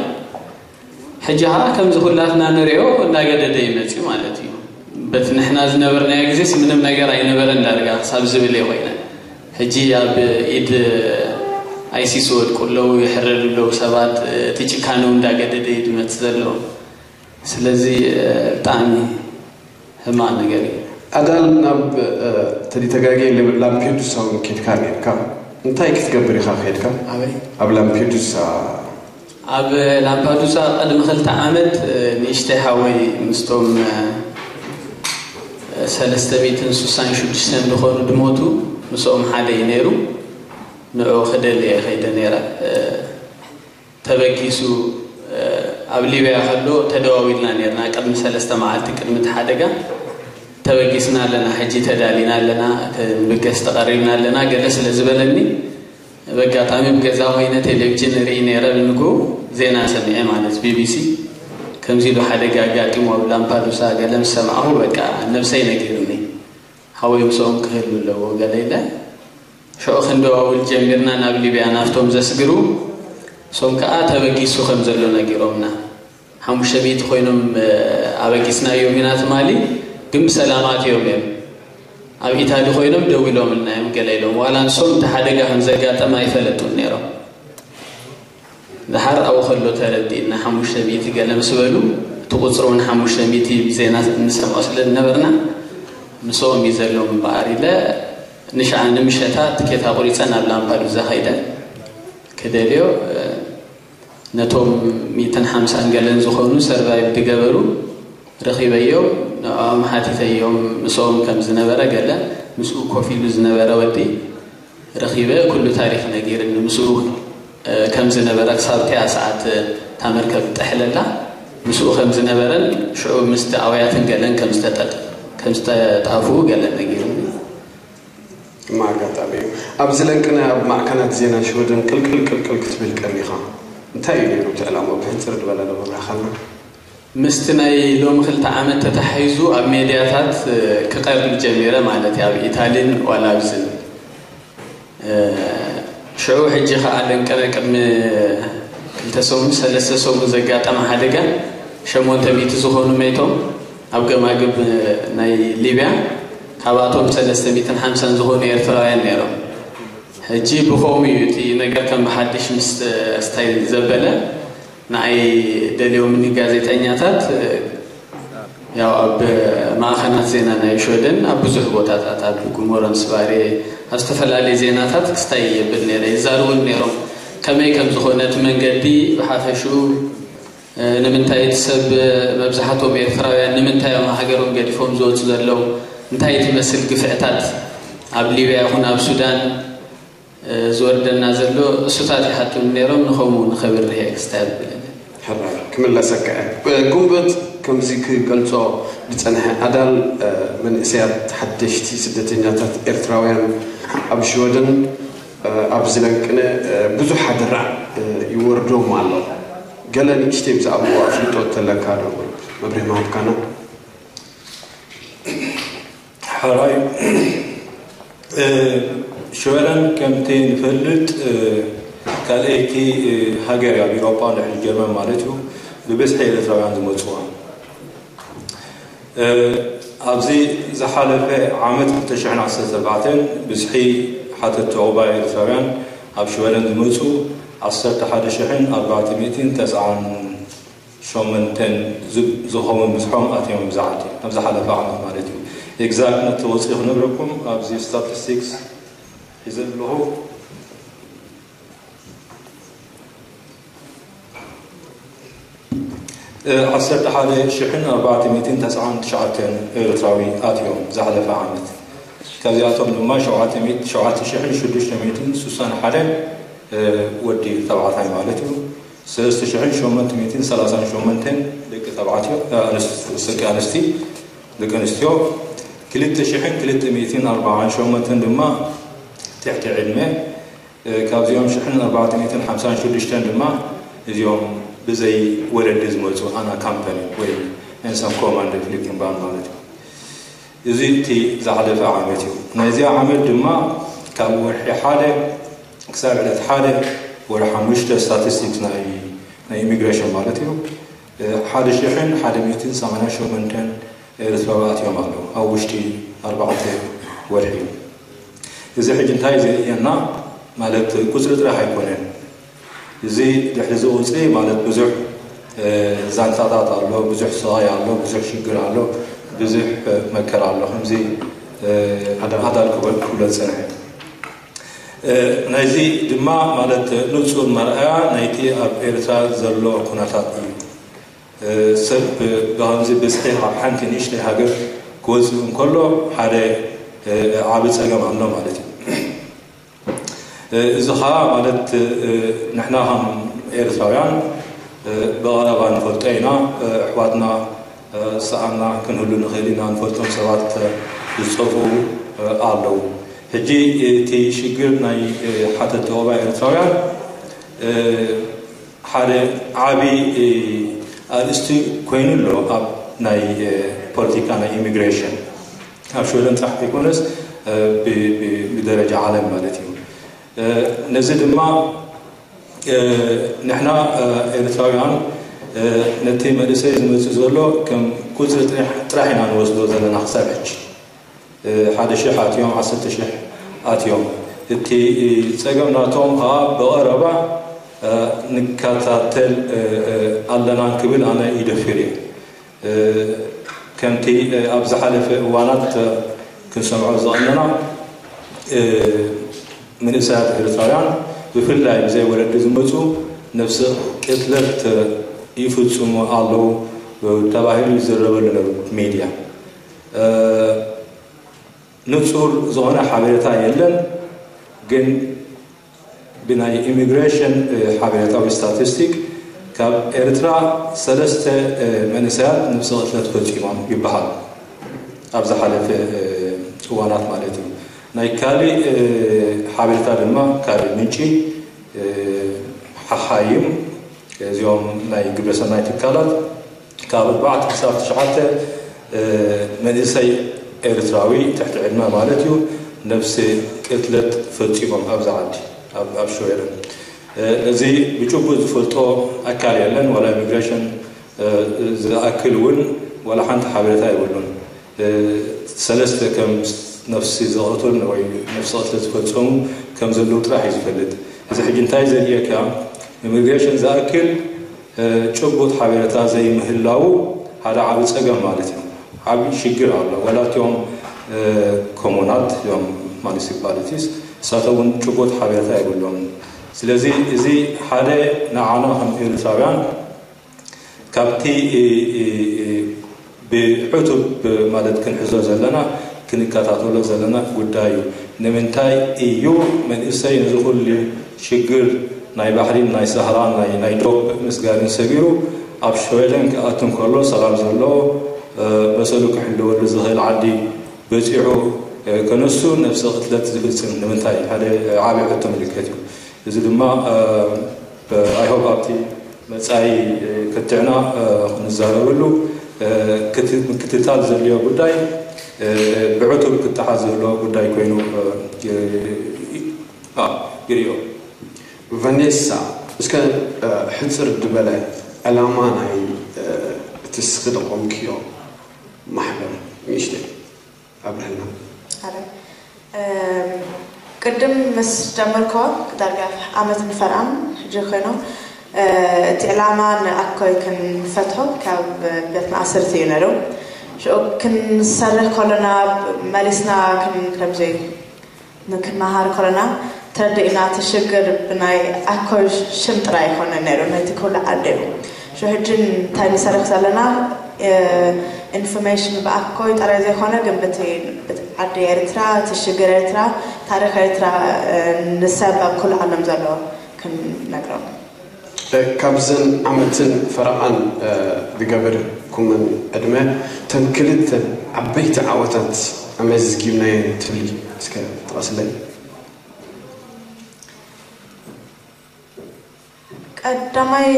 ሕጂ ኸዓ ከምዚ ኩላትና ንሪኦ እናገደደ ይመጽእ ማለት እዩ። በቲ ንሕና ዝነበርናዮ ግዜስ ምንም ነገር ኣይነበረን ዳርጋ ክሳብ ዝብል እየ ኮይነ። ሕጂ ኣብ ኢድ ኣይሲስ ወድቁ ኣለዉ፣ ይሕረዱ ኣለዉ ሰባት። እቲ ጭካነ እውን እንዳገደደ እዩ ዝመጽእ ዘሎ። ስለዚ፣ እ፣ ብጣዕሚ ሕማቕ ነገር እዩ። ኣዳል ናብ፣ እ፣ ተዲ ተጋጌ ል-፣ ላምፔዱሳ እውን ኬድካ ነርካ። እንታይ ክትገብር ኢኻ ከድካ? ኣበይ? ኣብ ላምፔዱሳ። ኣብ ላምፓዱሳ ቅድሚ ክልተ ዓመት፣ እ፣ ንእሽተይ ሓወይ ምስቶም፣ እ፣ ሰለስተ ሚእትን ስሳን ሽዱሽተን ዝኾኑ ድሞቱ ምስኦም ሓደ እዩ ነይሩ። ንዑ ክደሊ እየ ከይደ ነይረ። እ፣ ተበጊሱ፣ እ፣ ኣብ ሊብያ ከሎ ተደዋዊልና ነርና። ቅድሚ ሰለስተ መዓልቲ ቅድሚ እቲ ሓደጋ ተበጊስና ኣለና፣ ሕጂ ተዳሊና ኣለና፣ ክንብገስ ተቐሪብና ኣለና ገለ ስለ ዝበለኒ፣ በጋጣሚ ብገዛ ኮይነ ቴሌቪዥን ርኢ ነይረ። ብንግኡ ዜና ሰሚዐ ማለት ቢቢሲ ከምዚ ኢሉ ሓደጋ ኣጋጢሙ ኣብ ላምፓዱሳ ገለ ምስ ሰማዕኹ በቃ ነብሰይ ነጊሩኒ። ሓወይ ምስኦም ክህሉ ኣለዎ ገለ ኢለ ሽዑ ክንደዋውል ጀሚርና ናብ ሊብያ ናብቶም ዘስግሩ። እሶም ከኣ ተበጊሱ ከም ዘሎ ነጊሮምና። ሓሙሽተ ሚእቲ ኮይኖም፣ እ፣ ኣበጊስናዮም ኢና ትማሊ፣ ግን ብሰላም ኣትዮም እዮም። ኣብ ኢታሊ ኮይኖም ደዊሎምልና እዮም ገለ ኢሎም። ዋላ ንሶም እቲ ሓደጋ ከም ዘጋጠመ ኣይፈለጡን ነይሮም። ደሓር ኣብኡ ከሎ ተረዲእና ሓሙሽተ ሚእቲ ገለ ምስ በሉ፣ እቲ ቁጽሪ እውን ሓሙሽተ ሚእቲ ብዜና ንሰምዖ ስለ ዝነበርና፣ ምስኦም እዩ ዘሎ እምበኣር ኢለ፣ ንሽዓ ንምሸታ ትኬት ኣቑሪጸ ናብ ላምፓዱዛ ከይደ ክደልዮ፣ እ፣ ነቶም ሚእትን ሓምሳን ገለን ዝኾኑ ሰርቫይቭ ዝገበሩ ረኺበዮም፣ ንዕኦም ሓቲተዮም፣ ምስኦም ከም ዝነበረ ገለ ምስኡ ኮፍ ኢሉ ዝነበረ ወዲ ረኺበ፣ ኩሉ ታሪኽ ነጊርኒ። ምስኡ፣ እ፣ ከም ዝነበረ ክሳብ እቲኣ ሰዓት እታ መርከብ ትጥሕለላ ምስኡ ከም ዝነበረን ሽዑ ምስቲ ኣውያትን ገለን ከም ዝተጠ-፣ ከም ዝተጣፍኡ ገለ ነጊርኒ። እማ ኣጋጣሚ እዩ። ኣብዚ ለንቅነ ኣብ ማዕከናት ዜና ሽወደን ቅልቅል ቅልቅል ክትብል ቀኒኻ። እንታይ እዩ ነይሩ እቲ ዕላምኡ? ብሕጽር ዝበለ ዶ ምብራኻልና? ምስቲ ናይ ሎሚ ክልተ ዓመት ተታሒዙ ኣብ ሜድያታት፣ እ፣ ክቐርብ ጀሚረ ማለት እዩ፣ ኣብ ኢታሊን ዋላ ኣብዝን። እ፣ ሽዑ ሕጂ ኸኣ ለንቅነ ቅድሚ ክልተ ሰሙን፣ ሰለስተ ሰሙን ዘጋጠመ ሓደጋ ሸሞንተ ሚእቲ ዝኾኑ መይቶም ኣብ ገማግብ ናይ ሊብያ፣ ካብኣቶም ሰለስተ ሚእትን ሓምሳን ዝኾኑ ኤርትራውያን ነይሮም። ሕጂ ብኸምኡ እዩ እቲ ነገር ከም ብሓድሽ ምስ ስታይ ዘበለ፣ ንኣይ ደልዮምኒ ጋዜጠኛታት፣ ያው ኣብ ማዕኸናት ዜና ናይ ሽወደን ኣብ ብዙሕ ቦታታት፣ ኣብ ጉሞሮን ስባሬ፣ ኣብ ዝተፈላለየ ዜናታት ክስታይ የብል ነይረ። ይዛረቡን ነይሮም ከመይ ከም ዝኾነ እቲ መንገዲ ብሓፈሽኡ፣ እ፣ ንምንታይ እቲ ሰብ፣ መብዛሕትኦም ኤርትራውያን ንምንታይ እዮም ሃገሮም ገዲፎም ዝወፁ ዘለዉ? እንታይ ትመስል ግፍዕታት ኣብ ሊብያ ይኹን ኣብ ሱዳን ዝወርደና ዘሎ እሱታት ይሓቱኒ ነይሮም፣ ንኸምኡ ንኸብርህ እየ ክስታይ ብለኒ። ሕራይ ክምለሰካ እየ። ጉንበት ከምዚ ክገልጾ ዝጸንሐ ኣዳል መንእሰያት ሓደሽቲ ስደተኛታት ኤርትራውያን ኣብ ሽወደን ኣብ ዝለንቅነ ብዙሕ ኣደራዕ ይወርዶም ኣሎ። ገለ ንእሽተይ ብዛዕባኡ ኣፍልጦ እንተለካ ዶ መብርሂ ምሃብካና? ሕራይ ሽወደን ከምቲ ንፈልጥ ካልኣይቲ ሃገር እያ ኣብ ኢሮጳ ድሕሪ ጀርመን ማለት እዩ ብብዝሒ ኤርትራውያን ዝመፅዋ። ኣብዚ ዝሓለፈ ዓመት ክልተ ሽሕን ዓሰርተ ኣርባዕተን ብዝሒ ሓተቲ ዑቕባ ኤርትራውያን ኣብ ሽወደን ዝመፁ ዓሰርተ ሓደ ሽሕን ኣርባዕተ ሚእትን ተስዓን ሸሞንተን ዝኸውን ብዝሖም ኣትዮም ኣብዚ ዓዲ ኣብ ዝሓለፈ ዓመት ማለት እዩ። ኤግዛክት ነቲ ወፂኡ ክነግረኩም ኣብዚ ስታቲስቲክስ ሒዘ ኣለኹ። ዓሰርተ ሓደ ሽሕን ኣርባዕተ ሚእትን ተስዓን ትሽዓተን ኤርትራዊ ኣትዮም ዝሓለፈ ዓመት። ካብዚኣቶም ድማ ሸውዓተ ሽሕን ሽዱሽተ ሚእትን ስሳን ሓደ ወዲ ተባዕታይ ማለት እዩ። ሰለስተ ሽሕን ሸሞንተ ሚእትን ሰላሳን ሸሞንተን ደቂ ተባዕትዮ ኣንስቲ ደቂ ኣንስቲ ደቂ ኣንስትዮ ክልተ ሽሕን ክልተ ሚእትን ኣርባዓን ሸሞንተን ድማ ትሕቲ ዕድመ ካብዚኦም ሽሕን ኣርባዕተ ሚእትን ሓምሳን ሽዱሽተን ድማ እዚኦም ብዘይ ወለዲ ዝመፁ ኣና ካምፓኒ ወይ እንሰን ኮማንድ ፍሊክንባን ማለት እዩ። እዚ እቲ ዝሓለፈ ዓመት እዩ። ናይዚኣ ዓመት ድማ ካብ ወርሒ ሓደ ክሳብ ዕለት ሓደ ወርሒ ሓሙሽተ ስታቲስቲክስ ናይ ናይ ኢሚግሬሽን ማለት እዩ ሓደ ሽሕን ሓደ ሚእትን ሰማንያን ሸሞንተን ኤርትራዊ ኣትዮም ኣለዉ ኣብ ውሽጢ ኣርባዕተ ወርሒ እዩ። እዚ ሕጂ እንታይ ዘርእየና ማለት ቁፅሪ ጥራሕ ኣይኮነን። እዚ ድሕሪ እዚ ቁፅሪ ማለት ብዙሕ ዛንታታት ኣሎ፣ ብዙሕ ስቓይ ኣሎ፣ ብዙሕ ሽግር ኣሎ፣ ብዙሕ መከራ ኣሎ። ከምዚ ኣዳል ክበል ክብሎ ዝፀንሐ ናይዚ ድማ ማለት ንፁር መርኣያ ናይቲ ኣብ ኤርትራ ዘሎ ኩነታት እዩ። ሰብ ብከምዚ ብዝሒ ካብ ሓንቲ ንእሽተይ ሃገር ክወፅእ እንከሎ ሓደ ዓቢ ፀገም ኣሎ ማለት እዩ። እዚ ከዓ ማለት ንሕና ከም ኤርትራውያን ብቐረባ ንፈልጦ ኢና። ኣሕዋትና ሰኣና ክንህሉ ንኽእል ኢና፣ ንፈልጦም ሰባት ዝጠፍኡ ኣለዉ። ሕጂ እቲ ሽግር ናይ ሓተቲ ዑቕባ ኤርትራውያን ሓደ ዓቢ ኣርእስቲ ኮይኑ ኣሎ ኣብ ናይ ፖለቲካ ናይ ኢሚግሬሽን ኣብ ሽወደን ጥራሕ ዘይኮነስ ብደረጃ ዓለም ማለት እዩ። ነዚ ድማ ንሕና ኤርትራውያን ነቲ መንእሰይ ዝመፅእ ዘሎ ከም ቁፅሪ ጥራሕ ኢና ንወስዶ ዘለና ክሳብ ሕጂ ሓደ ሽሕ ኣትዮም ዓሰርተ ሽሕ ኣትዮም እቲ ፀገም ናቶም ከዓ ብቐረባ ንከታተል ኣለና ክብል ኣነ ይደፍር እየ። ከምቲ ኣብ ዝሓለፈ እዋናት ክንሰምዖ ዝቐነና መንእሰያት ኤርትራውያን ብፍላይ ብዘይ ወለዲ ዝመፁ ነብሲ ቅትለት ይፍፅሙ ኣለዉ ተባሂሉ ይዝረበሉ ነሩ ሚድያ። ንፁር ዝኾነ ሓበሬታ የለን፣ ግን ብናይ ኢሚግሬሽን ሓበሬታ ወይ ስታቲስቲክ ካብ ኤርትራ ሰለስተ መንእሰያት ነብሲ ቅትለት ፈፂሞም ይበሃል ኣብ ዝሓለፈ እዋናት ማለት እዩ። ናይ ካሊእ ሓበሬታ ድማ ካሊእ ምንጪ ሓሓይም እዚኦም ናይ ግብረሰናይ ትካላት ካብ ኣርባዕተ ክሳብ ትሽዓተ መንእሰይ ኤርትራዊ ትሕቲ ዕድመ ማለት እዩ ነብሲ ቅትለት ፈፂሞም ኣብዚ ዓዲ ኣብ ሽወደን። እዚ ብጭቡጥ ዝፈልጦ ኣካል የለን፣ ዋላ ኢሚግሬሽን ዝኣክል እውን ዋላ ሓንቲ ሓበሬታ የብሉን። ሰለስተ ከም ነፍሲ ዝቐትል ወይ ነፍሲ ቅትለት ዝፈፀሙ ከም ዘለዉ ጥራሕ እዩ ዝፈልጥ። እዚ ሕጂ እንታይ ዘርእየካ ኢሚግሬሽን ዝኣክል ጭቡጥ ሓበሬታ ዘይምህላዉ ሓደ ዓቢ ጸገም ማለት እዩ። ዓቢ ሽግር ኣሎ። ዋላ እቲኦም ኮሙናት እዮም ማኒሲፓሊቲስ እሳቶም እውን ጭቡጥ ሓበሬታ የብሎም። ስለዚ እዚ ሓደ ንዓና ከም ኤርትራውያን ካብቲ ብዕቱብ ማለት ክንሕዞ ዘለና ክንከታተሎ ዘለና ጉዳይ እዩ። ንምንታይ እዩ መንእሰይ ነዚ ኩሉ ሽግር ናይ ባሕሪን ናይ ሰህራን ናይ ናይ ዶብ ምስጋርን ሰጊሩ ኣብ ሽወደን ክኣቱ እንከሎ ሰላም ዘለዎ መሰሉ ክሕልወሉ ዝኽእል ዓዲ በፂሑ ከነሱ ነብሰ ቅትለት ዝፍፅም ንምንታይ ሓደ ዓብዪ ሕቶ ምልክት እዩ። እዚ ድማ I hope ኣብቲ መጻኢ ክትዕና ክንዛረበሉ ምክትታል ዘድልዮ ጉዳይ ብዕቱብ ክተሓዝ ዘለዎ ጉዳይ ኮይኑ ይርዮ። ቨኔሳ፣ እስከ ሕፅር ዝበለ ዕላማ ናይ እቲ ስኺ ደቆምክዮ ማሕበር ንእሽተይ ኣብርህልና። ቅድም ምስ ጀመርኮ ዳርጋ ዓመት ንፈርኣም ሕጂ ኮይኖ እቲ ዕላማ ንኣኮይ ክንፈትሖ ካብ ቤት ማእሰርቲ እዩ ነይሩ። ሽዑ ክንሰርሕ ከለና መሊስና ከምዚ ንክመሃር ከለና ተረዲእና እቲ ሽግር ብናይ ኣኮይ ሽም ጥራይ ኣይኮነ ነይሩ ናይቲ ኩሉ ዓዲ እዩ። ሽዑ ሕጂ እንታይ ንሰርሕ ዘለና ኢንፎርሜሽን ብኣኮይ ጥራይ ዘይኮነ ግን በቲ ዓዲ ኤርትራ እቲ ሽግር ኤርትራ ታሪኽ ኤርትራ ንሰብ ኣብ ኩሉ ዓለም ዘሎ ክንነግሮም። ካብዘን ዓመትን ፈረቓን ዝገበርኩመን ዕድመ እተን ክልተ ዓበይቲ ዓወታት ኣመዝጊብናየን ትብሊ እስከ ጥቐስለይ? ቀዳማይ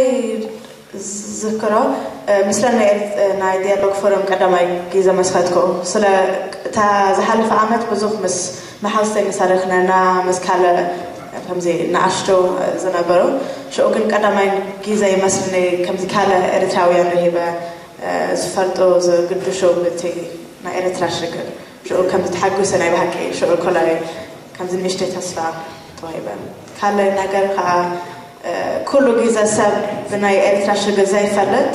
ዝክሮ ምስለን ናይ ዲያሎግ ፎረም ቀዳማይ ግዜ መስኸትኩ ስለ እታ ዝሓለፈ ዓመት ብዙሕ ምስ መሓውስተይ ምሳረኽነና ምስ ካልእ ከምዚ ንኣሽቱ ዝነበሩ ሽዑ ግን ቀዳማይ ግዜ ይመስልኒ ከምዚ ካልእ ኤርትራውያን ረሂበ ዝፈልጡ ዝግድሹ ብቲ ናይ ኤርትራ ሽግር ሽዑ ከምዚ ተሓጒሰ ናይ ብሓቂ ሽዑ ኮላይ ከምዚ ንእሽተይ ተስፋ ተዋሂበ ካልእ ነገር ከዓ ኩሉ ግዜ ሰብ ብናይ ኤርትራ ሽግር ዘይፈልጥ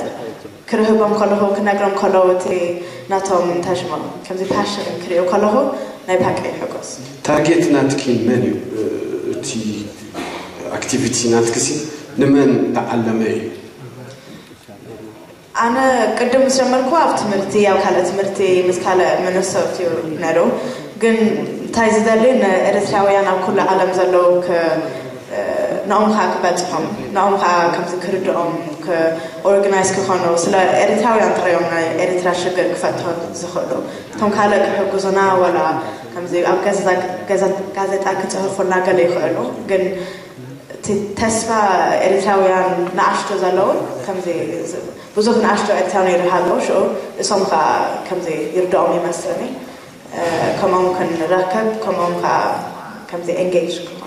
ክርህቦም ከለኹ ክነግሮም ከለዉ እቲ ናቶም እንታይ ሽሞም ከምዚ ፓሽን ክሪኦ ከለኹ ናይ ብሓቂ ይሕጎስ። ታርጌት ናትኪ መን እዩ? እቲ ኣክቲቪቲ ናትክሲ ንመን ዝዓለመ እዩ? ኣነ ቅድም ምስ ጀመርኩ ኣብ ትምህርቲ ኣብ ካልእ ትምህርቲ ምስ ካልእ መነሰብት እዩ ነይሩ ግን እንታይ ዝደሊ ንኤርትራውያን ኣብ ኩሉ ዓለም ዘለዉ ንኦም ከዓ ክበፅሖም ንኦም ከዓ ከምዚ ክርድኦም ኦርጋናይዝ ክኾኑ ስለ ኤርትራውያን ጥራዮም ናይ ኤርትራ ሽግር ክፈትሑ ዝኽእሉ እቶም ካልእ ክሕግዙና ወላ ከምዚ ኣብ ጋዜጣ ክፅህፉልና ገለ ይኽእሉ ግን እቲ ተስፋ ኤርትራውያን ንኣሽቱ ዘለዉ ከምዚ ብዙሕ ንኣሽቱ ኤርትራውያን ይረሃሉ ሽኡ እሶም ከዓ ከምዚ ይርድኦም ይመስለኒ ከምኦም ክንረከብ ከምኦም ከዓ ከምዚ ኤንጌጅ ክኾኑ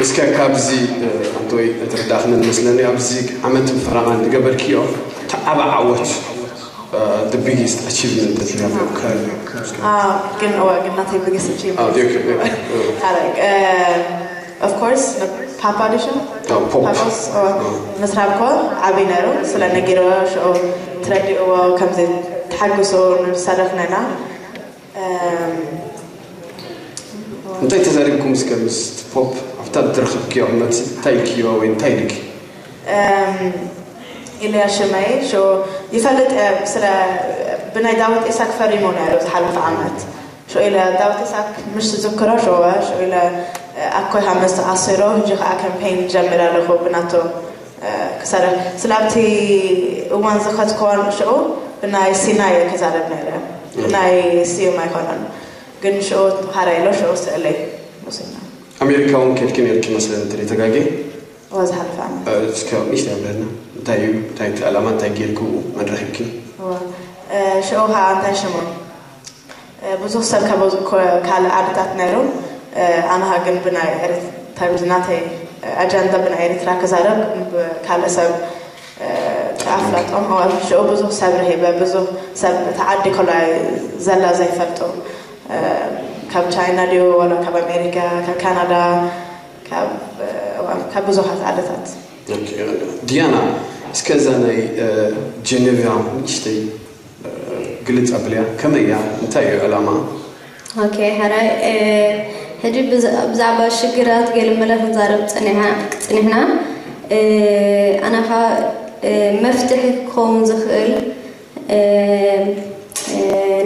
እስከ ካብዚ ኣንተወይ እትርዳእክንን መስለኒ ኣብዚ ዓመትን ፈረቓን ዝገበርክዮ ተዓባ ዓወት the biggest achievement that you have occurred? ግን እወ ግን ናተይ biggest achievement ካልኣይ of course ፓፓ ድሽም ፓፓስ ምስ ራብኮ ዓብይ ነይሩ ስለ ነጊርዎ ሽዑ ትረዲእዎ ከምዚ ተሓግሱ ንሳደፍና ኢና እንታይ ተዛሪብኩም እስከ ምስ ፖፕ ኣብታ ዝረኸብክዮ ዕመት እንታይ ኢልክዮ ወይ እንታይ ኢልኪ ኢልያ ሽመይ ሾ ይፈልጥ እየ ስለ ብናይ ዳዊት ኢሳክ ፈሪሙ ነይሩ ዝሓለፈ ዓመት ሾ ኢለ ዳዊት ኢሳክ ምሽ ዝክሮ ሾወ ሾ ኢለ ኣኮይ ሃመስ ተኣሲሮ ህጂ ከዓ ካምፔን ጀሚረ ኣለኹ ብናቶ ክሰርሕ ስለ ኣብቲ እዋን ዝኸትኮን ሽዑ ብናይ ሲና እየ ክዛረብ ነይረ ብናይ ስዩም ኣይኮነን ግን ሽዑ ሃረ ኢሎ ሽዑ ስእለይ ወሲድና ኣሜሪካ እውን ከድኪ ነርኪ መስለኒ እንተ ተጋጌ እዋ ዝሓለፈ ዓመት እስከ ንእሽተይ ኣብለና እንታይ እዩ እንታይ እቲ ዕላማ እንታይ ጌርክዎ መን ረኺብኪ ሽዑ ከዓ እንታይ ሽሙ ብዙሕ ሰብ ካብ ካልእ ዓድታት ነይሩ ኣነሃ ግን ብናይ ኤርትራ ናተይ ኣጀንዳ ብናይ ኤርትራ ክዛረብ ካልእ ሰብ ኣፍላጦም ሽዑ ብዙሕ ሰብ ረሂበ ብዙሕ ሰብ እቲ ዓዲ ኮላይ ዘላ ዘይፈልጡ ካብ ቻይና ድዩ ወላ ካብ ኣሜሪካ ካብ ካናዳ ካብ ብዙሓት ዓድታት ዲያና እስከ እዛ ናይ ጀኔቫ ንእሽተይ ግልፅ ኣብልያ ከመይ እያ እንታይ እዩ ዕላማ ኦኬ ሓራይ ሕጂ ብዛዕባ ሽግራት ገለ መለ ክንዛረብ ፅኒሕና ኣናኻ መፍትሒ ክኸውን ዝኽእል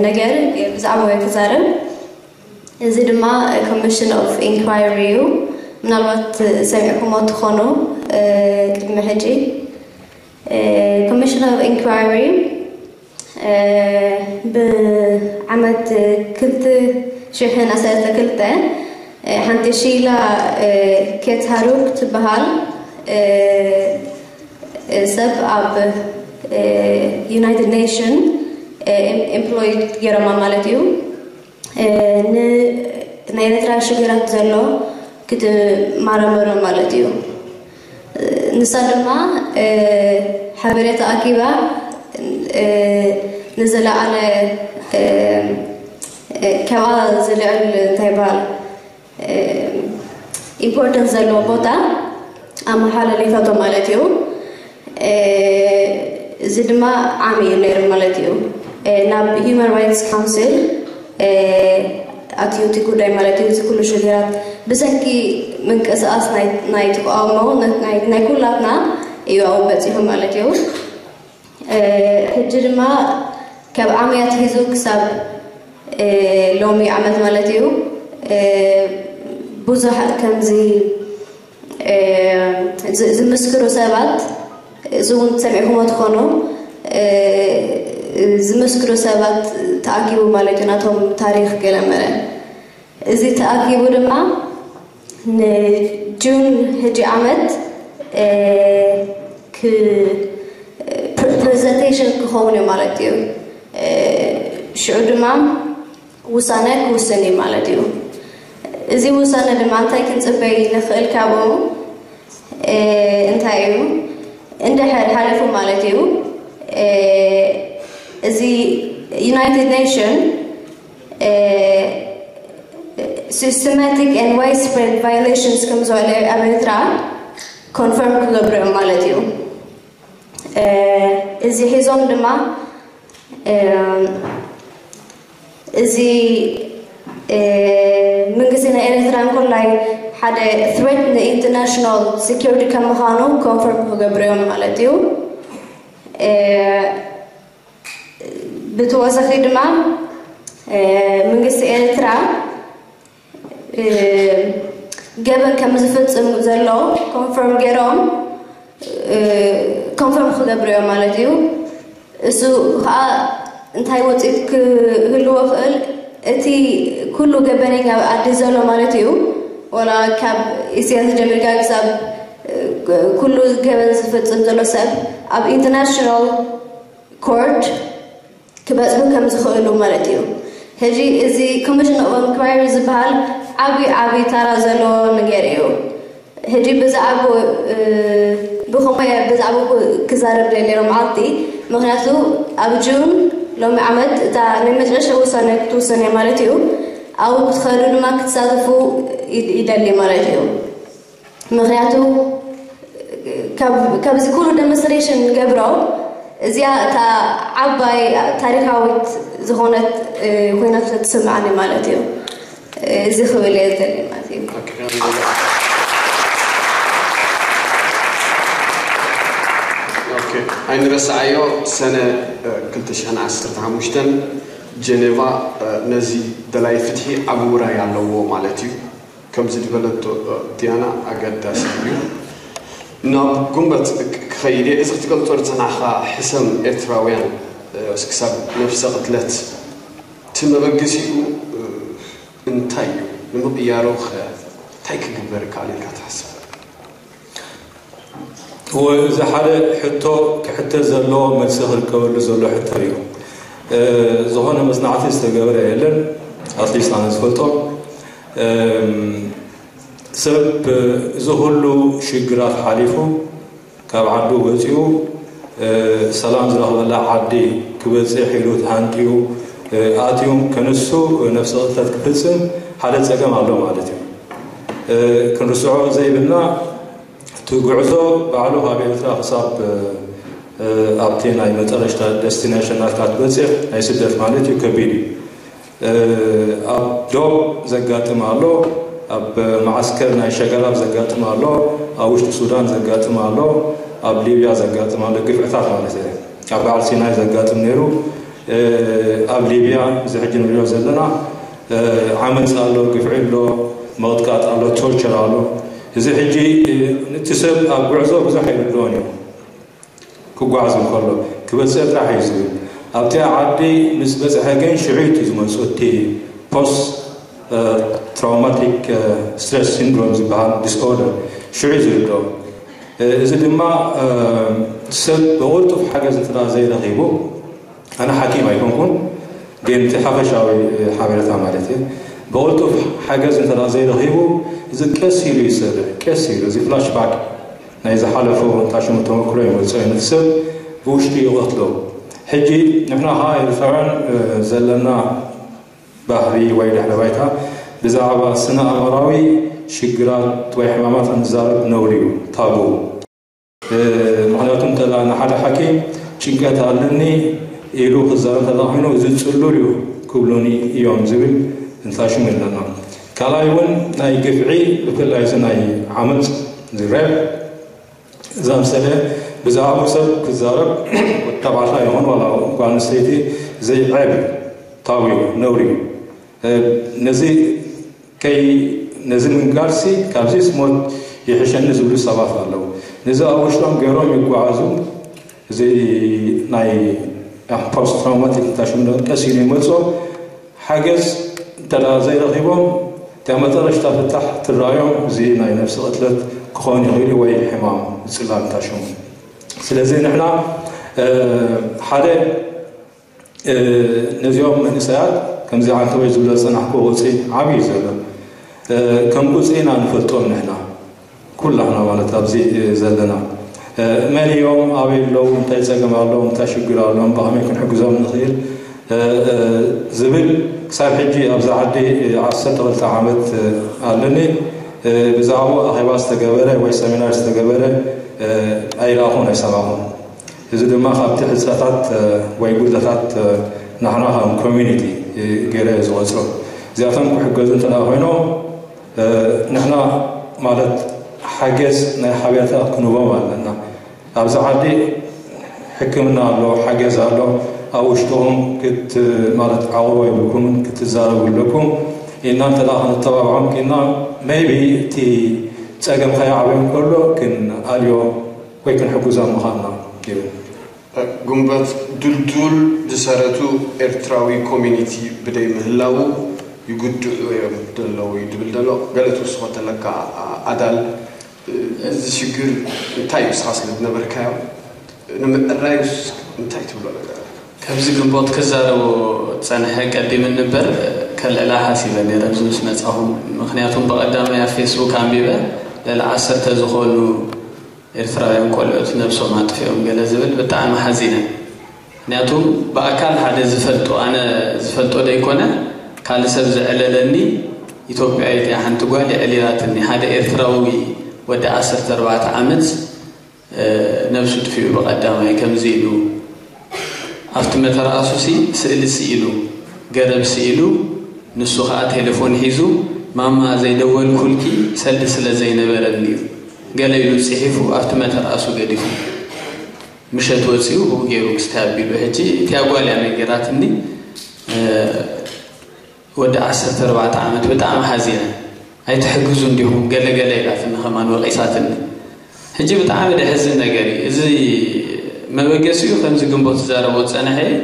ነገር ብዛዕባ ክዛረብ። እዚ ድማ ኮሚሽን ኦፍ ኢንኳይሪ እዩ። ምናልባት ሰሚዕኩሞ ትኾኑ። ቅድሚ ሕጂ ኮሚሽን ኦፍ ኢንኳይሪ ብዓመት ክልተ ሽሕን ዓሰርተ ክልተ ሓንቲ ሺላ ኬትሃሩክ ትበሃል ሰብ ኣብ ዩናይትድ ኔሽን ኤምፕሎይድ ገይሮማ ማለት እዩ። ንናይ ኤርትራ ሽግራት ዘሎ ክትመራመሮ ማለት እዩ። ንሳ ድማ ሓበሬታ ኣኪባ ንዝለዓለ ካብኣ ዝልዕል እንታይ ይበሃል ኢምፖርተንስ ዘለዎ ቦታ ኣመሓላሊፈቶ ማለት እዩ። እዚ ድማ ዓሚ እዩ ነይሩ ማለት እዩ። ናብ ሂማን ራይትስ ካውንስል ኣትዩ እቲ ጉዳይ ማለት እዩ። እዚ ኩሉ ሽግራት ብሰንኪ ምንቅስቃስ ናይ ተቃውሞ ናይ ኩላትና እዩ ኣብኡ በፂሑ ማለት እዩ። ሕጂ ድማ ካብ ዓሚ ኣትሒዙ ክሳብ ሎሚ ዓመት ማለት እዩ ብዙሕ ከምዚ ዝምስክሩ ሰባት እዚ እውን ሰሚዕኩሞ ትኾኑ ዝምስክሩ ሰባት ተኣኪቡ ማለት እዩ ናቶም ታሪክ ገለመለ እዚ ተኣኪቡ ድማ ንጁን ሕጂ ዓመት ፕሬዘንቴሽን ክኸውን እዩ ማለት እዩ። ሽዑ ድማ ውሳነ ክውስን እዩ ማለት እዩ። እዚ ውሳነ ድማ እንታይ ክንፅበይ ንኽእል ካብኡ እንታይ እዩ? እንድሕር ሓሊፉ ማለት እዩ እዚ ዩናይትድ ኔሽን systematic and widespread violations ከም ዝበለ ኣብ ኤርትራ ኮንፈርም ክገብሩ እዮም ማለት እዩ። እዚ ሒዞም ድማ እዚ መንግስቲ ናይ ኤርትራ እንኮላይ ሓደ threat ን international security ከም ምዃኑ ኮንፈርም ክገብሩ እዮም ማለት እዩ። ብተወሳኺ ድማ መንግስቲ ኤርትራ ገበን ከም ዝፍፅም ዘሎ ኮንፈርም ገይሮም ኮንፈርም ክገብሩ እዮም ማለት እዩ። እሱ ከዓ እንታይ ውፅኢት ክህልዎ ክእል እቲ ኩሉ ገበነኛ ኣዲ ዘሎ ማለት እዩ። ወላ ካብ ኢሳያስ ጀሚርካ ክሳብ ኩሉ ገበን ዝፍፅም ዘሎ ሰብ ኣብ ኢንተርናሽናል ኮርት ክበፅሑ ከም ዝኽእሉ ማለት እዩ። ሕጂ እዚ ኮሚሽን ኦፍ ኢንኳይሪ ዝበሃል ዓብዪ ዓብዪ ታራ ዘለዎ ነገር እዩ። ሕጂ ብዛዕባ ብኸመይ ብዛዕባ ክዛረብ ደሊ ሮም ዓልቲ ምክንያቱ ኣብ ጁን ሎሚ ዓመት እታ ናይ መጨረሻ ውሳነ ክትውሰን እያ ማለት እዩ። ኣብኡ ክትኸዱ ድማ ክትሳተፉ ይደሊ ማለት እዩ። ምክንያቱ ካብዚ ኩሉ ደሞንስትሬሽን ንገብሮ እዚኣ እታ ዓባይ ታሪካዊት ዝኾነት ኮይና ትስምዓኒ ማለት እዩ። እዚ ክብል እየ ዝደሊ ማለት እዩ። ኣይንረስዓዮ፣ ሰነ ክልተ ሽሕን ዓሰርተ ሓሙሽተን ጀኔቫ ነዚ ደላይ ፍትሒ ዓቢ ውራይ ኣለዎ ማለት እዩ። ከምዚ ዝበለቶ ዲያና ኣገዳሲ እዩ። ናብ ጉንበት ክኸይድ እየ። እዚ ክትገልጾ ዝጸናሕካ ሕሰም ኤርትራውያን ክሳብ ነብሰ ቅትለት እቲ መበገሲኡ እንታይ እዩ? ንምቕያሩ ከ እንታይ ክግበር ይከኣል ኢልካ ትሓስብ? ወይ እዚ ሓደ ሕቶ ክሕተት ዘለዎ መልሲ ክርከበሉ ዘሎ ሕቶ እዩ። ዝኾነ መጽናዕቲ ዝተገብረ የለን ኣትሊስት ኣነ ዝፈልጦ። ሰብ እዚ ኩሉ ሽግራት ሓሊፉ ካብ ዓዱ ወፂኡ ሰላም ዝረኽበላ ዓዲ ክበፅሕ ኢሉ ተሃንጥዩ ኣትዩ ከንሱ ነብሰ ቅትለት ክፍፅም ሓደ ፀገም ኣሎ ማለት እዩ። ክንርስዖ ዘይብልና እቲ ጉዕዞ ባዕሉ ካብ ኤርትራ ክሳብ ኣብቲ ናይ መጠረሽታ ደስቲኔሽን ናትካ ትበፅሕ ናይ ስደት ማለት እዩ ከቢድ እዩ። ኣብ ዶብ ዘጋጥም ኣሎ፣ ኣብ መዓስከር ናይ ሸገራብ ዘጋጥም ኣሎ፣ ኣብ ውሽጢ ሱዳን ዘጋጥም ኣሎ፣ ኣብ ሊብያ ዘጋጥም ኣሎ ግፍዕታት ማለት እዩ። ኣብ በዓል ሲናይ ዘጋጥም ነይሩ። ኣብ ሊብያ እዚ ሕጂ ንሪኦ ዘለና ዓመፅ ኣሎ፣ ግፍዒ ኣሎ፣ መቕጥቃጥ ኣሎ፣ ቶርቸር ኣሎ። እዚ ሕጂ እቲ ሰብ ኣብ ጉዕዞ ብዙሕ ኣይርድኦን እዩ። ክጓዓዝ እንከሎ ክበፅሕ ጥራሕ እዩ ዝብል። ኣብቲ ዓዲ ምስ በፅሐ ግን ሽዑ እዩ ዝመፁ እቲ ፖስት ትራውማቲክ ስትረስ ሲንድሮም ዝበሃል ዲስኦርደር ሽዑ እዩ ዝርድኦ። እዚ ድማ ሰብ ብቕልጡፍ ሓገዝ እንተ ዘይረኺቡ፣ ኣነ ሓኪም ኣይኮንኩን፣ ግን እቲ ሓፈሻዊ ሓበሬታ ማለት እዩ። ብቕልጡፍ ሓገዝ እንተ ዘይረኺቡ፣ እዚ ቀስ ኢሉ ይሰርሕ፣ ቀስ ኢሉ፣ እዚ ፍላሽባክ ናይ ዝሓለፎ ታሽሙ ተመክሮ ይመፅኦ እዩ፣ ነቲ ሰብ ብውሽጢ ይቐትሎ። ሕጂ ንሕና ኸዓ ኤርትራውያን ዘለና ባህሪ ወይ ድሕረ ባይታ ብዛዕባ ስነ ኣእምራዊ ሽግራት ወይ ሕማማት ንዛረብ ነውሪ እዩ፣ ታቡ። ምክንያቱ እንተ ንሓደ ሓኪም ጭንቀት ኣለኒ ኢሉ ክዛረብ እንተ ኮይኑ፣ እዚ ጽሉል እዩ ክብሉኒ እዮም ዝብል እንታሽሙ ኣለና። ካልኣይ እውን ናይ ግፍዒ፣ ብፍላይ እዚ ናይ ዓመፅ፣ እዚ ሬፕ፣ እዛ ምሰለ ብዛዕባኡ ሰብ ክዛረብ፣ ተባዕታይ ይኹን ዋላ ጓል ኣንስተይቲ፣ ዘይዔብ፣ ታቡ እዩ፣ ነውሪ እዩ። ነዚ ከይ ነዚ ምንጋርሲ ካብዚስ ሞት ይሕሸኒ ዝብሉ ሰባት ኣለዉ። ነዚ ኣብ ውሽጦም ገይሮም ይጓዓዙ። እዚ ናይ ፖስት ትራውማቲክ ታሽምዶ ቀስ ኢሉ ይመፅኦም። ሓገዝ እንተ ዘይረኺቦም፣ እታ መጠረሽታ ፍታሕ ትረኣዮም፣ እዚ ናይ ነፍሲ ቅትለት ክኸውን ይኽእል እዩ፣ ወይ ሕማም ዝፅላል ታሽሙ። ስለዚ ንሕና ሓደ ነዚኦም መንእሰያት ከምዚ ዓንተወይ ዝብሎ ዝፀናሕኩ ቁፅሪ ዓብዪ እዩ ዘሎ። ከም ቁፅሪ ኢና ንፈልጦም ንሕና ኩላህና ማለት ኣብዚ ዘለና መን እዮም፣ ኣበይ ኣለዉ፣ እንታይ ፀገም ኣለዎም፣ እንታይ ሽግር ኣለዎም፣ ብኸመይ ክንሕግዞም ንኽእል ዝብል ክሳብ ሕጂ ኣብዛ ዓዲ ዓሰርተ ክልተ ዓመት ኣለኒ። ብዛዕባኡ ኣኼባ ዝተገበረ ወይ ሰሚናር ዝተገበረ ኣይረኣኹን ኣይሰማኹን። እዚ ድማ ካብቲ ሕፅረታት ወይ ጉድለታት ንሕና ከም ኮሚኒቲ ገይረ እየ ዝቆፅሮ። እዚኣቶም ክሕገዙ እንተ ኮይኖም ንሕና ማለት ሓገዝ ናይ ሓበሬታ ክንህቦም ኣለና። ኣብዚ ዓዲ ሕክምና ኣሎ፣ ሓገዝ ኣሎ። ኣብ ውሽጥኹም ክት ማለት ዓቕቦ የብልኩምን ክትዛረቡ ኣለኩም። ኢልና እንተ ክንተባብዖም ክኢልና ሜይቢ እቲ ፀገም ከይዓበዮም ከሎ ክንኣልዮ ወይ ክንሕግዞም ምዃንና ይብል። ግንቦት ድልዱል ዝሰረቱ ኤርትራዊ ኮሚኒቲ ብደይ ምህላዉ ይጉድኡ እዮም ዘለዉ እዩ ድብል ዘሎ። ገለ ትውስኾ ተለካ ኣዳል፣ እዚ ሽግር እንታይ እዩ? ንስኻ ስለ ዝነበርካዮ ንምእራዩስ እንታይ ትብሎ ነገር ኣሎ? ከምዚ ግንቦት ክዛረቦ ጸንሐ ቀዲም እንበር ከልዕላ ሓሲበ ነይረ ኣብዚ ምስ መጻኹም። ምኽንያቱም ብቐዳማይ ኣብ ፌስቡክ ኣንቢበ ልዕሊ ዓሰርተ ዝኾኑ ኤርትራውያን ቆልዑት ነብሶም ኣጥፊኦም ገለ ዝብል ብጣዕሚ ሓዚነ። ምኽንያቱም ብኣካል ሓደ ዝፈልጦ፣ ኣነ ዝፈልጦ ደይኮነ ካልእ ሰብ ዘዕለለኒ ኢትዮጵያዊት እያ ሓንቲ ጓል የዕሊላትኒ። ሓደ ኤርትራዊ ወዲ ዓሰርተ ኣርባዕተ ዓመት ነብሱ ጥፊኡ ብቐዳማይ ከምዚ ኢሉ ኣብቲ መተርኣሱሲ ስእሊ ስኢሉ ገረብ ስኢሉ ንሱ ኸኣ ቴሌፎን ሒዙ ማማ ዘይደወልኩልኪ ሰልዲ ስለ ዘይነበረኒ እዩ ገለ ኢሉ ጽሒፉ ኣብቲ መተርኣሱ ገዲፉ ምሸት ወጺኡ ብኡ ገይሩ ክስታይ ኣቢሉ። ሕጂ እቲኣ ጓል እያ ነጊራትኒ። ወዲ ዓሰርተ ኣርባዕተ ዓመት ብጣዕሚ ሓዚነ። ኣይትሕግዙ እንዲኹም ገለ ገለ ኢላትኒ ከማን ወቒሳትኒ። ሕጂ ብጣዕሚ ደሕዝን ነገር እዩ። እዚ መበገሲኡ ከምዚ ግንቦት ዝዛረቦ ዝጸንሐ እዩ።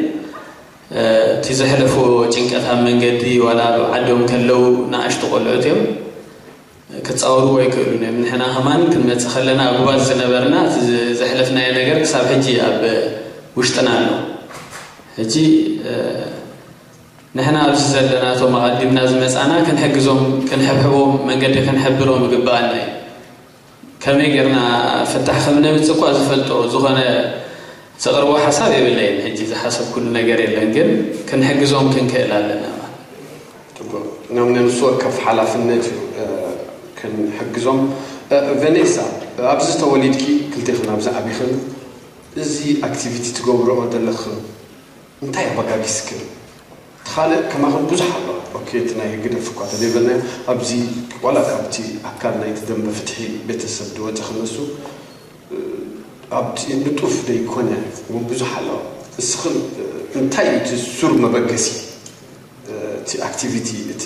እቲ ዘሕለፍዎ ጭንቀት ኣብ መንገዲ ዋላ ኣብ ዓዶም ከለዉ ንኣሽቱ ቆልዑት እዮም። ክጻወርዎ ኣይክእሉን እዮም። ንሕና ከማን ክንመጽእ ከለና ኣጉባዝ ዝነበርና እቲ ዘሕለፍናዮ ነገር ክሳብ ሕጂ ኣብ ውሽጥና ኣሎ። ሕጂ ንሕና ኣብዚ ዘለና እቶም ኣቐዲምና ዝመጻና ክንሕግዞም ክንሕብሕቦም መንገዲ ክንሕብሮም ይግብኣና እዩ። ከመይ ጌርና ፍታሕ ከም ነምጽእ እኳ ዝፈልጦ ዝኾነ ዘቕርቦ ሓሳብ የብለይን። ሕጂ ዝሓሰብኩሉ ነገር የለን፣ ግን ክንሕግዞም ክንክእል ኣለና ማለት። ጽቡቕ። ናብ ነንሱ ወከፍ ሓላፍነት እዩ ክንሕግዞም። ቨኔሳ፣ ኣብዚ ተወሊድኪ ክልቴኽን ኣብዚ ዓቢኽን፣ እዚ ኣክቲቪቲ ትገብርኦ ዘለኽን እንታይ ኣበጋጊስክን? እቲ ካልእ ከማኽን ብዙሕ ኣሎ። ኦኬ፣ እቲ ናይ ህግደፍ እኳ ተዘይበልናዮ፣ ኣብዚ ዋላ ካብቲ ኣካል ናይቲ ደንበ ፍትሒ ቤተሰብ ዝወጸ ክነሱ ኣብቲ ንጡፍ ዘይኮነ እውን ብዙሕ ኣሎ። እስኽን እንታይ እዩ እቲ ሱር መበገሲ እቲ ኣክቲቪቲ እቲ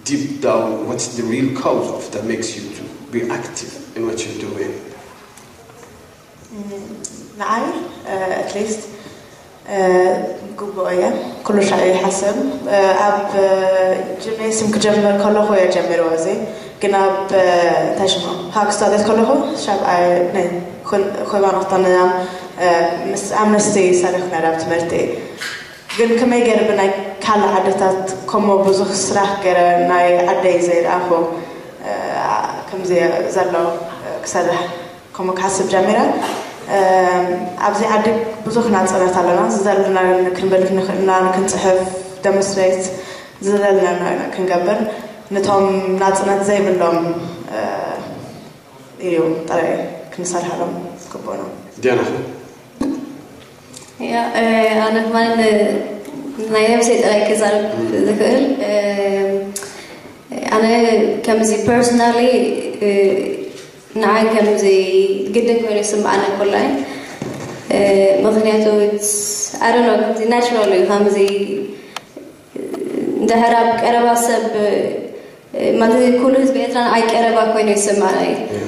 deep down, what's the real cause of that makes you to be active in what you're doing? ንዓይ ኣትሊስት ግቡእ እየ። ኩሉ ሻዕ ይሓስብ ኣብ ጅምኔስም ክጀምር ከለኹ እየ ጀሚርዎ። እዚ ግን ኣብ እንታይ ሽሞ ሃግ ስታደት ከለኹ ሻብኣይ ኮይባ ንክተንያ ምስ ኣምነስቲ ይሰርሕ ነረ ኣብ ትምህርቲ። ግን ከመይ ገይረ ብናይ ካልእ ዓድታት ከምኡ ብዙሕ ስራሕ ገይረ ናይ ዓደይ ዘይረኣኹ ከምዚ ዘሎ ክሰርሕ ከምኡ ክሓስብ ጀሚረ። ኣብዚ ዓዲ ብዙሕ ናፅነት ኣለና። ዝደለና ክንብል ንኽእልና ክንፅሕፍ፣ ደምስትሬት ዝደለና ክንገብር፣ ነቶም ናፅነት ዘይብሎም እዩ ጥራይ ክንሰርሐሎም ዝግብኡና። ዲያና ያ ኣነ ከማን ናይ ነብሰይ ጥራይ ክዛረብ ዝኽእል ኣነ ከምዚ ፐርሶናሊ ንዓይ ከምዚ ግድን ኮይኑ ይስምዓኒ ኮላይ ምክንያቱ ኣደኖ ከምዚ ናቹራል እዩ ከምዚ ድሕር ኣብ ቀረባ ሰብ ማለት ኩሉ ህዝቢ ኤርትራ ንዓይ ቀረባ ኮይኑ ይስምዓኒ እዩ።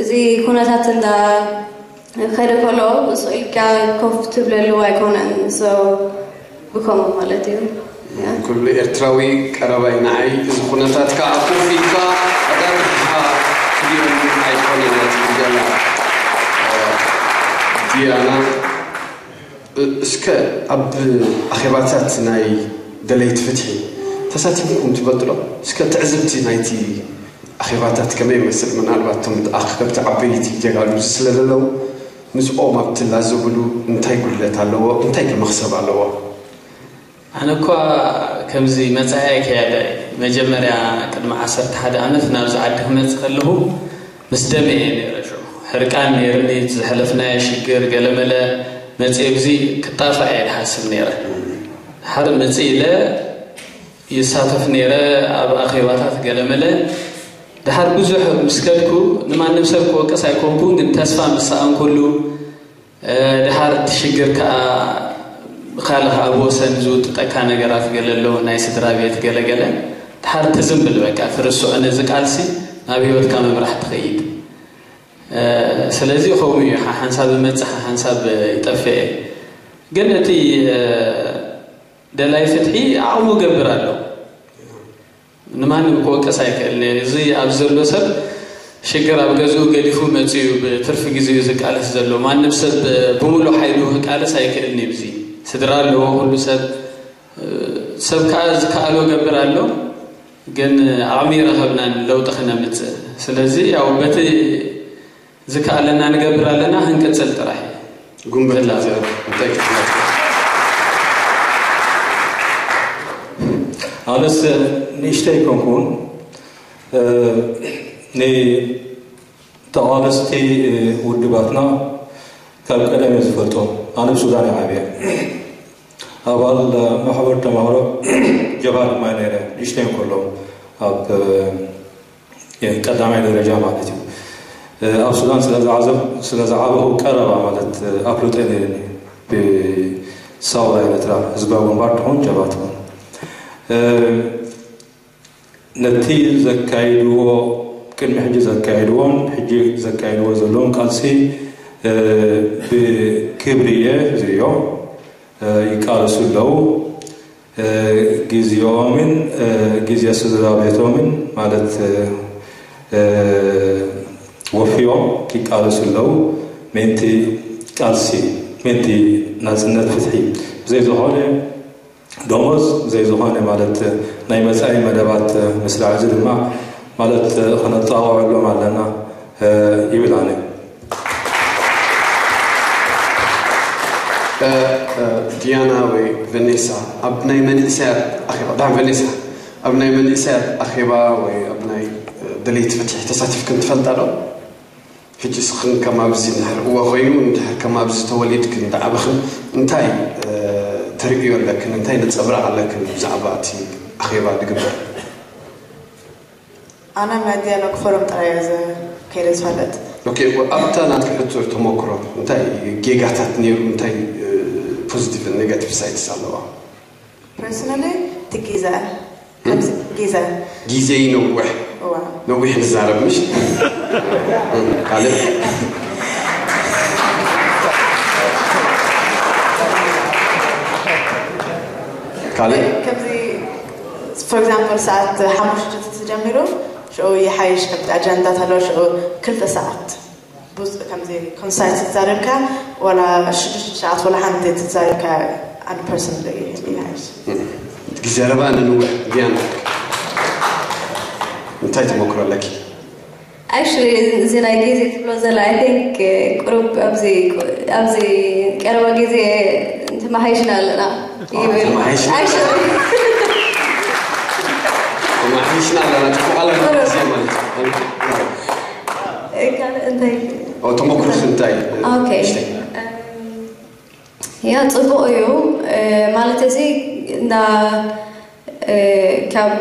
እዚ ኩነታት እንዳ ከደ ከሎ ንሱ ኢልካ ኮፍ ትብለሉ ኣይኮነን። ብከምኡ ማለት እዩ። ኩሉ ኤርትራዊ ቀረባይ ንዓይ እዚ ኩነታት ከዓ ኮፍ ኢልካ ኣዳርግኻ ክልኦም ኣይኮነን እያ ትብል ዘላ ዲያና። እስከ ኣብ ኣኼባታት ናይ ደለይቲ ፍትሒ ተሳቲፍኩም ትፈልጡ ዶ? እስከ ትዕዝብቲ ናይቲ ኣኼባታት ከመይ ይመስል? ምናልባት እቶም ኣኽከብቲ ዓበይቲ ጀጋኑ እዚ ስለ ዘለዉ ምስኦም ኣብ ትላዘብሉ እንታይ ጉድለት ኣለዎ? እንታይ ከ መኽሰብ ኣለዎ? ኣነ እኳ ከምዚ መጻኢ ኣይከያደ መጀመርያ ቅድሚ ዓሰርተ ሓደ ዓመት ናብዚ ዓዲ ክመጽእ ከለኹ ምስ ደመ እየ ነይረ ሽዑ ሕርቃን ነይርኒ እቲ ዘሕለፍናዮ ሽግር ገለመለ መጽእ ብዚ ክጣፋ እየ ድሓስብ ነይረ ድሓር ምጽእ ኢለ ይሳተፍ ነይረ ኣብ ኣኼባታት ገለመለ ድሓር ብዙሕ ምስ ከድኩ ንማንም ሰብ ክወቅስ ኣይኮንኩን ግን ተስፋ ምስ ሰኣንኩሉ ድሓር እቲ ሽግር ከዓ ካልእ ኣብ ወሰን ዝውጥጠካ ነገራት ገለ ኣለዎ ናይ ስድራ ቤት ገለገለ ድሓር ትዝም ብል በቃ ትርስዖ ነዚ ቃልሲ ናብ ህይወትካ ምምራሕ ትኸይድ ስለዚ ከምኡ እዩ ሓንሳብ መፅእ ሓንሳብ ይጠፍእ ግን እቲ ደላይ ፍትሒ ዓቕሙ ገብር ኣሎ ንማንም ክወቅስ ኣይክእልን እየ። እዚ ኣብዚ ዘሎ ሰብ ሽግር ኣብ ገዝኡ ገዲፉ መፂኡ ብትርፊ ግዜኡ ዝቃለስ ዘሎ። ማንም ሰብ ብምሉእ ሓይሉ ክቃለስ ኣይክእልን እዩ። እዚ ስድራ ኣለዎ ኩሉ ሰብ። ሰብ ከዓ ዝከኣሎ ገብር ኣሎ። ግን ዓቕሚ ይረኸብናን ለውጢ ክነምፅእ። ስለዚ ያው በቲ ዝከኣለና ንገብር ኣለና ክንቅፅል ጥራሕ እዩ። ጉንበት ላዘር እንታይ ክትመልስ? ኣነስ ንእሽተይ ኮንኩን ንተቓለስቲ ውድባትና ካብ ቀደም እየ ዝፈልጦም። ኣነ ኣብ ሱዳን እየ ዓብየ። ኣባል ማሕበር ተማሃሮ ጀብሃ ድማ ነይረ ንእሽተይ ከሎ ኣብ ቀዳማይ ደረጃ ማለት እዩ ኣብ ሱዳን ስለዝዓበኹ ቀረባ ማለት ኣፍልጦ ነይርኒ ብሳውራ ኤርትራ ህዝባዊ ግንባር ትኹን ጀብሃ ትኹን ነቲ ዘካይድዎ ቅድሚ ሕጂ ዘካይድዎን ሕጂ ዘካይድዎ ዘለውን ቃልሲ ብክብሪ እየ ዝሪኦ ይቃለሱ ኣለዉ ግዜኦምን ግዜ ስድራ ቤቶምን ማለት ወፍዮም ይቃለሱ ኣለዉ ምእንቲ ቃልሲ ምእንቲ ናፅነት ፍትሒ ብዘይ ዝኾነ ደሞዝ ብዘይ ዝኾነ ማለት ናይ መፃኢ መደባት ምስላዕ እዚ ድማ ማለት ክነጣቕዐሎም ኣለና ይብል ኣነ ዲያና ወይ ቨኔሳ ኣብ ናይ መንእሰያት ኣኼባ ዳን ቨኔሳ ኣብ ናይ መንእሰያት ኣኼባ ወይ ኣብ ናይ ደለይቲ ፍትሒ ተሳቲፍክን ትፈልጣ ዶ? ሕጂ ስኽን ከም ኣብዚ እንድሕር እወ ኮይኑ እንድሕር ከም ኣብዚ ተወሊድክን ዝዓበኽን እንታይ ተርእዮ ኣለክን እንታይ ነፀብራቕ ኣለክን ብዛዕባ እቲ ኣኼባ ዝግበር ኣነ መድያ ሎክ ፎረም ጥራይ እየ ከይደ ዝፈልጥ ኦኬ፣ ኣብታ ናትኪ ሕጹር ተመክሮ እንታይ ጌጋታት ነይሩ? እንታይ ፖዚቲቭ ኔጋቲቭ ሳይድስ ኣለዋ? Personally፣ እቲ ግዜ ከምዚ ግዜ ግዜ ይነውሕ እዋ ነዊሕ ንዛረብ ምሽ ካልእ ካልእ ከምዚ for example ሰዓት ሓሙሽተ ተጀሚሩ ሽዑ ይሓይሽ ከምዚ ኣጀንዳታት ኣለዎ ሽዑ ክልተ ሰዓት ብዙ ከምዚ ኮንሳይስ ትዛረብካ ዋላ ሽዱሽተ ሰዓት ዋላ ሓንቲ ትዛረብካ ኣን ፐርሰን ይሓይሽ ግዜ ረባ ንንውሕ ቢያን እንታይ ተመክሮ ኣለኪ? Actually እዚ ናይ ግዜ ትብሎ ዘላ I think ቁሩብ ኣብዚ ኣብዚ ቀረባ ግዜ ተመሓይሽና ኣለና ይብል ተመሓይሽና Actually ተመሓይሽና ኣለና ጽቡቕ ኣለና ግዜ ማለት እዩ። ካልእ እንታይ ኦ፣ ተመክሮስ እንታይ? ኦኬ እሽተይ። ያ ጽቡቕ እዩ ማለት እዚ እንዳ ካብ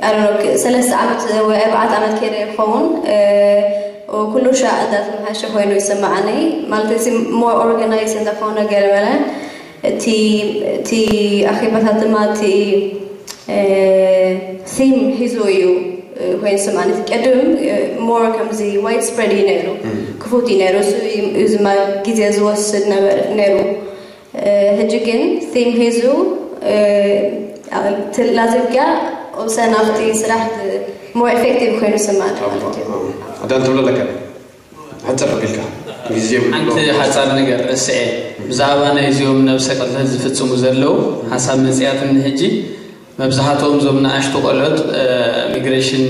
I don't know ሰለስተ ዓመት ወይ ኣርባዕተ ዓመት ከይደ ክኸውን ኩሉ ሻዕ እንዳተመሓሸ ኮይኑ ይስምዓኒ ማለት እዚ more organized እንዳኾነ ገለ መለ እቲ እቲ ኣኼባታት ድማ እቲ theme ሒዙ እዩ ኮይኑ ይስምዓኒ እቲ ቀድም more ከምዚ wide spread እዩ ነይሩ ክፉት እዩ ነይሩ እሱ እዩ ድማ ግዜ ዝወስድ ነበር ነይሩ ሕጂ ግን theme ሒዙ ላዘብጋ ኦብሰን ኣብቲ ስራሕ more effective ኮይኑ ይስምዓኒ ማለት እዩ ኣዳል ትብሎ ኣለካ ሓፀር ኣቢልካ ግዜ የብሉ። ሓንቲ ሓፃር ነገር እስዐ ብዛዕባ ናይ እዚኦም ነብሰ ቅትለት ዝፍፅሙ ዘለዉ ሓሳብ መፅያትኒ ሕጂ መብዛሕትኦም እዞም ንኣሽቱ ቆልዑት ሚግሬሽን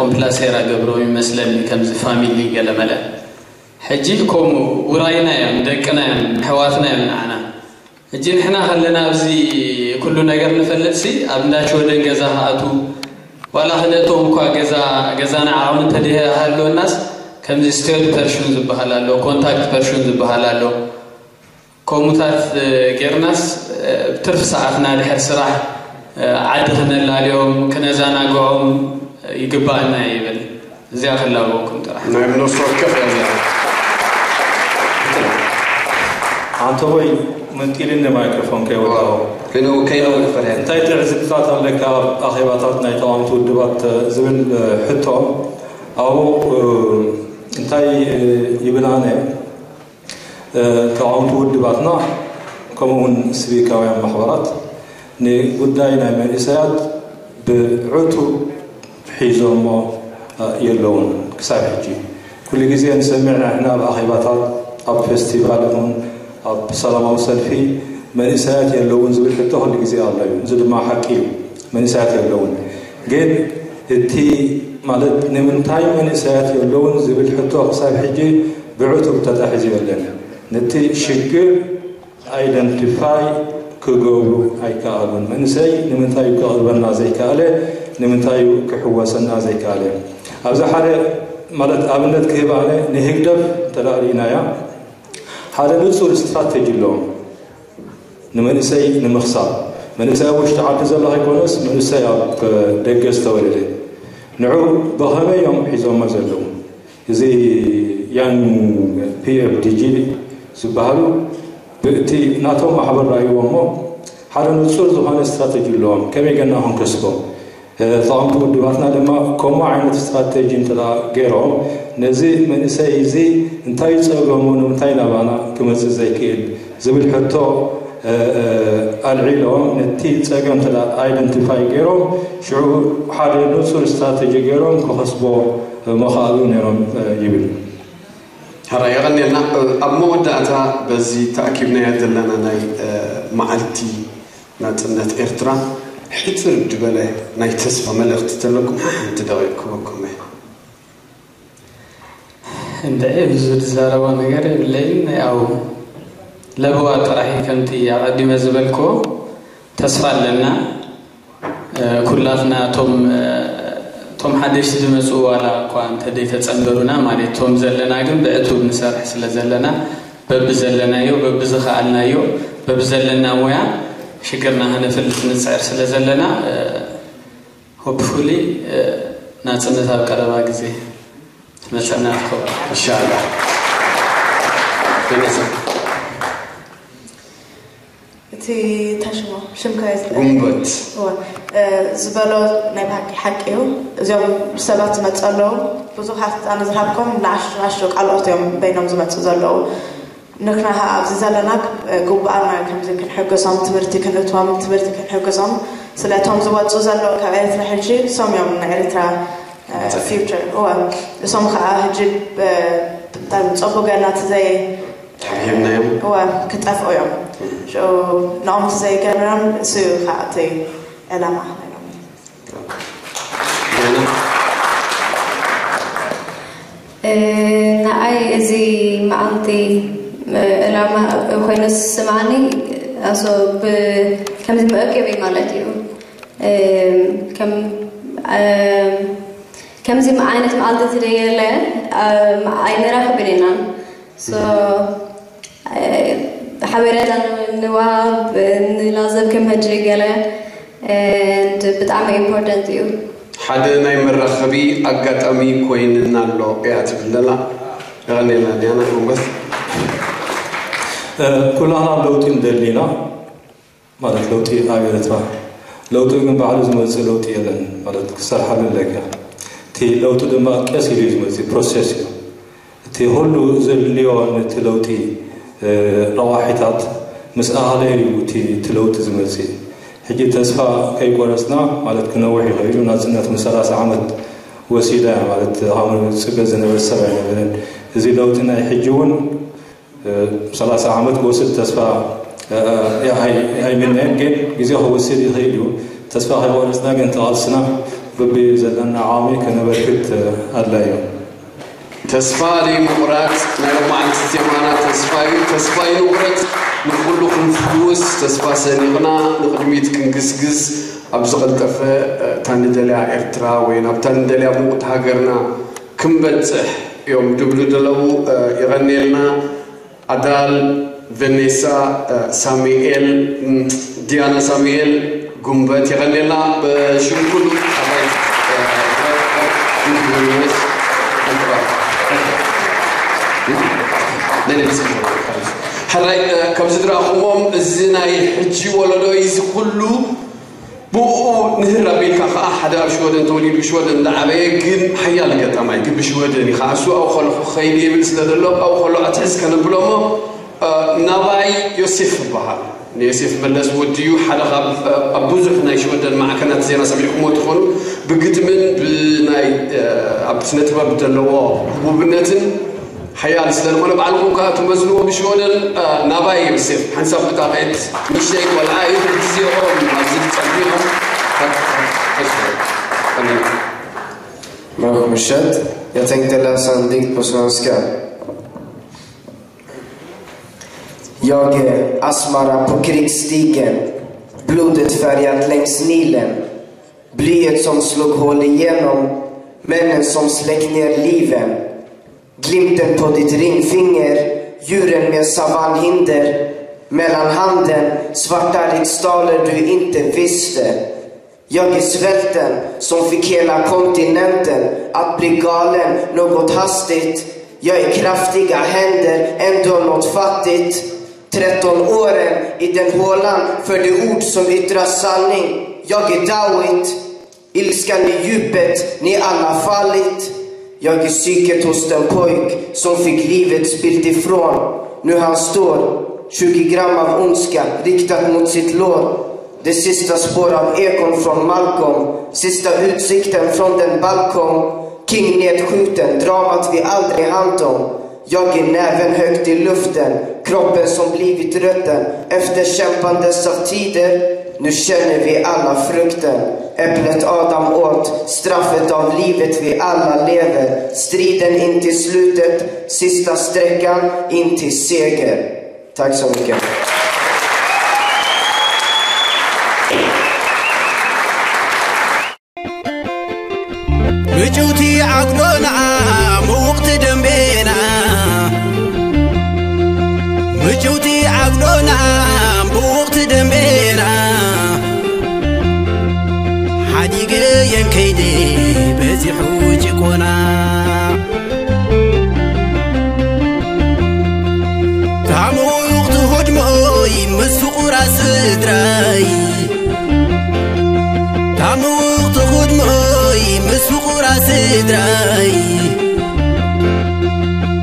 ኦምፕላሴራ ገብሮም ይመስለኒ ከምዚ ፋሚሊ ገለመለ ሕጂ ከምኡ ውራይና እዮም ደቅና እዮም ኣሕዋትና እዮም ንዓና ሕጂ ንሕና ከለና ኣብዚ ኩሉ ነገር ንፈልጥ ሲ ኣብ እንዳ ሽወደን ገዛ ክኣቱ ዋላ ክነእቶም እኳ ገዛ ገዛና ዓቕሚ እንተደይሃለወናስ ከምዚ ስቴርድ ፐርሽን ዝበሃል ኣሎ ኮንታክት ፐርሽን ዝበሃል ኣሎ ከምኡታት ጌርናስ ትርፊ ሰዓትና ድሕሪ ስራሕ ዓዲ ክነላልዮም ክነዛናግዖም ይግባኣና ይብል እዚኣ ክላበወኩም ጥራሕ ናይ ነፍሲ ወከፍ እያ እዚኣ ኣንተ ሆይ መንጢልኒ ማይክሮፎን ከይወጣዎ ከይነው ከይነው ፈርያ እንታይ ትዕዝብታት ኣለካ ኣብ ኣኼባታት ናይ ተቃወምቲ ውድባት ዝብል ሕቶ ኣብኡ እንታይ ይብል ኣነ ተቃወምቲ ውድባትና ከምኡውን ስቪካውያን ማሕበራት ንጉዳይ ናይ መንእሰያት ብዕቱብ ሒዞሞ የለውን ክሳብ ሕጂ ኩሉ ግዜ ንሰምዕ ንሕና ኣብ ኣኼባታት ኣብ ፌስቲቫል ይኹን ኣብ ሰላማዊ ሰልፊ መንእሰያት የለውን ዝብል ሕቶ ኩሉ ግዜ ኣሎ እዩ እዚ ድማ ሓቂ እዩ መንእሰያት የለውን ግን እቲ ማለት ንምንታይ መንእሰያት የለውን ዝብል ሕቶ ክሳብ ሕጂ ብዕቱብ ተታሒዙ የለን ነቲ ሽግር ኣይደንቲፋይ ክገብሩ ኣይከኣሉን። መንእሰይ ንምንታይ እዩ ክቕርበና ዘይከኣለ? ንምንታይ እዩ ክሕወሰና ዘይከኣለ? ኣብዚ ሓደ ማለት ኣብነት ክህብ ኣነ ንህግደፍ እንተ ርኢናያ ሓደ ንጹር ስትራተጂ ኣለዎም ንመንእሰይ ንምኽሳብ መንእሰይ ኣብ ውሽጢ ዓዲ ዘሎ ከይኮነስ መንእሰይ ኣብ ደገ ዝተወለደ ንዑ ብኸመይ እዮም ሒዞሞ ዘለዉ እዚ young P F D G ዝበሃሉ ብእቲ ናቶም ማሕበር ረኣይዎ እሞ ሓደ ንፁር ዝኾነ ስትራተጂ ኣለዎም ከመይ ገና ክንከስቦ ተቃወምቲ ውድባትና ድማ ከምኡ ዓይነት ስትራተጂ እንተ ገይሮም ነዚ መንእሰይ እዚ እንታይ ፀገሙ ንምንታይ ናባና ክመፅእ ዘይክእል ዝብል ሕቶ ኣልዒሎም ነቲ ፀገም ተ ኣይደንቲፋይ ገይሮም ሽዑ ሓደ ንፁር ስትራተጂ ገይሮም ክኸስቦ መኽኣሉ ነይሮም ይብል። ሕራይ የቐንየልና። ኣብ መወዳእታ በዚ ተኣኪብናዮ ዘለና ናይ መዓልቲ ናፅነት ኤርትራ ሕፅር ዝበለ ናይ ተስፋ መልእኽቲ ተለኩም ሓንቲ ደቂቕ ክበኩም እየ። እንድዒ ብዙ ዝዛረቦ ነገር የብለይን። ያው ለበዋ ጥራሕ ከምቲ ኣቐዲመ ዝበልክዎ ተስፋ ኣለና። ኩላትና እቶም እቶም ሓደሽቲ ዝመፁ ዋላ እኳ እንተደይተፀንበሩና ማለት እቶም ዘለና ግን ብዕቱብ ንሰርሕ ስለ ዘለና በቢ ዘለናዮ በቢ ዝኸኣልናዮ በቢ ዘለና ሙያ ሽግርና ከነፍልጥ ንፅዕር ስለ ዘለና ሆፕፉሊ ናፅነት ኣብ ቀረባ ግዜ መጸናትኩም። ኢንሻኣላ። ተነሳ። እቲ ታሽሞ ሽምካ ይዝ ጉንበት። እወ፣ እ፣ ዝበሎ ናይ ብሓቂ ሓቂ እዩ። እዚኦም ሰባት ዝመፁ ኣለዉ። ብዙሓት ኣነ ዝሃብኮም ንኣሽቱ ንኣሽቱ ካልኦት እዮም በይኖም ዝመፁ ዘለዉ። ንሕና ኸዓ ኣብዚ ዘለና እ፣ ግቡኣና ከምዚ ክንሕግዞም፣ ትምህርቲ ክንእትዎም፣ ትምህርቲ ክንሕግዞም። ስለቶም ዝወፁ ዘለዉ ካብ ኤርትራ ሕጂ እሶም እዮም ናይ ኤርትራ እ፣ ፊውቸር። እወ፣ እሶም ኸዓ ሕጂ ብ-፣ ብጣዕሚ ፀቡቅ ገና እቲ ዘይ ተሓቢርናዮም። እወ ክጠፍኡ እዮም። ሽዑ ንኦም ዘይገብረም እሱ እዩ ከዓ እቲ ዕላማ ናይ ሎሚ። ገና እ፣ ንዓይ እዚ መዓልቲ እ፣ ዕላማ ኮይኑ ዝስምዓኒ ኣሶ ብ-፣ ከምዚ መእከቢ ማለት እዩ። እ፣ ከም እ፣ ከምዚ ዓይነት መዓልቲ ትደየለ ኣይንራኽብን ኢና። So ሓበሬታ ንዋሃብ ንላዘብ ከም ሕጂ ገለ and ብጣዕሚ important እዩ። ሓደ ናይ መራኸቢ ኣጋጣሚ ኮይንና ኣሎ እያ ትብል ዘላ። የቐኔልና ዲያና ጎንበስ። ኩላና ለውጢ እንደሊ ኢና ማለት ለውጢ ኣብ ኤርትራ ለውጢ ግን ባዕሉ ዝመፅእ ለውጢ የለን ማለት ክሰርሓሉ ኣለካ። እቲ ለውጢ ድማ ቀስ ኢሉ እዩ ዝመፅእ ፕሮሴስ እዩ። እቲ ኩሉ ዘድልዮ ነቲ ለውጢ ረዋሒታት ምስ ኣሃለ እዩ እቲ ለውጢ ዝመፅእ። ሕጂ ተስፋ ከይቆረፅና ማለት ክነውሕ ይኽእሉ ናፅነት ምስ ሰላሳ ዓመት ወሲዳ ማለት ሃሙ ፅበ ዝነበረ ሰብ ኣይነበረን። እዚ ለውጢ ናይ ሕጂ እውን ሰላሳ ዓመት ክወስድ ተስፋ ኣይምነን፣ ግን ግዜ ክወስድ ይኽእል እዩ። ተስፋ ከይቆረፅና ግን ተቓልስና ብቢ ዘለና ዓቕሚ ከነበርክት ኣድላይ እዩ። ተስፋ ዘይምቑራፅ ናይ ሎማዓንቲ ዜማና ተስፋ እዩ። ተስፋ ይንቑረፅ ንኩሉ ክንፍውስ ተስፋ ሰኒቕና ንቕድሚት ክንግስግስ ኣብ ዝቐልጠፈ እታ ንደልያ ኤርትራ ወይ ናብታ ንደልያ ሙቕት ሃገርና ክንበፅሕ እዮም ድብሉ ደለዉ። የቐንየልና። ኣዳል፣ ቨኔሳ፣ ሳሙኤል፣ ዲያና ሳሙኤል፣ ጉንበት የቐንየልና። ብሽም ኩሉ ኣባይ ሕራይ ከምዚ ድረኹሞም እዚ ናይ ሕጂ ወለዶ እዚ ኩሉ ብኡ ንህር ኣቢልካ ከዓ ሓደ ኣብ ሽወደን ተወሊዱ ሽወደን እንዳዓበየ ግን ሓያል ገጣማይ ግን ብሽወደን እዩ ከዓ እሱ ኣብ ከለኹ ከይዲ የብል ስለ ዘሎ ኣብ ከሎ ኣትሕዝ ከነብሎ እሞ ናባይ ዮሴፍ ይበሃል። ንዮሴፍ መለስ ወድዩ ሓደ ካብ ኣብ ብዙሕ ናይ ሽወደን ማዕከናት ዜና ሰሚዕኩሞ ትኾኑ ብግጥምን ብናይ ኣብ ስነ ጥበብ ዘለዎ ህቡብነትን ሓያል ስለ ዝኾነ ባዕልኹም ከዓ ትመዝንዎ ብሽወደን ናባይ ዮሴፍ ሓንሳብ ብጣቂት ንእሽተይ ቆልዓ እዩ። ግዜኦም ኣብዚ ዝፀግቢኦም Mörk och kött. Jag tänkte läsa en dikt på svenska. Jag är Asmara på krigsstigen. Blodet färgat längs Nilen. Blyet som slog hål igenom. Männen som släckt ner liven. Glimten på ditt ringfinger, djuren med savannhinder. Mellan handen, svarta riksdaler du inte visste. Jag är svälten som fick hela kontinenten att bli galen något hastigt. Jag är kraftiga händer, ändå något fattigt. Tretton åren i den hålan för de ord som yttrar sanning. Jag är Dawit. Ilskan i djupet, ni alla fallit. Jag är psyket hos den pojk som fick livet spilt ifrån. Nu han står, tjugo gram av ondska riktat mot sitt lår. Det sista spår av ekon från Malcolm. Sista utsikten från den balkong. King nedskjuten, dramat vi aldrig hann om. Jag är näven högt i luften, kroppen som blivit rötten efter kämpandes av tider. Nu känner vi alla frukten. Äpplet Adam åt, straffet av livet vi alla lever. Striden in till slutet, sista sträckan in till seger. Tack så mycket. ምጭውቲ ዓግሎና ምውቕቲ ደንቤና ምጭውቲ ዓግሎና ምውቕቲ ደንቤና ሓዲገ የንከይደ በዚሑ ጭቆና ምስ ፍቑራ ስድራይ ታምውቕ ትኹድሞይ ምስ ፍቑራ ስድራይ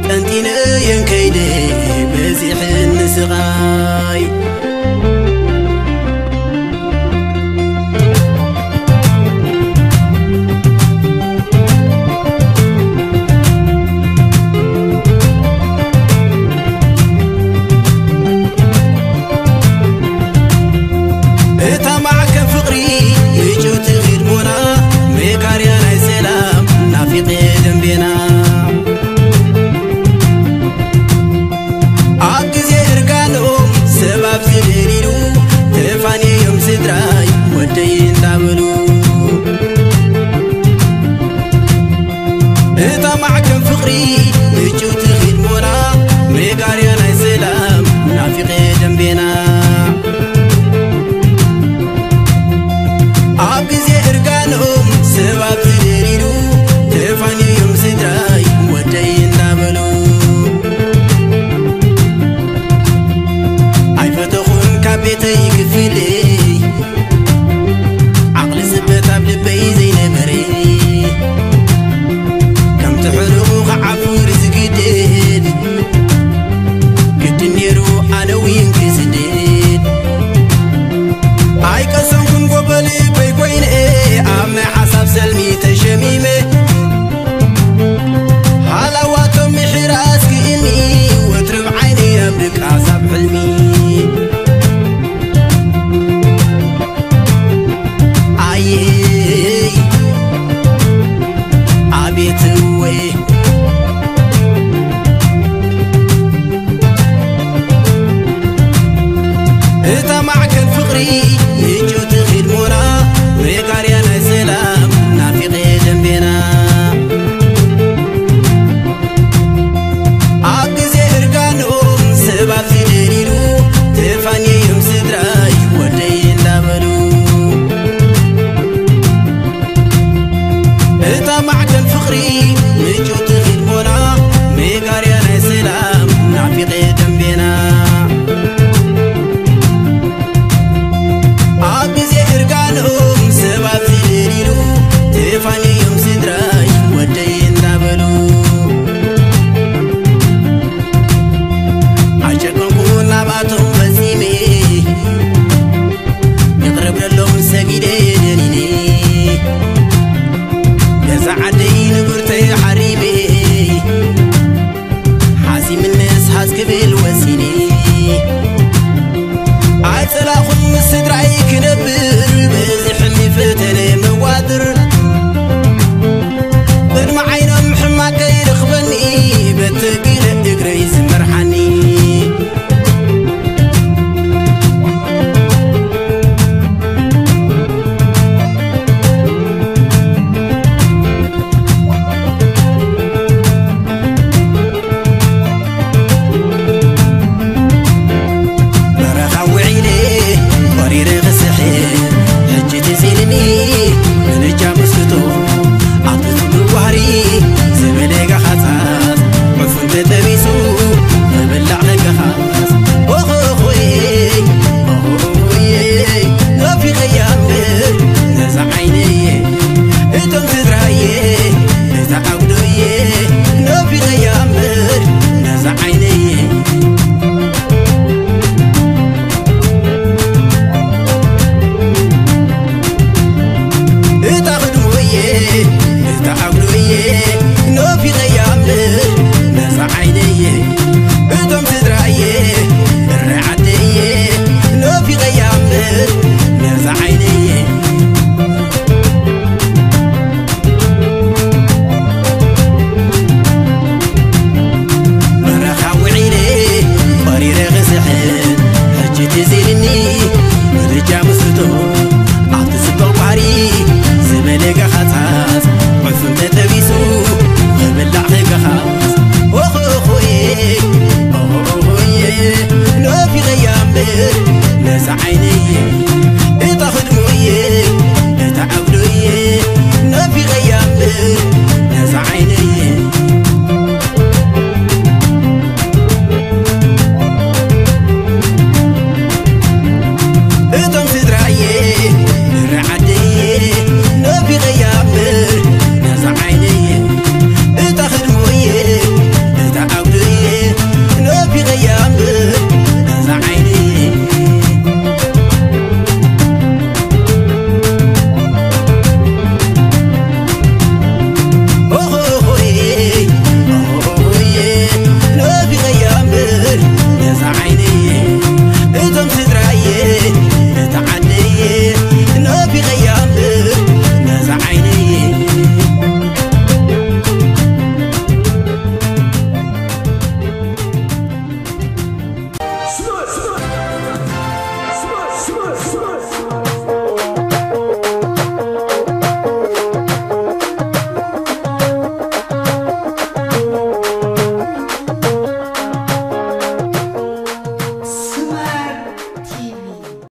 ጠንጢነ የንከይደ በዚሕን ስቓይ እታ ማዕከን ፍቕሪ ምጭውቲ ኺድሞና መካርያ ናይ ሰላም ናፊቐ ደንቤና ኣብ ግዜ እርጋኖም ሰብ ኣብ ዝደሊሉ ተፋንዮም ስድራይ ወደይ እንዳበሉ እታ ማዕከን ፍቕሪ ምጭውቲ ኺድሞና መጋርያ ናይ ሰላም ናፊቐ ደንቤና ኣብ ግዜ እርጋኖም ሰብ ኣብ ዝደሊሉ ተፋንዮም ስድራይ ወደይ እንዳበሉ ኣይፈተኹን ካብ ቤተይ ክፍለይ ዓቕሊ ስበት ኣብ ልበይ ዘይነበረ ከምቲ ሕርቑ ክዓፍር ዝግደድ ግድን ነይሩ ኣነ እውን ክስደድ ኣይቀሰንኩን ጎበል በይ ኮይነ ኣብ ናይ ሓሳብ ሰልሚ ተሸሚመ ሃላዋቶም ምሕራስ ክእኒ ወትርብ ዓይነይ ኣብ ድቃስ ኣብ ሕልሚ ኣየይ ኣቤት እወይ እታ ማዕከን ፍቕሪ ምጭውቲ ኺድሞና መጋርያ ናይ ሰላም ናፊቐ ደንቤና ኣብ ግዜ እርጋኖም ሰብ ኣብ ዝደሊሉ ተፋንዮም ስድራይ ወደይ እንዳበሉ እታ ማዕከን ፍቕሪ ምጭውቲ ኺድሞና መጋርያ ናይ ሰላም ናፊቐ ደንቤና ኣብ ግዜ እርጋኖም ሰብ ኣብ ዝደሊሉ ተፋንዮም ስድራይ ወደይ እንዳበሉ ኣይጨከንኩን ናብኣቶም ፈጺመ ይቕረ ብለሎም ሰጊደ ደኒነ ገዛ ዓደይ ንብርተይ ሓሪመ ሓሲምነስ ሃስ ክብል ወሲነ